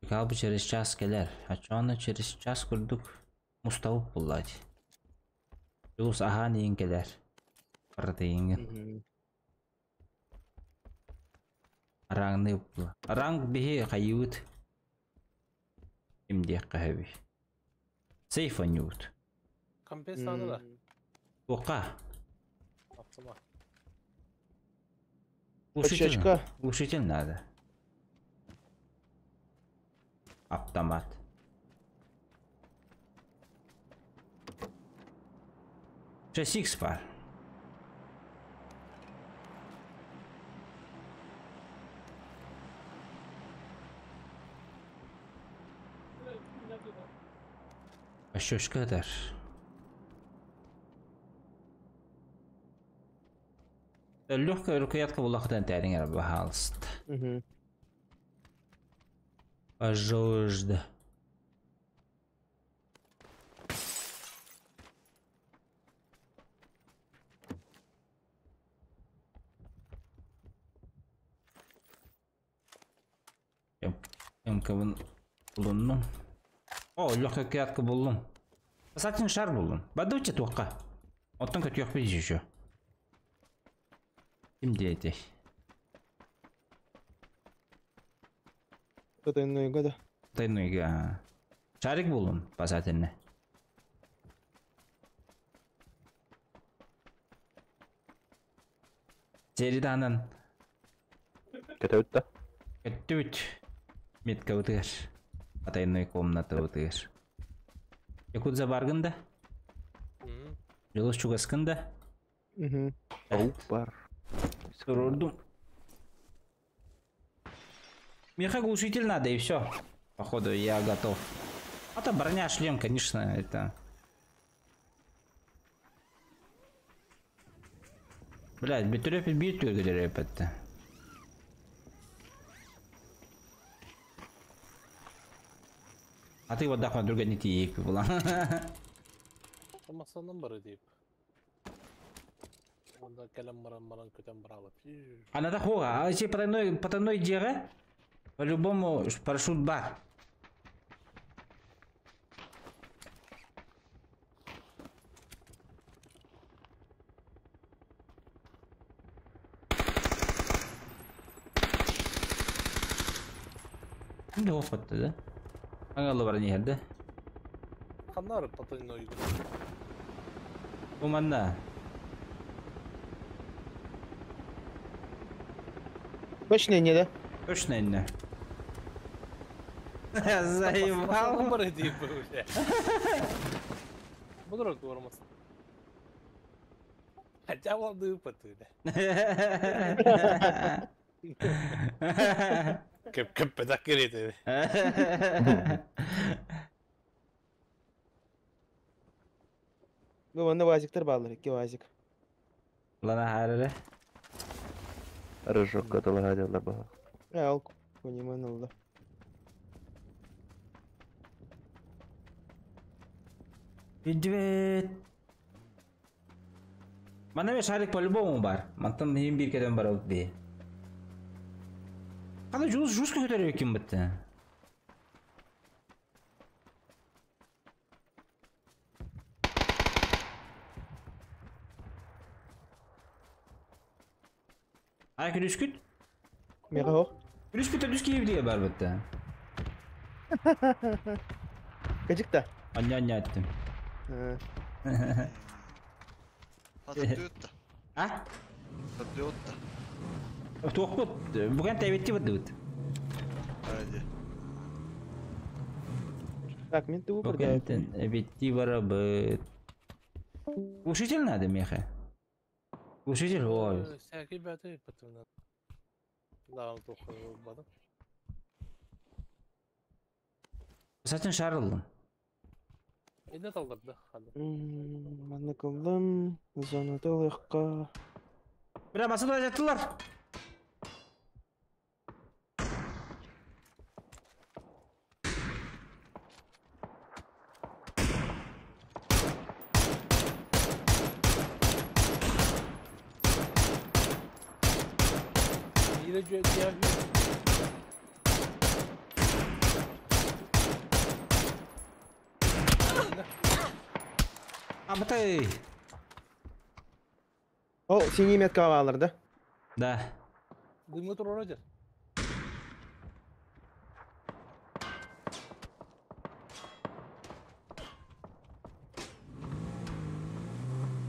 Калбы через час келер. А чё аны через час курдук? Муставып буллать. Юлус ахан иин келер. Барды. Рангны була. Ранг бихи хайют. Имде кахаби. Сейф анют. Компенс надо да. Ока. Автомат. Глушитель. Глушитель надо. Автомат. 6х пар. Щечка Легкая рукоятка была хотя тәреңер пожалуйста. Угу. Пожалуйста. МК булдум. О, легкая рукоятка булдум. Спасательный шар булдум. Бадучи туаққа. Оттон көтүөх бит еще. Ким дети? Потайной года. Потайной га. Шарик булдум, спасательный. Сериданан. Көтөбүт да? Көтөбүт. Метка утыгар. Потайной комната утыгар. Якудза баргында? Жолос чугаскында? Угу. Аук бар. Сурурдум. Меха глушитель надо и все. Походу я готов. А то броня, шлем, конечно, это. Блядь, битурепит битурепит. А ты вот дахма друга не тиек была. Масанан бар deyip. Onda кэлэн баран баран көтөн баралып. А надо хога, а если потайной дере, по-любому парашют бар. Не опытты, да? Аңалы бар не да? Канар потайной. Уманна. Точно не, да? Точно не. Заебал. Бар deyip бля. Бұдыры көрміз. Хотя бы ыпыты. Кеп кеп педак керети. Бу манна вазиктар баалар, икки вазик. Лана харара. Рыжок каталага баха. Э, ол понимаю, алла. Привет. Мана бе шарик по-любому бар. Мантан хим бир кеден бар алып бе. Када жуз жуз көтөрүп ким битти. Ай күлүшкүт? Мега хох. Күлүшкүт түс кийип дие бар битти. Кыжыкта. Анья анья аттым. Татыотта. А? Татыотта. Туохпут, буген тәбетти бит. Hadi. Так, мен тубу Буген тәбетти барабыт. Глушитель надо, меха. Глушитель, ой. Всякий бәті ыпыты. Дағын тоқы болбады. Сатын шарылдым. Эне талдырды. Хады. Манна кылдым. Зона толыққа. Бля, басып жаттылар. Yine diğer Абытай. О, синий метка баалар да? Да. Дымга тур орожер.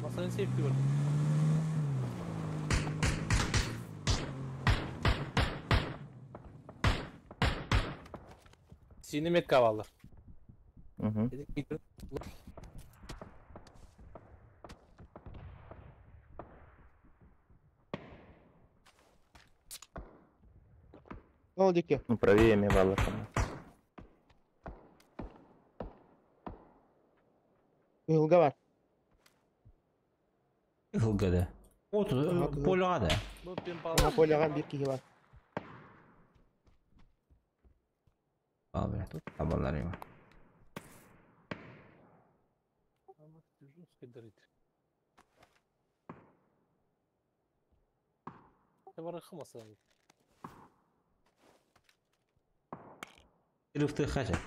Masanın safety var. Синий метка алар. Угу. Ол дике. Ну, правее мне баллар там. Кыһылга бар. Кыһылга да. От, поляга да. Ага, поляга бир киһи бар. Ал, бля, тут табалар его. Рыфты хача.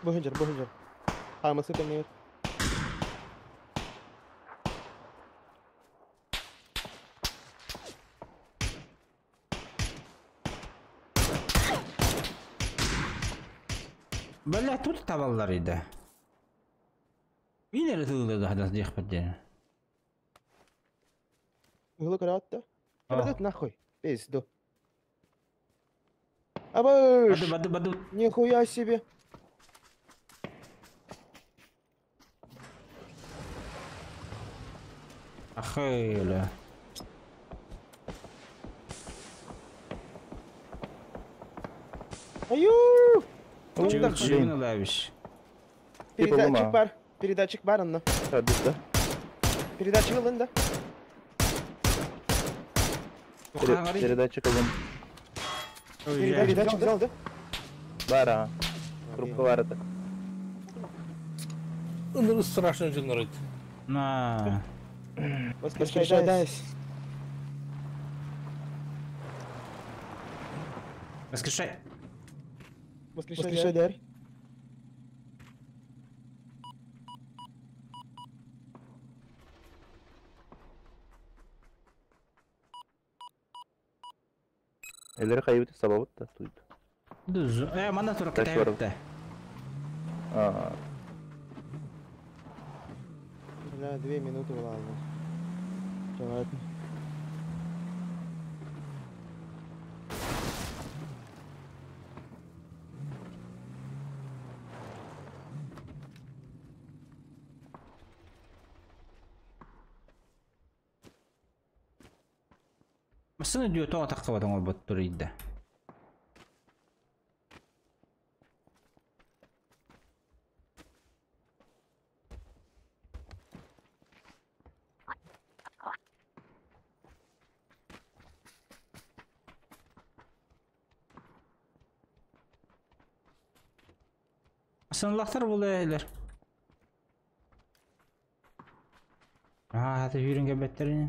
Бу хынжар, бу хынжар. Хаамасы көннөр. Бля, тут табалар иде. Мин әле тылды да хадас дих бит. Кыһылы көрөттө. Көрөт нахуй. Пизду. Абыш! Баду, баду, баду. Нихуя себе. Ахайля. Аю! Чего лавиш? Передатчик бар. Передатчик бар онно. Да? Передатчик ылын да. Передатчик ылын. Передатчик взял, да? Бар, ага. Трубка бар это. Ну, страшно жынырыт. На. Воскрешайся. Воскрешай. Воскрешай, Дарь. Эллери хайбыты сабабыт да туйду. Дүз. Манда тура китайбытта. А. Бля, 2 минуты ладно. Ладно. Массыына дьүө тоҕо тахсыбат оҥорботтор ыйда. Массыыналаахтар буолуо Аа, это сүүрэн кэлбэттэр ини.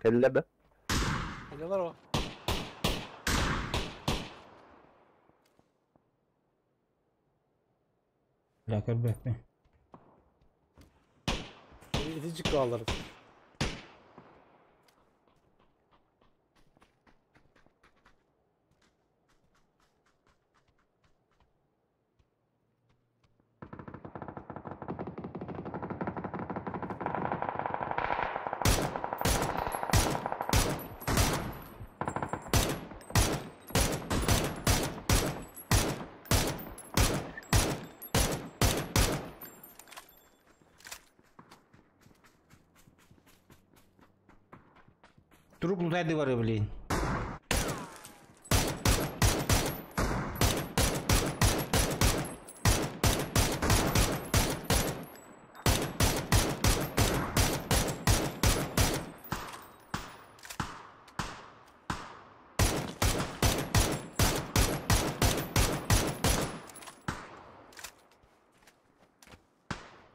Кэллэ да? Кэллэр о. Бля, көрбөппүн. Ити чыккалар. Труп лутайды бары, блин.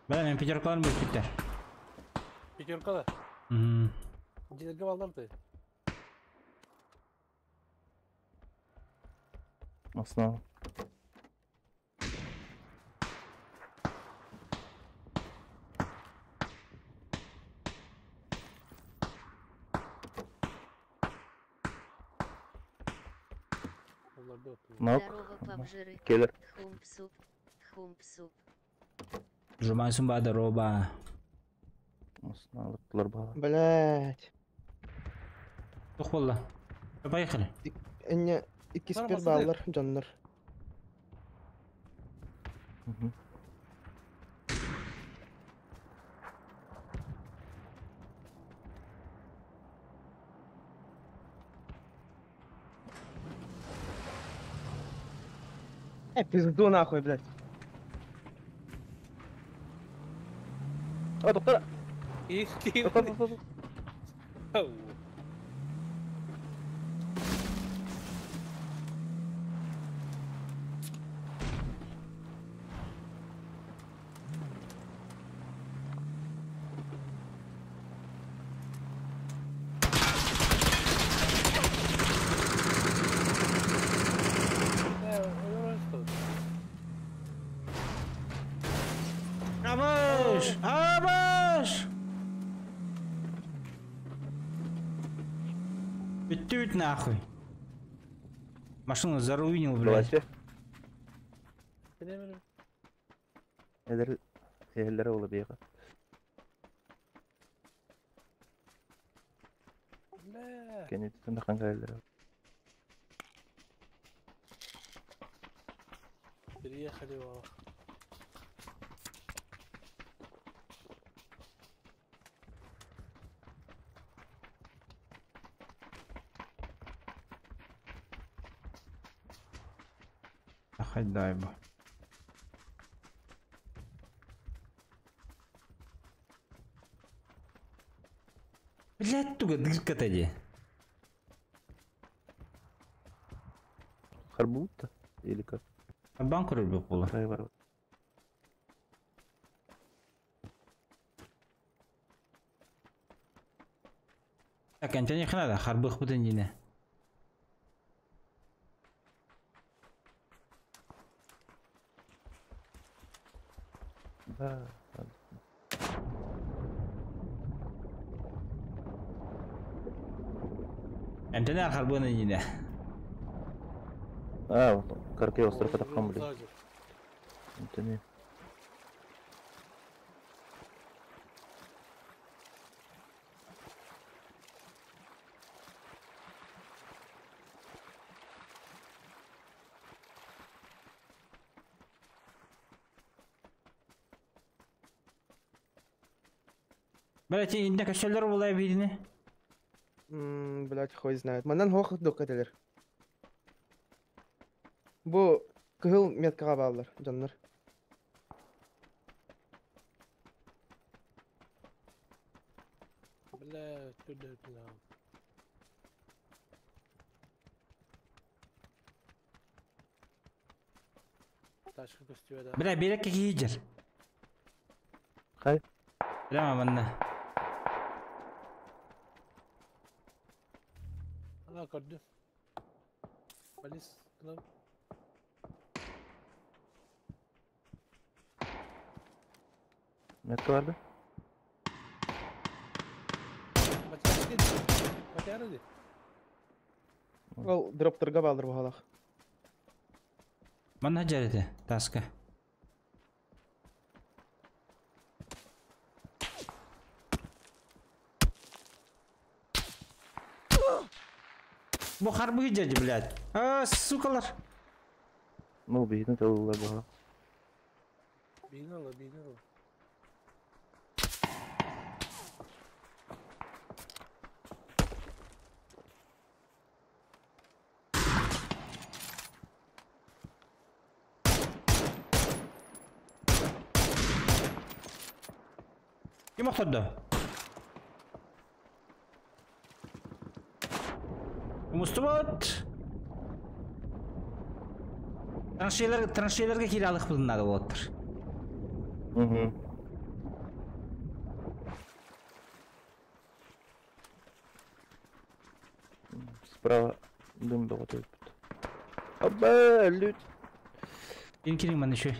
Бля, мен пятеркаларым бүппүттэр. Пятерка да. Мм. Дьиэлэргэ баллар ты. Основа. Нок. Здорово, пабжиры. Келер. Хумпсуп. Хумпсуп. Жумайсың ба, здорово. Основа бала. Блять. Туох буолла? Поехали. Энне иккиспер бааллар дьоннор. Пизду нахуй, блядь. А, доктор! Их, Доктор, доктор, доктор. Абаш! Абаш! Бетють нахуй. Машину заруинил, блядь. Элер элер ола бега. Кенет тундахан элер. Переехали его. Хоть дай бы. Блядь, туга дырка тади. Харбута или как? Банку рублю пола. Так, антенех надо, харбых бутындине. Да. Антенна харбына не. А, вот, карты остров это хам, блин. Антенна. Блять, инде көсөлөр булай бирини. Блять, хуй знает. Манан хох докателер. Бу кыһыл меткаға баалар, дьоннор. Бля, түрдө бля. Ташка көстүбэ да. Бля, берекке кийжер. Хай. Бля, манна. Ана көрдүм. Полис кылып. Метка бар да? Батяры ди. Ол дропторга баалар баалах. Манна жарыды, таска. Бу харбы дяди, блядь. А, сукалар. Ну, бейін талылар баға. Бейін ала, бейін ала. Ким охторду? Мустубат. Траншейлер, траншейлерге киралык булынады болоттур. Угу. Справа дым доғытып. Аба, лють. Кин кирин мана еще.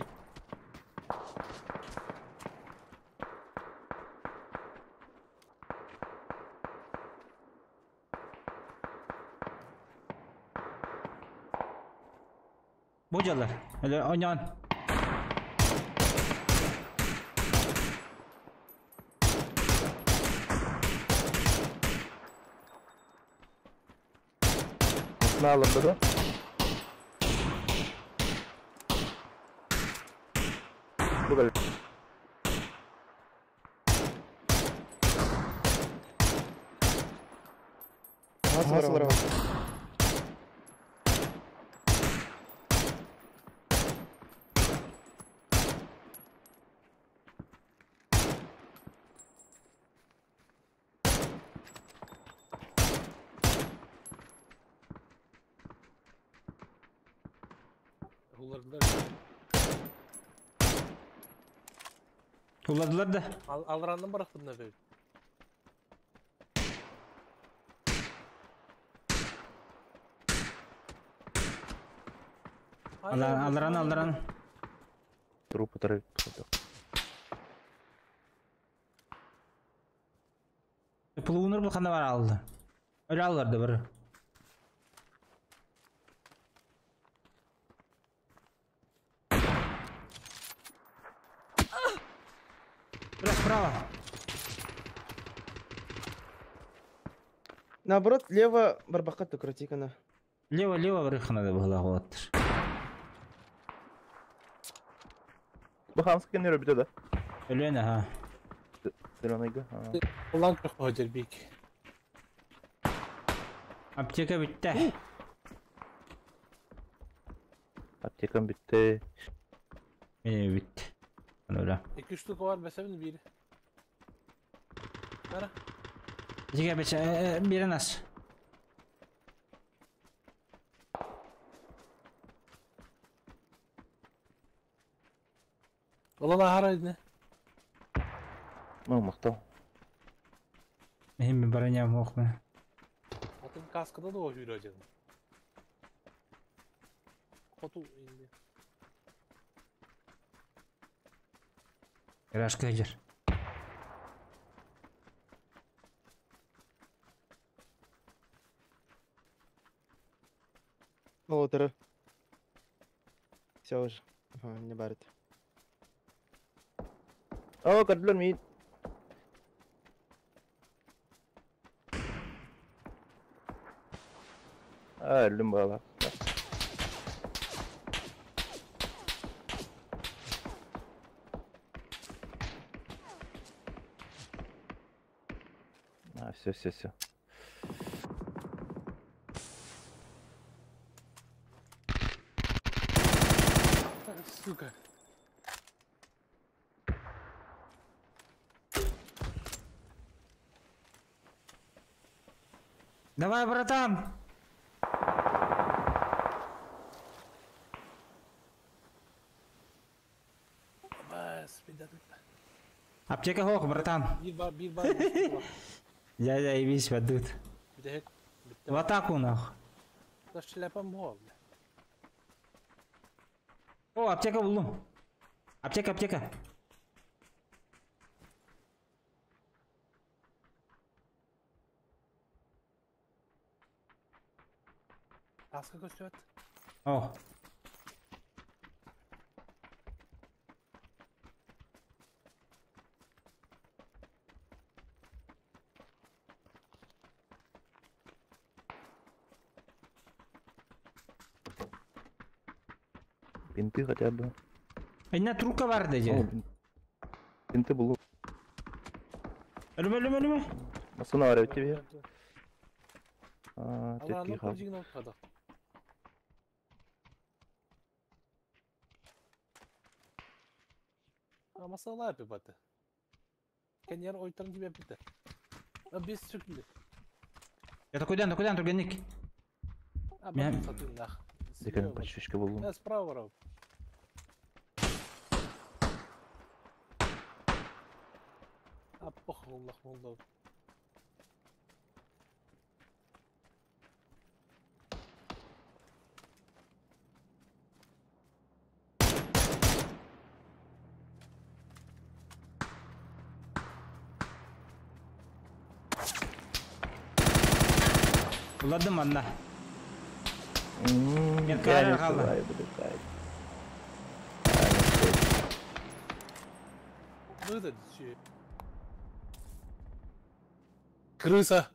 Божалар. Эле онян. Ne alındı da? Bu kadar. Хас бар. Улардылар. Уладылар да. Алрандан барақтым да бе. Алран, алран. Труп отырып. Пулуунур бу хана бар алды. Öyle аларды бір. Бля, справа. Наоборот, лево барбака то крутикана. Лево, лево врых надо было вот. Bu Хамска кенер өбүтө да. Өлен, ага. Зеленыйга. Улан көх бик. Аптека битте. Аптекам битте. Мene битти. Öyle. 2 штука бар бесемин бири. Кара. Жиге бече бирин ас. Улан ахара не? Ну, мактау. Мен броням окма. Атын каскада да жүрө жедим. Хоту инди. Гаражка жер. Ол. Все уже. Ага, не барит. О, көрдүлөр мейін. А, өлдүм бала. А, все, все, все. Сука. Давай, братан! Аптека хох, братан. Я заебись, ведут. В атаку нах. Да шляпа мол. О, аптека булдум. Аптека, аптека. Аска көстүбэт. О. Бинты хотя бы. Инна трубка бар О, деди. Бинты было. Ölüme ölüme ölüme. Останавливать тебе. А, Алла, тетки ну хаб. кырдьыгын алып А масала баты. Кенер ойтан тебе бите. А без сүклү. Я такой дан, такой дан, тургенник. А Мен- бат сатын нах. Декан почечка был. Я справа барап. А похуй Аллах молдо. Uladым anna. Я Нет, кара не қалды. успеваю подышать. Ну это че? Крыса.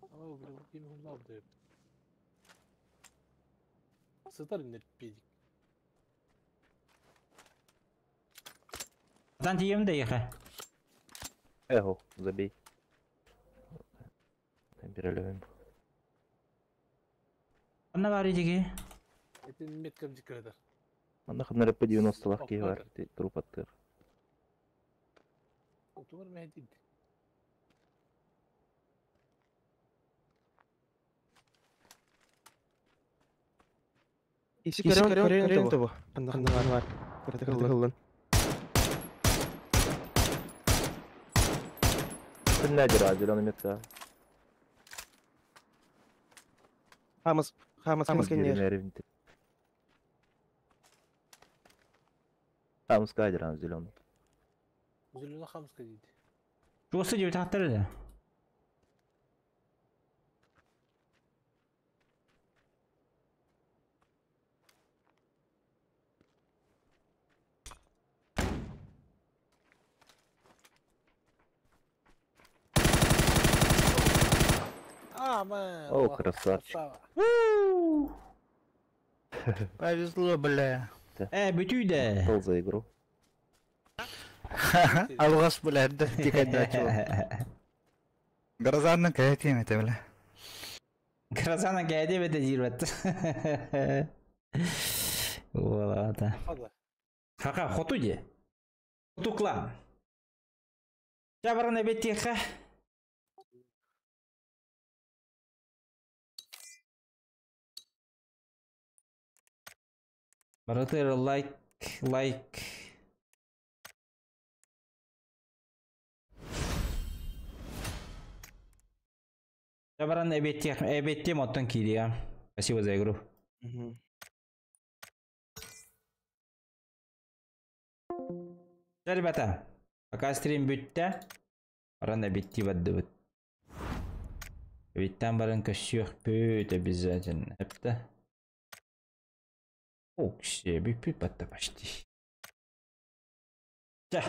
О, блин, ким хунлап деп. Сытар не педик. Братан тием де еха. Эгу, забей. Переливаем. Анна бар идеги. Это меткам дикадыр. Анда ханары по 90 лахки Ох, бар, труп аттыр. Отур мәдид. Иши көрөн көрөн тобу. Канда бар. Кыртык кылын. Стрелядера, зеленый метка. Хамас хамас хамас кенер. Там скайдер, зеленый. Зеленый хамска дейді. Жосы деп тақтыр еді. А, мэн. О, красавчик. красава. Повезло, бля. Бүтүйді. Пол за игру. Алғаш, бля, да, тихо Грозанның кәйтем ете, бля. Грозана кәйде бете жирбетті. Олата. Хада. Хака, хоту де. Хоту клан. Жабарына беттеха. Баратыр лайк, лайк. Жабаран эбеттех, эбеттем оттон кирия. Спасибо за игру. Да, ребята, пока стрим бүтті, баран эбетти бадды бит. Эбеттен баран көсүйөх бүт обязательно. Эпті. О, кіші, бүт батта почти. Ча.